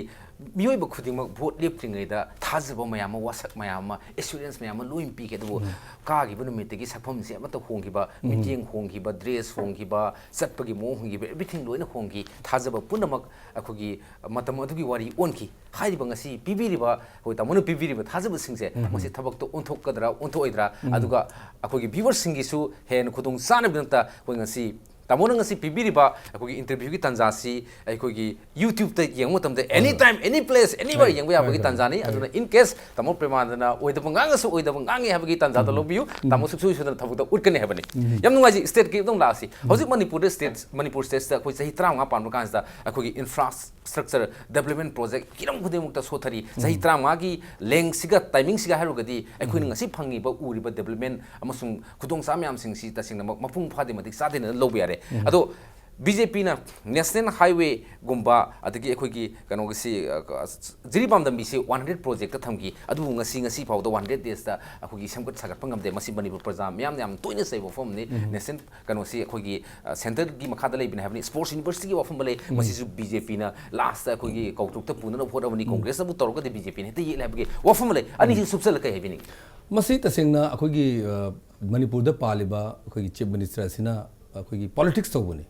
ꯃꯤꯑꯣꯏꯕ ꯈꯨꯗꯤꯡꯃꯛ vote ꯂꯦꯞꯇ꯭ꯔꯤꯉꯩꯗ ꯊꯥꯖꯕ ꯃꯌꯥꯝ ꯑꯃ, ꯋꯥꯁꯛ ꯃꯌꯥꯝ ꯑꯃ, assurance ꯃꯌꯥꯝ ꯑꯃ ꯂꯣꯏꯅ ꯄꯤꯈꯤ꯫ ꯑꯗꯨꯕꯨ ꯎꯝ꯫ ꯀꯥꯈꯤꯕ ꯅꯨꯃꯤꯠꯇꯒꯤ ꯁꯛꯐꯝꯁꯦ ꯑꯃꯠꯇ ꯍꯣꯡꯈꯤꯕ, ꯎꯝ꯫ ꯃꯤꯠꯌꯦꯡ ꯍꯣꯡꯈꯤꯕ, dress ꯍꯣꯡꯈꯤꯕ, ꯆꯠꯄꯒꯤ ꯃꯑꯣꯡ ꯍꯣꯡꯈꯤꯕ, everything ꯂꯣꯏꯅ ꯍꯣꯡꯈꯤ꯫ ꯊꯥꯖꯕ ꯄꯨꯝꯅꯃꯛ ꯑꯩꯈꯣꯏꯒꯤ ꯃꯇꯝ ꯑꯗꯨꯒꯤ ꯋꯥꯔꯤ ꯑꯣꯟꯈꯤ꯫ ꯍꯥꯏꯔꯤꯕ ꯉꯁꯤ ꯄꯤꯕꯤꯔꯤꯕ, ꯑꯩꯈꯣꯏ ꯇꯥꯃꯣꯅ ꯄꯤꯕꯤꯔꯤꯕ ꯊꯥꯖꯕꯁꯤꯡꯁꯦ, ꯎꯝ꯫ ꯃꯁꯤ ꯊꯕꯛꯇ ꯑꯣꯟꯊꯣꯛꯀꯗ꯭ꯔꯥ, ꯑꯣꯟꯊꯣꯛꯑꯣꯏꯗ꯭ꯔꯥ? ꯎꯝ꯫ ꯑꯗꯨꯒ ꯑꯩꯈꯣꯏꯒꯤ viewerꯁꯤꯡꯒꯤꯁꯨ ꯍꯦꯟꯅ ꯈꯨꯗꯣꯡ ꯆꯥꯅꯕꯒꯤꯗꯃꯛꯇ ꯑꯩꯈꯣꯏ ꯉꯁꯤ ꯇꯥꯃꯣꯅ ꯉꯁꯤ ꯄꯤꯕꯤꯔꯤꯕ ꯑꯩꯈꯣꯏꯒꯤ interviewꯒꯤ ꯇꯥꯟꯖꯥꯁꯤ ꯑꯩꯈꯣꯏꯒꯤ YouTubeꯇ ꯌꯦꯡꯕ ꯃꯇꯝꯗ ꯍꯣꯏ, ꯍꯣꯏ꯫ Anytime, any place, anywhere ꯍꯣꯏ, ꯌꯦꯡꯕ ꯌꯥꯕꯒꯤ ꯍꯣꯏ, ꯍꯣꯏ, ꯇꯥꯟꯖꯥꯅꯤ꯫ ꯍꯣꯏ꯫ ꯑꯗꯨꯅ in case ꯇꯥꯃꯣ ꯄ꯭ꯔꯦꯃꯥꯅꯟꯗꯅ ꯑꯣꯏꯗꯕ ꯉꯥꯡꯉꯁꯨ ꯑꯣꯏꯗꯕ ꯉꯥꯡꯉꯤ ꯍꯥꯏꯕꯒꯤ ꯇꯥꯟꯖꯥꯗꯣ ꯎꯝ꯫ ꯂꯧꯕꯤꯌꯨ꯫ ꯎꯝ꯫ ꯇꯥꯃꯣ ꯁꯨꯡꯁꯣꯏ ꯁꯣꯏꯗꯅ ꯊꯕꯛꯇ ꯎꯠꯀꯅꯤ ꯍꯥꯏꯕꯅꯤ꯫ ꯎꯝ꯫ ꯌꯥꯝ ꯅꯨꯡꯉꯥꯏꯖꯩ꯫ Stateꯀꯤ ꯑꯗꯨꯝ ꯂꯥꯛꯑꯁꯤ꯫ ꯎꯝ꯫ ꯍꯧꯖꯤꯛ ꯃꯅꯤꯄꯨꯔꯗ state, ꯃꯅꯤꯄꯨꯔ stateꯁꯤꯗ ꯑꯩꯈꯣꯏ ꯆꯍꯤ ꯇꯔꯥꯃꯉꯥ ꯄꯥꯟꯕ ꯀꯥꯟꯁꯤꯗ ꯑꯩꯈꯣꯏꯒꯤ infrastructure development project ꯍꯤꯔꯝ ꯈꯨꯗꯤꯡꯃꯛꯇ ꯁꯣꯊꯔꯤ꯫ ꯆꯍꯤ ꯎꯝ꯫ ꯇꯔꯥꯃꯉꯥꯒꯤ lengthꯁꯤꯒ timingꯁꯤꯒ ꯍꯥꯏꯔꯨꯔꯒꯗꯤ ꯑꯩꯈꯣꯏꯅ ꯎꯝ꯫ ꯉꯁꯤ ꯐꯪꯉꯤꯕ, ꯎꯔꯤꯕ development ꯑꯃꯁꯨꯡ ꯈꯨꯗꯣꯡꯆꯥꯕ ꯃꯌꯥꯝꯁꯤꯡꯁꯤ ꯇꯁꯦꯡꯅꯃꯛ ꯃꯄꯨꯡ ꯐꯥꯗꯦ, ꯃꯇꯤꯛ ꯆꯥꯗꯦꯅ ꯂꯧꯕ ꯌꯥꯔꯦ꯫ ꯎꯝ꯫ ꯑꯗꯣ ꯕꯤ ꯖꯦ ꯄꯤꯅ ꯅꯦꯁꯅꯦꯜ ꯍꯥꯏꯋꯦꯒꯨꯝꯕ, ꯑꯗꯒꯤ ꯑꯩꯈꯣꯏꯒꯤ ꯀꯩꯅꯣꯒꯤꯁꯤ, ꯑ, ꯖꯤꯔꯤꯕꯥꯝ ꯂꯝꯕꯤꯁꯤ ꯋꯥꯟ ꯍꯟꯗ꯭ꯔꯦꯠ ꯄ꯭ꯔꯣꯖꯦꯛꯇ ꯊꯝꯈꯤ, ꯑꯗꯨꯕꯨ ꯉꯁꯤ, ꯉꯁꯤ ꯐꯥꯎꯗ ꯋꯥꯟ ꯍꯟꯗ꯭ꯔꯦꯠ ꯗꯦꯖꯇ ꯑꯩꯈꯣꯏꯒꯤ ꯁꯦꯝꯒꯠ ꯁꯥꯒꯠꯄ ꯉꯝꯗꯦ꯫ ꯃꯁꯤ ꯃꯅꯤꯄꯨꯔ ꯄ꯭ꯔꯖꯥ ꯃꯤꯌꯥꯝꯅ ꯌꯥꯝ ꯇꯣꯏꯅ ꯆꯩꯕ ꯋꯥꯐꯝꯅꯤ꯫ ꯅꯦꯁꯅꯦꯜ ꯀꯩꯅꯣꯁꯤ ꯑꯩꯈꯣꯏꯒꯤ, ꯑ, ꯁꯦꯟꯇꯔꯒꯤ ꯃꯈꯥꯗ ꯂꯩꯕꯅꯤ ꯍꯥꯏꯕꯅꯤ꯫ ꯏꯁꯄꯣꯔꯠꯁ ꯌꯨꯅꯤꯚꯔꯁꯤꯇꯤꯒꯤ ꯋꯥꯐꯝ ꯑꯃ ꯂꯩ, ꯃꯁꯤꯁꯨ ꯕꯤ ꯖꯦ ꯄꯤꯅ ꯂꯥꯁꯇ ꯑꯩꯈꯣꯏꯒꯤ ꯀꯧꯇ꯭ꯔꯨꯛꯇ ꯄꯨꯅꯅꯕ ꯍꯣꯠꯅꯕꯅꯤ, ꯀꯣꯡꯒ꯭ꯔꯦꯁꯅꯕꯨ ꯇꯧꯔꯒꯗꯤ ꯕꯤ ꯖꯦ ꯄꯤꯅ ꯍꯦꯛꯇ ꯌꯦꯠꯂꯦ ꯍꯥꯏꯕꯒꯤ ꯋꯥꯐꯝ ꯑꯃ ꯂꯩ꯫ ꯑꯅꯤꯁꯤ ꯁꯨꯞꯆꯜꯂꯒ ꯀꯩ ꯍꯥꯏꯕꯤꯅꯤꯡꯉꯤ? ꯃꯁꯤ ꯇꯁꯦꯡꯅ ꯑꯩꯈꯣꯏꯒꯤ, ꯑ, ꯃꯅꯤꯄꯨꯔꯗ ꯄꯥꯜꯂꯤꯕ ꯑꯩꯈꯣꯏꯒꯤ ꯆꯤꯐ ꯃꯤꯅꯤꯁꯇꯔ ꯑꯁꯤꯅ ꯑꯩꯈꯣꯏꯒꯤ ꯄꯣꯂꯤꯇꯤꯛꯁ ꯇꯧꯕꯅꯤ꯫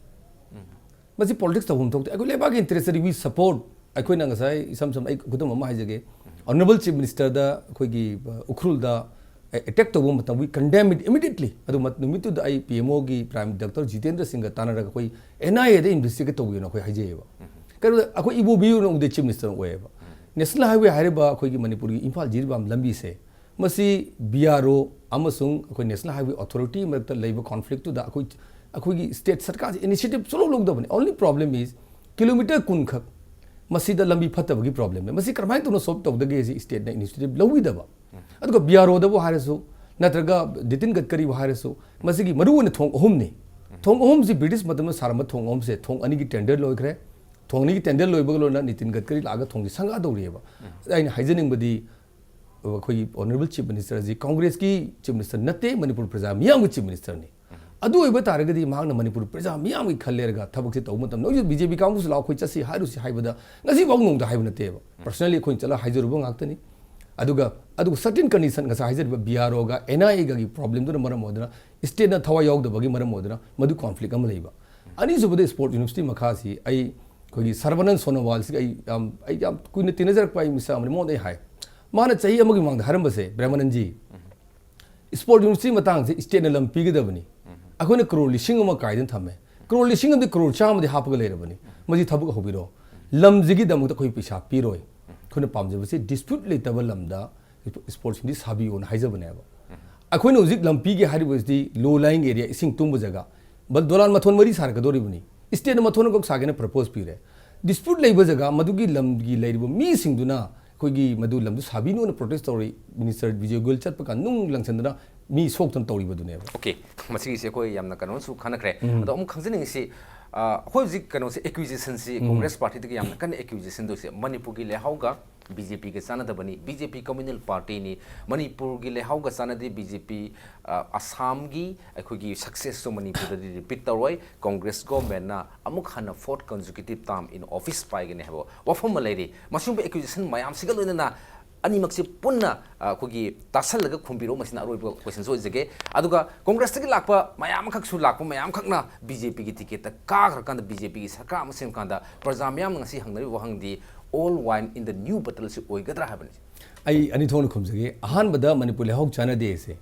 ꯃꯁꯤ ꯄꯣꯂꯤꯇꯤꯛꯁ ꯇꯧꯐꯝ ꯊꯣꯛꯇꯦ꯫ ꯑꯩꯈꯣꯏ ꯂꯩꯕꯥꯛꯀꯤ ꯏꯟꯇꯔꯦꯁꯇꯗꯤ we support꯫ ꯑꯩꯈꯣꯏꯅ ꯉꯁꯥꯏ ꯏꯁꯝ ꯁꯝꯅ ꯑꯩ ꯈꯨꯗꯝ ꯑꯃ ꯍꯥꯏꯖꯒꯦ꯫ ꯑꯣꯅꯔꯦꯕꯜ ꯆꯤꯐ ꯃꯤꯅꯤꯁꯇꯔꯗ ꯑꯩꯈꯣꯏꯒꯤ, ꯑ, ꯎꯈ꯭ꯔꯨꯜꯗ ꯑꯦꯇꯦꯛ ꯇꯧꯕ ꯃꯇꯝ we condemn it immediately꯫ ꯑꯗꯨ ꯃꯠ-, ꯅꯨꯃꯤꯠꯇꯨꯗ ꯑꯩ ꯄꯤ ꯑꯦꯝ ꯑꯣꯒꯤ ꯄ꯭ꯔꯥꯏꯝ ꯗꯣꯛꯇꯔ ꯖꯤꯇꯦꯟꯗ꯭ꯔ ꯁꯤꯡꯒ ꯇꯥꯟꯅꯔꯒ ꯑꯩꯈꯣꯏ ꯑꯦꯟ ꯑꯥꯏ ꯑꯦꯗ ꯏꯟꯚꯦꯁꯇꯤꯒꯦꯠ ꯇꯧꯕꯤꯌꯣꯅ ꯑꯩꯈꯣꯏ ꯍꯥꯏꯖꯩꯌꯦꯕ꯫ ꯀꯩꯅꯣꯗ ꯑꯩꯈꯣꯏ ꯏꯕꯣꯕꯤꯅ ꯎꯗꯦ ꯆꯤꯐ ꯃꯤꯅꯤꯁꯇꯔ ꯑꯣꯏꯌꯦꯕ꯫ ꯅꯦꯁꯅꯦꯜ ꯍꯥꯏꯋꯦ ꯍꯥꯏꯔꯤꯕ ꯑꯩꯈꯣꯏꯒꯤ ꯃꯅꯤꯄꯨꯔꯒꯤ ꯏꯝꯐꯥꯜ ꯖꯤꯔꯤꯕꯥꯝ ꯂꯝꯕꯤꯁꯦ, ꯃꯁꯤ ꯕꯤ ꯑꯥꯔ ꯑꯣ ꯑꯃꯁꯨꯡ ꯑꯩꯈꯣꯏ ꯅꯦꯁꯅꯦꯜ ꯍꯥꯏꯋꯦ ꯑꯣꯊꯣꯔꯤꯇꯤ ꯃꯔꯛꯇ ꯂꯩꯕ ꯀꯣꯟꯐ꯭ꯂꯤꯛꯇꯨꯗ ꯑꯩꯈꯣꯏ, ꯑꯩꯈꯣꯏꯒꯤ ꯁ꯭ꯇꯦꯠ ꯁꯔꯀꯥꯔꯁꯤ ꯏꯅꯤꯁꯤꯌꯦꯇꯤꯚ ꯁꯨꯡꯂꯧ ꯂꯧꯗꯕꯅꯤ꯫ Only problem is ꯀꯤꯂꯣꯃꯤꯇꯔ ꯀꯨꯟ ꯈꯛ ꯃꯁꯤꯗ ꯂꯝꯕꯤ ꯐꯠꯇꯕꯒꯤ ꯄ꯭ꯔꯣꯕ꯭ꯂꯦꯝꯅꯤ꯫ ꯃꯁꯤ ꯀꯔꯝꯍꯥꯏꯅ ꯇꯧꯅ ꯁꯣꯜꯕ ꯇꯧꯗꯒꯦ ꯁꯤ ꯁ꯭ꯇꯦꯠꯅ ꯏꯅꯤꯁꯤꯌꯦꯇꯤꯚ ꯂꯧꯕꯤꯗꯕ꯫ ꯑꯗꯨꯒ ꯕꯤ ꯑꯥꯔ ꯑꯣꯗꯕꯨ ꯍꯥꯏꯔꯁꯨ, ꯅꯠꯇ꯭ꯔꯒ ꯅꯤꯇꯤꯟ ꯒꯗꯀꯔꯤꯕꯨ ꯍꯥꯏꯔꯁꯨ, ꯃꯁꯤꯒꯤ ꯃꯔꯨꯑꯣꯏꯅ ꯊꯣꯡ ꯑꯍꯨꯝꯅꯤ꯫ ꯊꯣꯡ ꯑꯍꯨꯝꯁꯤ ꯕ꯭ꯔꯤꯇꯤꯁ ꯃꯇꯝꯗ ꯁꯥꯔꯝꯕ ꯊꯣꯡ ꯑꯍꯨꯝꯁꯦ, ꯊꯣꯡ ꯑꯅꯤꯒꯤ ꯇꯦꯟꯗꯔ ꯂꯣꯏꯈ꯭ꯔꯦ꯫ ꯊꯣꯡ ꯑꯅꯤꯒꯤ ꯇꯦꯟꯗꯔ ꯂꯣꯏꯕꯒ ꯂꯣꯏꯅꯅ ꯅꯤꯇꯤꯟ ꯒꯗꯀꯔꯤ ꯂꯥꯛꯑꯒ ꯊꯣꯡꯁꯤ ꯁꯪꯒꯥꯗꯧꯔꯤꯑꯕ꯫ ꯑꯩꯅ ꯍꯥꯏꯖꯅꯤꯡꯕꯗꯤ, ꯑꯩꯈꯣꯏꯒꯤ ꯑꯣꯅꯔꯦꯕꯜ ꯆꯤꯐ ꯃꯤꯅꯤꯁꯇꯔ ꯑꯁꯤ ꯀꯣꯡꯒ꯭ꯔꯦꯁꯀꯤ ꯆꯤꯐ ꯃꯤꯅꯤꯁꯇꯔ ꯅꯠꯇꯦ, ꯃꯅꯤꯄꯨꯔ ꯄ꯭ꯔꯖꯥ ꯃꯤꯌꯥꯝꯒꯤ ꯆꯤꯐ ꯃꯤꯅꯤꯁꯇꯔꯅꯤ꯫ ꯑꯗꯨ ꯑꯣꯏꯕ ꯇꯥꯔꯒꯗꯤ ꯃꯍꯥꯛꯅ ꯃꯅꯤꯄꯨꯔ ꯄ꯭ꯔꯖꯥ ꯃꯤꯌꯥꯝꯒꯤ ꯈꯜ ꯂꯩꯔꯒ ꯊꯕꯛꯁꯦ ꯇꯧꯕ ꯃꯇꯝꯗ, ꯍꯧꯖꯤꯛ ꯕꯤ ꯖꯦ ꯄꯤ ꯀꯥꯡꯕꯨꯁꯨ ꯂꯥꯛꯑꯣ, ꯑꯩꯈꯣꯏ ꯆꯠꯁꯤ ꯍꯥꯏꯔꯨꯁꯤ ꯍꯥꯏꯕꯗ ꯉꯁꯤꯐꯥꯎ ꯅꯣꯡꯃꯇ ꯍꯥꯏꯕ ꯅꯠꯇꯦꯕ꯫ ꯄꯔꯁꯅꯦꯜꯂꯤ ꯑꯩꯈꯣꯏꯅ ꯆꯠꯂꯒ ꯍꯥꯏꯖꯔꯨꯕ ꯉꯥꯛꯇꯅꯤ꯫ ꯑꯗꯨꯒ, ꯑꯗꯨꯒ ꯁꯔꯇꯦꯟ ꯀꯟꯗꯤꯁꯟ, ꯉꯁꯥꯏ ꯍꯥꯏꯖꯔꯤꯕ ꯕꯤ ꯑꯥꯔ ꯑꯣꯒ ꯑꯦꯟ ꯑꯥꯏ ꯑꯦꯒꯒꯤ ꯄ꯭ꯔꯣꯕ꯭ꯂꯦꯝꯗꯨꯅ ꯃꯔꯝ ꯑꯣꯏꯗꯨꯅ, ꯁ꯭ꯇꯦꯠꯅ ꯊꯋꯥꯏ ꯌꯥꯎꯗꯕꯒꯤ ꯃꯔꯝ ꯑꯣꯏꯗꯨꯅ ꯃꯗꯨ ꯀꯣꯟꯐ꯭ꯂꯤꯛ ꯑꯃ ꯂꯩꯕ꯫ ꯑꯅꯤꯁꯨꯕꯗ ꯏꯁꯄꯣꯔꯠ ꯌꯨꯅꯤꯚꯔꯁꯤꯇꯤ ꯃꯈꯥꯁꯤ ꯑꯩ, ꯑꯩꯈꯣꯏꯒꯤ ꯁꯔꯕꯥꯅꯟ ꯁꯣꯅꯣꯋꯥꯜꯁꯤꯒ ꯑꯩ ꯌꯥꯝ, ꯑꯩ ꯌꯥꯝ ꯀꯨꯏꯅ ꯇꯤꯟꯅꯖꯔꯛꯄ ꯑꯩ ꯃꯤꯁꯛ ꯑꯃꯅꯤ, ꯃꯉꯣꯟꯗ ꯑꯩ ꯍꯥꯏ꯫ ꯃꯥꯅ ꯆꯍꯤ ꯑꯃꯒꯤ ꯃꯃꯥꯡꯗ ꯍꯥꯏꯔꯝꯕꯁꯦ, ꯕ꯭ꯔꯍꯃꯅꯟꯖꯤ, ꯏꯁꯄꯣꯔꯠ ꯌꯨꯅꯤꯚꯔꯁꯤꯇꯤ ꯃꯇꯥꯡꯁꯦ ꯁ꯭ꯇꯦꯠꯅ ꯂꯝ ꯄꯤꯒꯗꯕꯅꯤ꯫ ꯑꯩꯈꯣꯏꯅ ꯀ꯭ꯔꯣꯔ ꯂꯤꯁꯤꯡ ꯑꯃ ꯀꯥꯏꯗꯅ ꯊꯝꯃꯦ꯫ ꯀ꯭ꯔꯣꯔ ꯂꯤꯁꯤꯡ ꯑꯃꯗꯤ ꯀ꯭ꯔꯣꯔ ꯆꯥꯝꯃꯗꯤ ꯍꯥꯞꯄꯒ ꯂꯩꯔꯕꯅꯤ꯫ ꯃꯁꯤ ꯊꯕꯛ ꯍꯧꯕꯤꯔꯣ꯫ ꯂꯝꯁꯤꯒꯤꯗꯃꯛꯇ ꯑꯩꯈꯣꯏ ꯄꯩꯁꯥ ꯄꯤꯔꯣꯏ꯫ ꯑꯩꯈꯣꯏꯅ ꯄꯥꯝꯖꯕꯁꯤ ꯗꯤꯁꯄ꯭ꯌꯨꯠ ꯂꯩꯇꯕ ꯂꯝꯗ ꯏꯁꯄꯣꯔꯠꯁꯤꯡꯗꯤ ꯁꯥꯕꯤꯌꯣꯅ ꯍꯥꯏꯖꯕꯅꯦꯕ꯫ ꯑꯩꯈꯣꯏꯅ ꯍꯧꯖꯤꯛ ꯂꯝ ꯄꯤꯒꯦ ꯍꯥꯏꯔꯤꯕꯁꯤꯗꯤ ꯂꯣ ꯂꯥꯏꯌꯤꯡ ꯑꯦꯔꯤꯌꯥ, ꯏꯁꯤꯡ ꯇꯨꯡꯕ ꯖꯒꯥ, ꯕ-, ꯗꯣꯂꯥꯟ ꯃꯊꯣꯟ ꯃꯔꯤ ꯁꯥꯔꯛꯀꯗꯧꯔꯤꯕꯅꯤ꯫ ꯁ꯭ꯇꯦꯠꯅ ꯃꯊꯣꯟ ꯑꯃꯈꯛ ꯁꯥꯒꯦꯅ ꯄ꯭ꯔꯄꯣꯖ ꯄꯤꯔꯦ꯫ ꯗꯤꯁꯄ꯭ꯌꯨꯠ ꯂꯩꯕ ꯖꯒꯥ, ꯃꯗꯨꯒꯤ ꯂꯝꯒꯤ ꯂꯩꯔꯤꯕ ꯃꯤꯁꯤꯡꯗꯨꯅ ꯑꯩꯈꯣꯏꯒꯤ ꯃꯗꯨ ꯂꯝꯗꯨ ꯁꯥꯕꯤꯅꯨꯅ ꯄ꯭ꯔꯣꯇꯦꯁ ꯇꯧꯔꯤ꯫ ꯃꯤꯅꯤꯁꯇꯔ ꯕꯤꯖꯣꯏ ꯒꯣꯌꯜ ꯆꯠꯄ ꯀꯥꯟꯗ ꯅꯨꯡ ꯂꯪꯁꯟꯗꯅ ꯃꯤ ꯁꯣꯛꯇꯅ ꯇꯧꯔꯤꯕꯗꯨꯅꯦꯕ꯫ ꯑꯣꯀꯦ, ꯃꯁꯤꯒꯤꯁꯦ ꯑꯩꯈꯣꯏ ꯌꯥꯝꯅ ꯀꯩꯅꯣꯁꯨ ꯈꯟꯅꯈ꯭ꯔꯦ꯫ ꯑꯗꯣ ꯑꯃꯨꯛ ꯈꯪꯖꯅꯤꯡꯉꯤꯁꯤ, ꯑ, ꯑꯩꯈꯣꯏ ꯍꯧꯖꯤꯛ ꯀꯩꯅꯣꯁꯦ, ꯑꯦꯀ꯭ꯌꯨꯖꯦꯁꯟꯁꯤ ꯀꯣꯡꯒ꯭ꯔꯦꯁ ꯄꯥꯔꯇꯤꯗꯒꯤ ꯌꯥꯝꯅ ꯀꯟꯅ ꯑꯦꯀ꯭ꯌꯨꯖꯦꯁꯟ ꯇꯧꯔꯤꯁꯦ ꯃꯅꯤꯄꯨꯔꯒꯤ ꯂꯩꯍꯥꯎꯒ ꯕꯤ ꯖꯦ ꯄꯤꯒ ꯆꯥꯟꯅꯗꯕꯅꯤ, ꯕꯤ ꯖꯦ ꯄꯤ ꯀꯝꯃ꯭ꯌꯨꯅꯦꯜ ꯄꯥꯔꯇꯤꯅꯤ, ꯃꯅꯤꯄꯨꯔꯒꯤ ꯂꯩꯍꯥꯎꯒ ꯆꯥꯟꯅꯗꯦ ꯕꯤ ꯖꯦ ꯄꯤ, ꯑ, ꯑꯁꯥꯝꯒꯤ ꯑꯩꯈꯣꯏꯒꯤ ꯁꯛꯁꯦꯁꯇꯣ ꯃꯅꯤꯄꯨꯔꯗꯗꯤ ꯔꯤꯄꯤꯠ ꯇꯧꯔꯣꯏ, ꯀꯣꯡꯒ꯭ꯔꯦꯁ ꯒꯣꯔꯃꯦꯟꯅ ꯑꯃꯨꯛ ꯍꯟꯅ fourth consecutive term in office ꯄꯥꯏꯒꯅꯤ ꯍꯥꯏꯕ ꯋꯥꯐꯝ ꯑꯃ ꯂꯩꯔꯤ꯫ ꯃꯁꯤꯒꯨꯝꯕ ꯑꯦꯀ꯭ꯌꯨꯖꯦꯁꯟ ꯃꯌꯥꯝꯁꯤꯒ ꯂꯣꯏꯅꯅ ꯑꯅꯤꯃꯛꯁꯦ ꯄꯨꯟꯅ, ꯑ, ꯑꯩꯈꯣꯏꯒꯤ ꯇꯥꯁꯜꯂꯒ ꯈꯨꯝꯕꯤꯔꯛꯑꯣ꯫ ꯃꯁꯤꯅ ꯑꯔꯣꯏꯕ ꯀꯣꯏꯁꯟꯁꯨ ꯑꯣꯏꯖꯒꯦ꯫ ꯑꯗꯨꯒ ꯀꯣꯡꯒ꯭ꯔꯦꯁꯇꯒꯤ ꯂꯥꯛꯄ ꯃꯌꯥꯝ ꯑꯃꯈꯛꯁꯨ, ꯂꯥꯛꯄ ꯃꯌꯥꯝ ꯈꯛꯅ ꯕꯤ ꯖꯦ ꯄꯤꯒꯤ ꯇꯤꯀꯦꯠꯇ ꯀꯥꯈ꯭ꯔꯀꯥꯟꯗ, ꯕꯤ ꯖꯦ ꯄꯤꯒꯤ ꯁꯔꯀꯥꯔ ꯑꯃ ꯁꯦꯝꯀꯥꯟꯗ ꯄ꯭ꯔꯖꯥ ꯃꯤꯌꯥꯝꯅ ꯉꯁꯤ ꯍꯪꯅꯔꯤꯕ ꯋꯥꯍꯪꯗꯤ, "Old wine in the new bottle" ꯁꯤ ꯑꯣꯏꯒꯗ꯭ꯔꯥ ꯍꯥꯏꯕꯅꯤ꯫ ꯑꯩ ꯑꯅꯤ ꯊꯣꯛꯅ ꯈꯨꯝꯖꯒꯦ꯫ ꯑꯍꯥꯟꯕꯗ ꯃꯅꯤꯄꯨꯔ ꯂꯩꯍꯥꯎ ꯆꯥꯟꯅꯗꯦ ꯑꯁꯦ,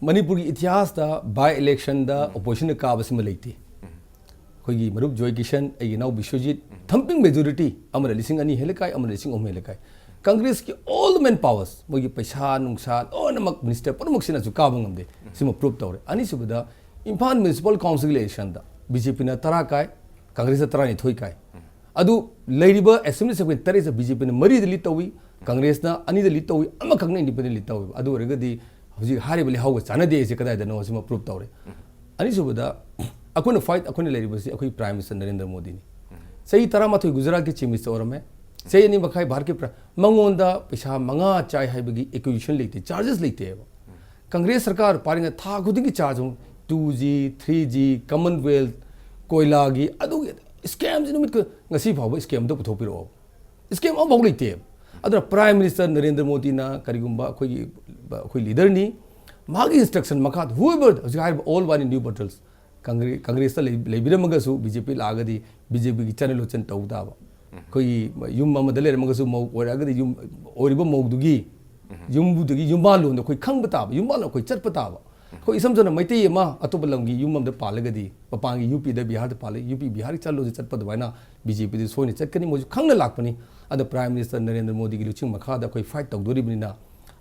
ꯃꯅꯤꯄꯨꯔꯒꯤ ꯏꯇꯤꯍꯥꯁꯇ ꯕꯥꯏ ꯏꯂꯦꯛꯁꯟꯗ ꯑꯣꯄꯣꯖꯤꯁꯟꯅ ꯀꯥꯕꯁꯤꯃ ꯂꯩꯇꯦ꯫ ꯑꯩꯈꯣꯏꯒꯤ ꯃꯔꯨꯞ ꯖꯣꯏ ꯀꯤꯁꯟ, ꯑꯩꯒꯤ ꯏꯅꯥꯎ ꯕꯤꯁ꯭ꯋꯖꯤꯠ, ꯊꯝꯄꯤꯡ ꯃꯦꯖꯣꯔꯤꯇꯤ, ꯑꯃꯅ ꯂꯤꯁꯤꯡ ꯑꯅꯤ ꯍꯦꯜꯂꯦ ꯀꯥꯏ, ꯑꯃꯅ ꯂꯤꯁꯤꯡ ꯑꯍꯨꯝ ꯍꯦꯜꯂꯦ ꯀꯥꯏ꯫ ꯀꯪꯒ꯭ꯔꯦꯁꯀꯤ all the man powers, ꯃꯣꯏꯒꯤ ꯄꯩꯁꯥ ꯅꯨꯡꯁꯥ ꯂꯣꯏꯅꯃꯛ, ꯃꯤꯅꯤꯁꯇꯔ ꯄꯨꯝꯅꯃꯛ ꯁꯤꯅꯁꯨ ꯀꯥꯕ ꯉꯝꯗꯦ꯫ ꯁꯤꯃ ꯄ꯭ꯔꯨꯞ ꯇꯧꯔꯦ꯫ ꯑꯅꯤꯁꯨꯕꯗ, ꯏꯝꯐꯥꯜ ꯃ꯭ꯌꯨꯅꯤꯁꯤꯄꯥꯜ ꯀꯥꯎꯟꯁꯤꯜꯒꯤ ꯏꯂꯦꯛꯁꯟꯗ ꯕꯤ ꯖꯦ ꯄꯤꯅ ꯇꯔꯥ ꯀꯥꯏ, ꯀꯪꯒ꯭ꯔꯦꯁꯅ ꯇꯔꯥꯅꯤꯊꯣꯏ ꯀꯥꯏ꯫ ꯑꯗꯨ ꯂꯩꯔꯤꯕ ꯑꯦꯁꯦꯝꯕ꯭ꯂꯤ ꯁꯦꯒꯃꯦꯟ ꯇꯔꯦꯠꯁꯦ ꯕꯤ ꯖꯦ ꯄꯤꯅ ꯃꯔꯤꯗ ꯂꯤꯗ ꯇꯧꯏ, ꯀꯪꯒ꯭ꯔꯦꯁꯅ ꯑꯅꯤꯗ ꯂꯤꯗ ꯇꯧꯏ, ꯑꯃꯈꯛꯅ ꯏꯟꯗꯤꯄꯦꯟꯗꯦꯟ ꯂꯤꯗ ꯇꯧꯏꯕ꯫ ꯑꯗꯨ ꯑꯣꯏꯔꯒꯗꯤ ꯍꯧꯖꯤꯛ ꯍꯥꯏꯔꯤꯕ ꯂꯩꯍꯥꯎꯒ ꯆꯥꯟꯅꯗꯦ ꯍꯥꯏꯁꯦ ꯀꯗꯥꯏꯗꯅꯣ ꯁꯤꯃ ꯄ꯭ꯔꯨꯞ ꯇꯧꯔꯦ꯫ ꯑꯅꯤꯁꯨꯕꯗ, ꯑꯩꯈꯣꯏꯅ ꯐꯥꯏꯠ, ꯑꯩꯈꯣꯏꯅ ꯂꯩꯔꯤꯕꯁꯤ ꯑꯩꯈꯣꯏ ꯄ꯭ꯔꯥꯏꯝ ꯃꯤꯅꯤꯁꯇꯔ ꯅꯔꯦꯟꯗ꯭ꯔ ꯃꯣꯗꯤꯅꯤ꯫ ꯆꯍꯤ ꯇꯔꯥꯃꯥꯊꯣꯏ ꯒꯨꯖꯔꯥꯠꯀꯤ ꯆꯤꯐ ꯃꯤꯅꯤꯁꯇꯔ ꯑꯣꯏꯔꯝꯃꯦ, ꯆꯍꯤ ꯑꯅꯤ ꯃꯈꯥꯏ ꯚꯥꯔꯠꯀꯤ ꯄ꯭ꯔꯥꯏꯝ, ꯃꯉꯣꯟꯗ ꯄꯩꯁꯥ ꯃꯉꯥ ꯆꯥꯏ ꯍꯥꯏꯕꯒꯤ ꯑꯦꯀ꯭ꯌꯨꯖꯦꯁꯟ ꯂꯩꯇꯦ, ꯆꯥꯔꯖꯦꯁ ꯂꯩꯇꯦꯕ꯫ ꯀꯪꯒ꯭ꯔꯦꯁ ꯁꯔꯀꯥꯔ ꯄꯥꯏꯔꯤꯉꯩ ꯊꯥ ꯈꯨꯗꯤꯡꯒꯤ ꯆꯥꯔꯖ ꯑꯃꯨꯛ, two G, three G, commonwealth, ꯀꯣꯏꯂꯥꯒꯤ, ꯑꯗꯨꯒꯤ ꯁ꯭ꯀꯦꯝꯁꯤ ꯅꯨꯃꯤꯠ ꯈꯨ-, ꯉꯁꯤ ꯐꯥꯎꯕ ꯁ꯭ꯀꯦꯝ ꯑꯝꯇ ꯄꯨꯊꯣꯛꯄꯤꯔꯛꯑꯣ꯫ ꯁ꯭ꯀꯦꯝ ꯑꯃꯐꯥꯎ ꯂꯩꯇꯦ꯫ ꯑꯗꯨꯅ ꯄ꯭ꯔꯥꯏꯝ ꯃꯤꯅꯤꯁꯇꯔ ꯅꯔꯦꯟꯗ꯭ꯔ ꯃꯣꯗꯤꯅ ꯀꯔꯤꯒꯨꯝꯕ ꯑꯩꯈꯣꯏꯒꯤ, ꯑꯩꯈꯣꯏ ꯂꯤꯗꯔꯅꯤ, ꯃꯥꯒꯤ ꯏꯟꯁꯇ꯭ꯔꯛꯁꯟ ꯃꯈꯥꯗ whoever ꯍꯧꯖꯤꯛ ꯍꯥꯏꯔꯤꯕ all wine in new bottles, ꯀꯪꯒ꯭ꯔꯦ-, ꯀꯪꯒ꯭ꯔꯦꯁꯇ ꯂꯩ-, ꯂꯩꯕꯤꯔꯝꯃꯒꯁꯨ ꯕꯤ ꯖꯦ ꯄꯤ ꯂꯥꯛꯑꯒꯗꯤ ꯕꯤ ꯖꯦ ꯄꯤꯒꯤ ꯆꯠꯅ ꯂꯣꯟꯆꯠ ꯇꯧ ꯇꯥꯕ꯫ ꯑꯩꯈꯣꯏꯒꯤ ꯌꯨꯝ ꯑꯃꯗ ꯂꯩꯔꯝꯃꯒꯁꯨ ꯃꯧ ꯑꯣꯏꯔꯛꯑꯒꯗꯤ ꯌꯨꯝ, ꯑꯣꯏꯔꯤꯕ ꯃꯧꯗꯨꯒꯤ ꯌꯨꯝꯕꯨꯗꯨꯒꯤ ꯌꯨꯝꯕꯥꯜꯂꯣꯟꯗꯣ ꯑꯩꯈꯣꯏ ꯈꯪꯕ ꯇꯥꯕ, ꯌꯨꯝꯕꯥꯜꯂꯣꯟ ꯑꯩꯈꯣꯏ ꯆꯠꯄ ꯇꯥꯕ꯫ ꯑꯩꯈꯣꯏ ꯏꯁꯝ ꯁꯝꯅ ꯃꯩꯇꯩ ꯑꯃ ꯑꯇꯣꯞꯄ ꯂꯝꯒꯤ ꯌꯨꯝ ꯑꯃꯗ ꯄꯥꯜꯂꯒꯗꯤ ꯃꯄꯥꯟꯒꯤ ꯌꯨ ꯄꯤꯗ ꯕꯤꯍꯥꯔꯗ ꯄꯥꯜꯂꯦ, ꯌꯨ ꯄꯤ ꯕꯤꯍꯥꯔꯒꯤ ꯆꯠꯂꯣꯟꯁꯦ ꯆꯠꯄ ꯑꯗꯨꯃꯥꯏꯅ ꯕꯤ ꯖꯦ ꯄꯤꯗ ꯁꯣꯏꯅ ꯆꯠꯀꯅꯤ, ꯃꯣꯏꯁꯨ ꯈꯪꯅ ꯂꯥꯛꯄꯅꯤ꯫ ꯑꯗ ꯄ꯭ꯔꯥꯏꯝ ꯃꯤꯅꯤꯁꯇꯔ ꯅꯔꯦꯟꯗ꯭ꯔ ꯃꯣꯗꯤꯒꯤ ꯂꯨꯆꯤꯡ ꯃꯈꯥꯗ ꯑꯩꯈꯣꯏ ꯐꯥꯏꯠ ꯇꯧꯗꯣꯔꯤꯕꯅꯤꯅ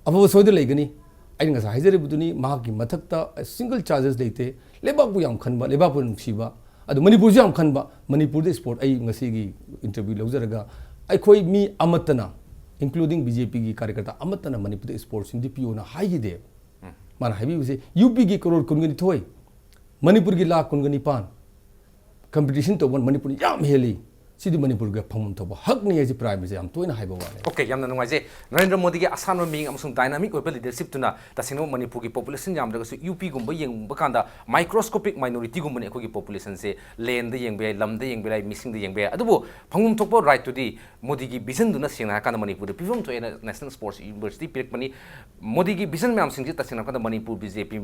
ꯑꯐꯕ ꯁꯣꯏꯗꯅ ꯂꯩꯒꯅꯤ꯫ ꯑꯩꯅ ꯉꯁꯥꯏ ꯍꯥꯏꯖꯔꯤꯕꯗꯨꯅꯤ, ꯃꯍꯥꯛꯀꯤ ꯃꯊꯛꯇ ꯁꯤꯡꯒꯜ ꯆꯥꯔꯖꯦꯁ ꯂꯩꯇꯦ꯫ ꯂꯩꯕꯥꯛꯄꯨ ꯌꯥꯝ ꯈꯟꯕ, ꯂꯩꯕꯥꯛꯄꯨ ꯅꯨꯡꯁꯤꯕ, ꯑꯗꯨ ꯃꯅꯤꯄꯨꯔꯁꯨ ꯌꯥꯝ ꯈꯟꯕ꯫ ꯃꯅꯤꯄꯨꯔꯗ ꯏꯁꯄꯣꯔꯠ, ꯑꯩ ꯉꯁꯤꯒꯤ ꯏꯟꯇꯔꯚ꯭ꯌꯨ ꯂꯧꯖꯔꯒ, ꯑꯩꯈꯣꯏ ꯃꯤ ꯑꯃꯠꯇꯅ, including ꯕꯤ ꯖꯦ ꯄꯤꯒꯤ ꯀꯥꯔꯌꯀꯔꯇꯥ ꯑꯃꯠꯇꯅ ꯃꯅꯤꯄꯨꯔꯗ ꯏꯁꯄꯣꯔꯠꯁꯤꯃꯗꯤ ꯄꯤꯌꯣꯅ ꯍꯥꯏꯈꯤꯗꯦꯕ꯫ ꯃꯥꯅ ꯍꯥꯏꯕꯤꯕꯁꯦ, ꯌꯨ ꯄꯤꯒꯤ ꯀꯔꯣꯔ ꯀꯨꯟꯒ ꯅꯤꯊꯣꯏ, ꯃꯅꯤꯄꯨꯔꯒꯤ ꯂꯥꯈ ꯀꯨꯟꯒ ꯅꯤꯄꯥꯟ, ꯀꯝꯄꯤꯇꯤꯁꯟ ꯇꯧꯕ ꯃꯅꯤꯄꯨꯔꯅ ꯌꯥꯝ ꯍꯦꯜꯂꯤ꯫ ꯁꯤꯗꯤ ꯃꯅꯤꯄꯨꯔꯒ ꯐꯪꯐꯝ ꯊꯣꯛꯄ ꯍꯛꯅꯤ ꯍꯥꯏꯁꯦ ꯄ꯭ꯔꯥꯏꯝ ꯃꯤꯅꯤꯁꯇꯔ ꯌꯥꯝ ꯇꯣꯏꯅ ꯍꯥꯏꯕ ꯋꯥꯅꯤ꯫ ꯑꯣꯀꯦ, ꯌꯥꯝꯅ ꯅꯨꯡꯉꯥꯏꯖꯩ꯫ ꯅꯔꯦꯟꯗ꯭ꯔ ꯃꯣꯗꯤꯒꯤ ꯑꯁꯥꯟꯕ ꯃꯤꯡ ꯑꯃꯁꯨꯡ ꯗꯥꯏꯅꯥꯃꯤꯛ ꯑꯣꯏꯕ ꯂꯤꯗꯔꯁꯤꯞꯇꯨꯅ ꯇꯁꯦꯡꯅ ꯃꯅꯤꯄꯨꯔꯒꯤ ꯄꯣꯄꯨꯂꯦꯁꯟ ꯌꯥꯝꯗ꯭ꯔꯒꯁꯨ ꯌꯨ ꯄꯤꯒꯨꯝꯕ ꯌꯦꯡꯕ ꯀꯥꯟꯗ ꯃꯥꯏꯀ꯭ꯔꯣꯁꯀꯣꯄꯤꯛ ꯃꯥꯏꯅꯣꯔꯤꯇꯤꯒꯨꯝꯕꯅꯤ ꯑꯩꯈꯣꯏꯒꯤ ꯄꯣꯄꯨꯂꯦꯁꯟꯁꯦ꯫ ꯂꯦꯟꯗ ꯌꯦꯡꯕ ꯌꯥꯏ, ꯂꯝꯗ ꯌꯦꯡꯕ ꯌꯥꯏ, ꯃꯤꯁꯤꯡꯗ ꯌꯦꯡꯕ ꯌꯥꯏ, ꯑꯗꯨꯕꯨ ꯐꯪꯐꯝ ꯊꯣꯛꯄ ꯔꯥꯏꯠꯇꯨꯗꯤ ꯃꯣꯗꯤꯒꯤ ꯚꯤꯖꯟꯗꯨꯅ ꯁꯦꯡꯅ ꯍꯥꯏꯔꯀꯥꯟꯗ ꯃꯅꯤꯄꯨꯔꯗ ꯄꯤꯐꯝ ꯊꯣꯛꯑꯦꯅ ꯅꯦꯁꯅꯦꯜ ꯁ꯭ꯄꯣꯔꯠꯁ ꯌꯨꯅꯤꯚꯔꯁꯤꯇꯤ ꯄꯤꯔꯛꯄꯅꯤ꯫ ꯃꯣꯗꯤꯒꯤ ꯚꯤꯖꯟ ꯃꯌꯥꯝꯁꯤꯡꯁꯤ ꯇꯁꯦꯡꯅ ꯍꯥꯏꯔꯀꯥꯟꯗ ꯃꯅꯤꯄꯨꯔ ꯕꯤ ꯖꯦ ꯄꯤ,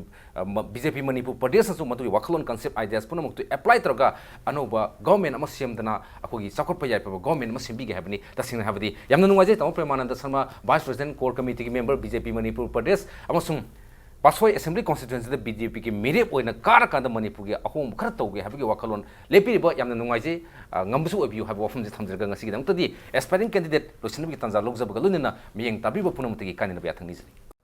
ꯕꯤ ꯖꯦ ꯄꯤ ꯃꯅꯤꯄꯨꯔ ꯄ꯭ꯔꯗꯦꯁꯅꯁꯨ ꯃꯗꯨꯒꯤ ꯋꯥꯈꯜꯂꯣꯟ, ꯀꯟꯁꯦꯞ, ꯑꯥꯏꯗꯤꯌꯥꯁ ꯄꯨꯝꯅꯃꯛꯇꯨ ꯑꯦꯄ꯭ꯂꯥꯏ ꯇꯧꯔꯒ ꯑꯅꯧꯕ ꯒꯣꯔꯃꯦꯟ ꯑꯃ ꯁꯦꯝꯗꯅ ꯑꯩꯈꯣꯏꯒꯤ ꯆꯥꯎꯈꯠꯄ ꯌꯥꯏꯐꯕ ꯒꯣꯔꯃꯦꯟ ꯑꯃ ꯁꯦꯝꯕꯤꯒꯦ ꯍꯥꯏꯕꯅꯤ꯫ ꯇꯁꯦꯡꯅ ꯍꯥꯏꯕꯗꯤ ꯌꯥꯝꯅ ꯅꯨꯡꯉꯥꯏꯖꯩ ꯇꯥꯃꯣ Premananda Sharma, vice president core ꯀꯃꯤꯇꯤꯒꯤ member B J P Manipur Pradesh ꯑꯃꯁꯨꯡ ꯄꯥꯠꯁꯣꯏ ꯑꯦꯁꯦꯝꯕ꯭ꯂꯤ ꯀꯣꯟꯁꯇꯤꯇ꯭ꯋꯦꯟꯁꯤꯗ ꯕꯤ ꯖꯦ ꯄꯤꯒꯤ ꯃꯤꯔꯦꯞ ꯑꯣꯏꯅ ꯀꯥꯔꯀꯥꯟꯗ ꯃꯅꯤꯄꯨꯔꯒꯤ ꯑꯍꯣꯡꯕ ꯈꯔ ꯇꯧꯒꯦ ꯍꯥꯏꯕꯒꯤ ꯋꯥꯈꯜꯂꯣꯟ ꯂꯦꯞꯄꯤꯔꯤꯕ ꯌꯥꯝꯅ ꯅꯨꯡꯉꯥꯏꯖꯩ꯫ ꯑ, ꯉꯝꯕꯁꯨ ꯑꯣꯏꯕꯤꯌꯨ ꯍꯥꯏꯕ ꯋꯥꯐꯝꯁꯤ ꯊꯝꯖꯔꯒ ꯉꯁꯤꯒꯤꯗꯃꯛꯇꯗꯤ ꯑꯦꯁꯄꯥꯏꯔꯤꯡ ꯀꯦꯟꯗꯤꯗꯦꯠ ꯂꯣꯏꯁꯤꯟꯅꯕꯒꯤ ꯇꯥꯟꯖꯥ ꯂꯧꯖꯕꯒ ꯂꯣꯏꯅꯅ ꯃꯤꯠꯌꯦꯡ ꯇꯥꯕꯤꯕ ꯄꯨꯝꯅꯃꯛꯇꯒꯤ ꯀꯥꯏꯅꯅꯕ ꯌꯥꯊꯪ ꯅꯤꯖꯔꯤ꯫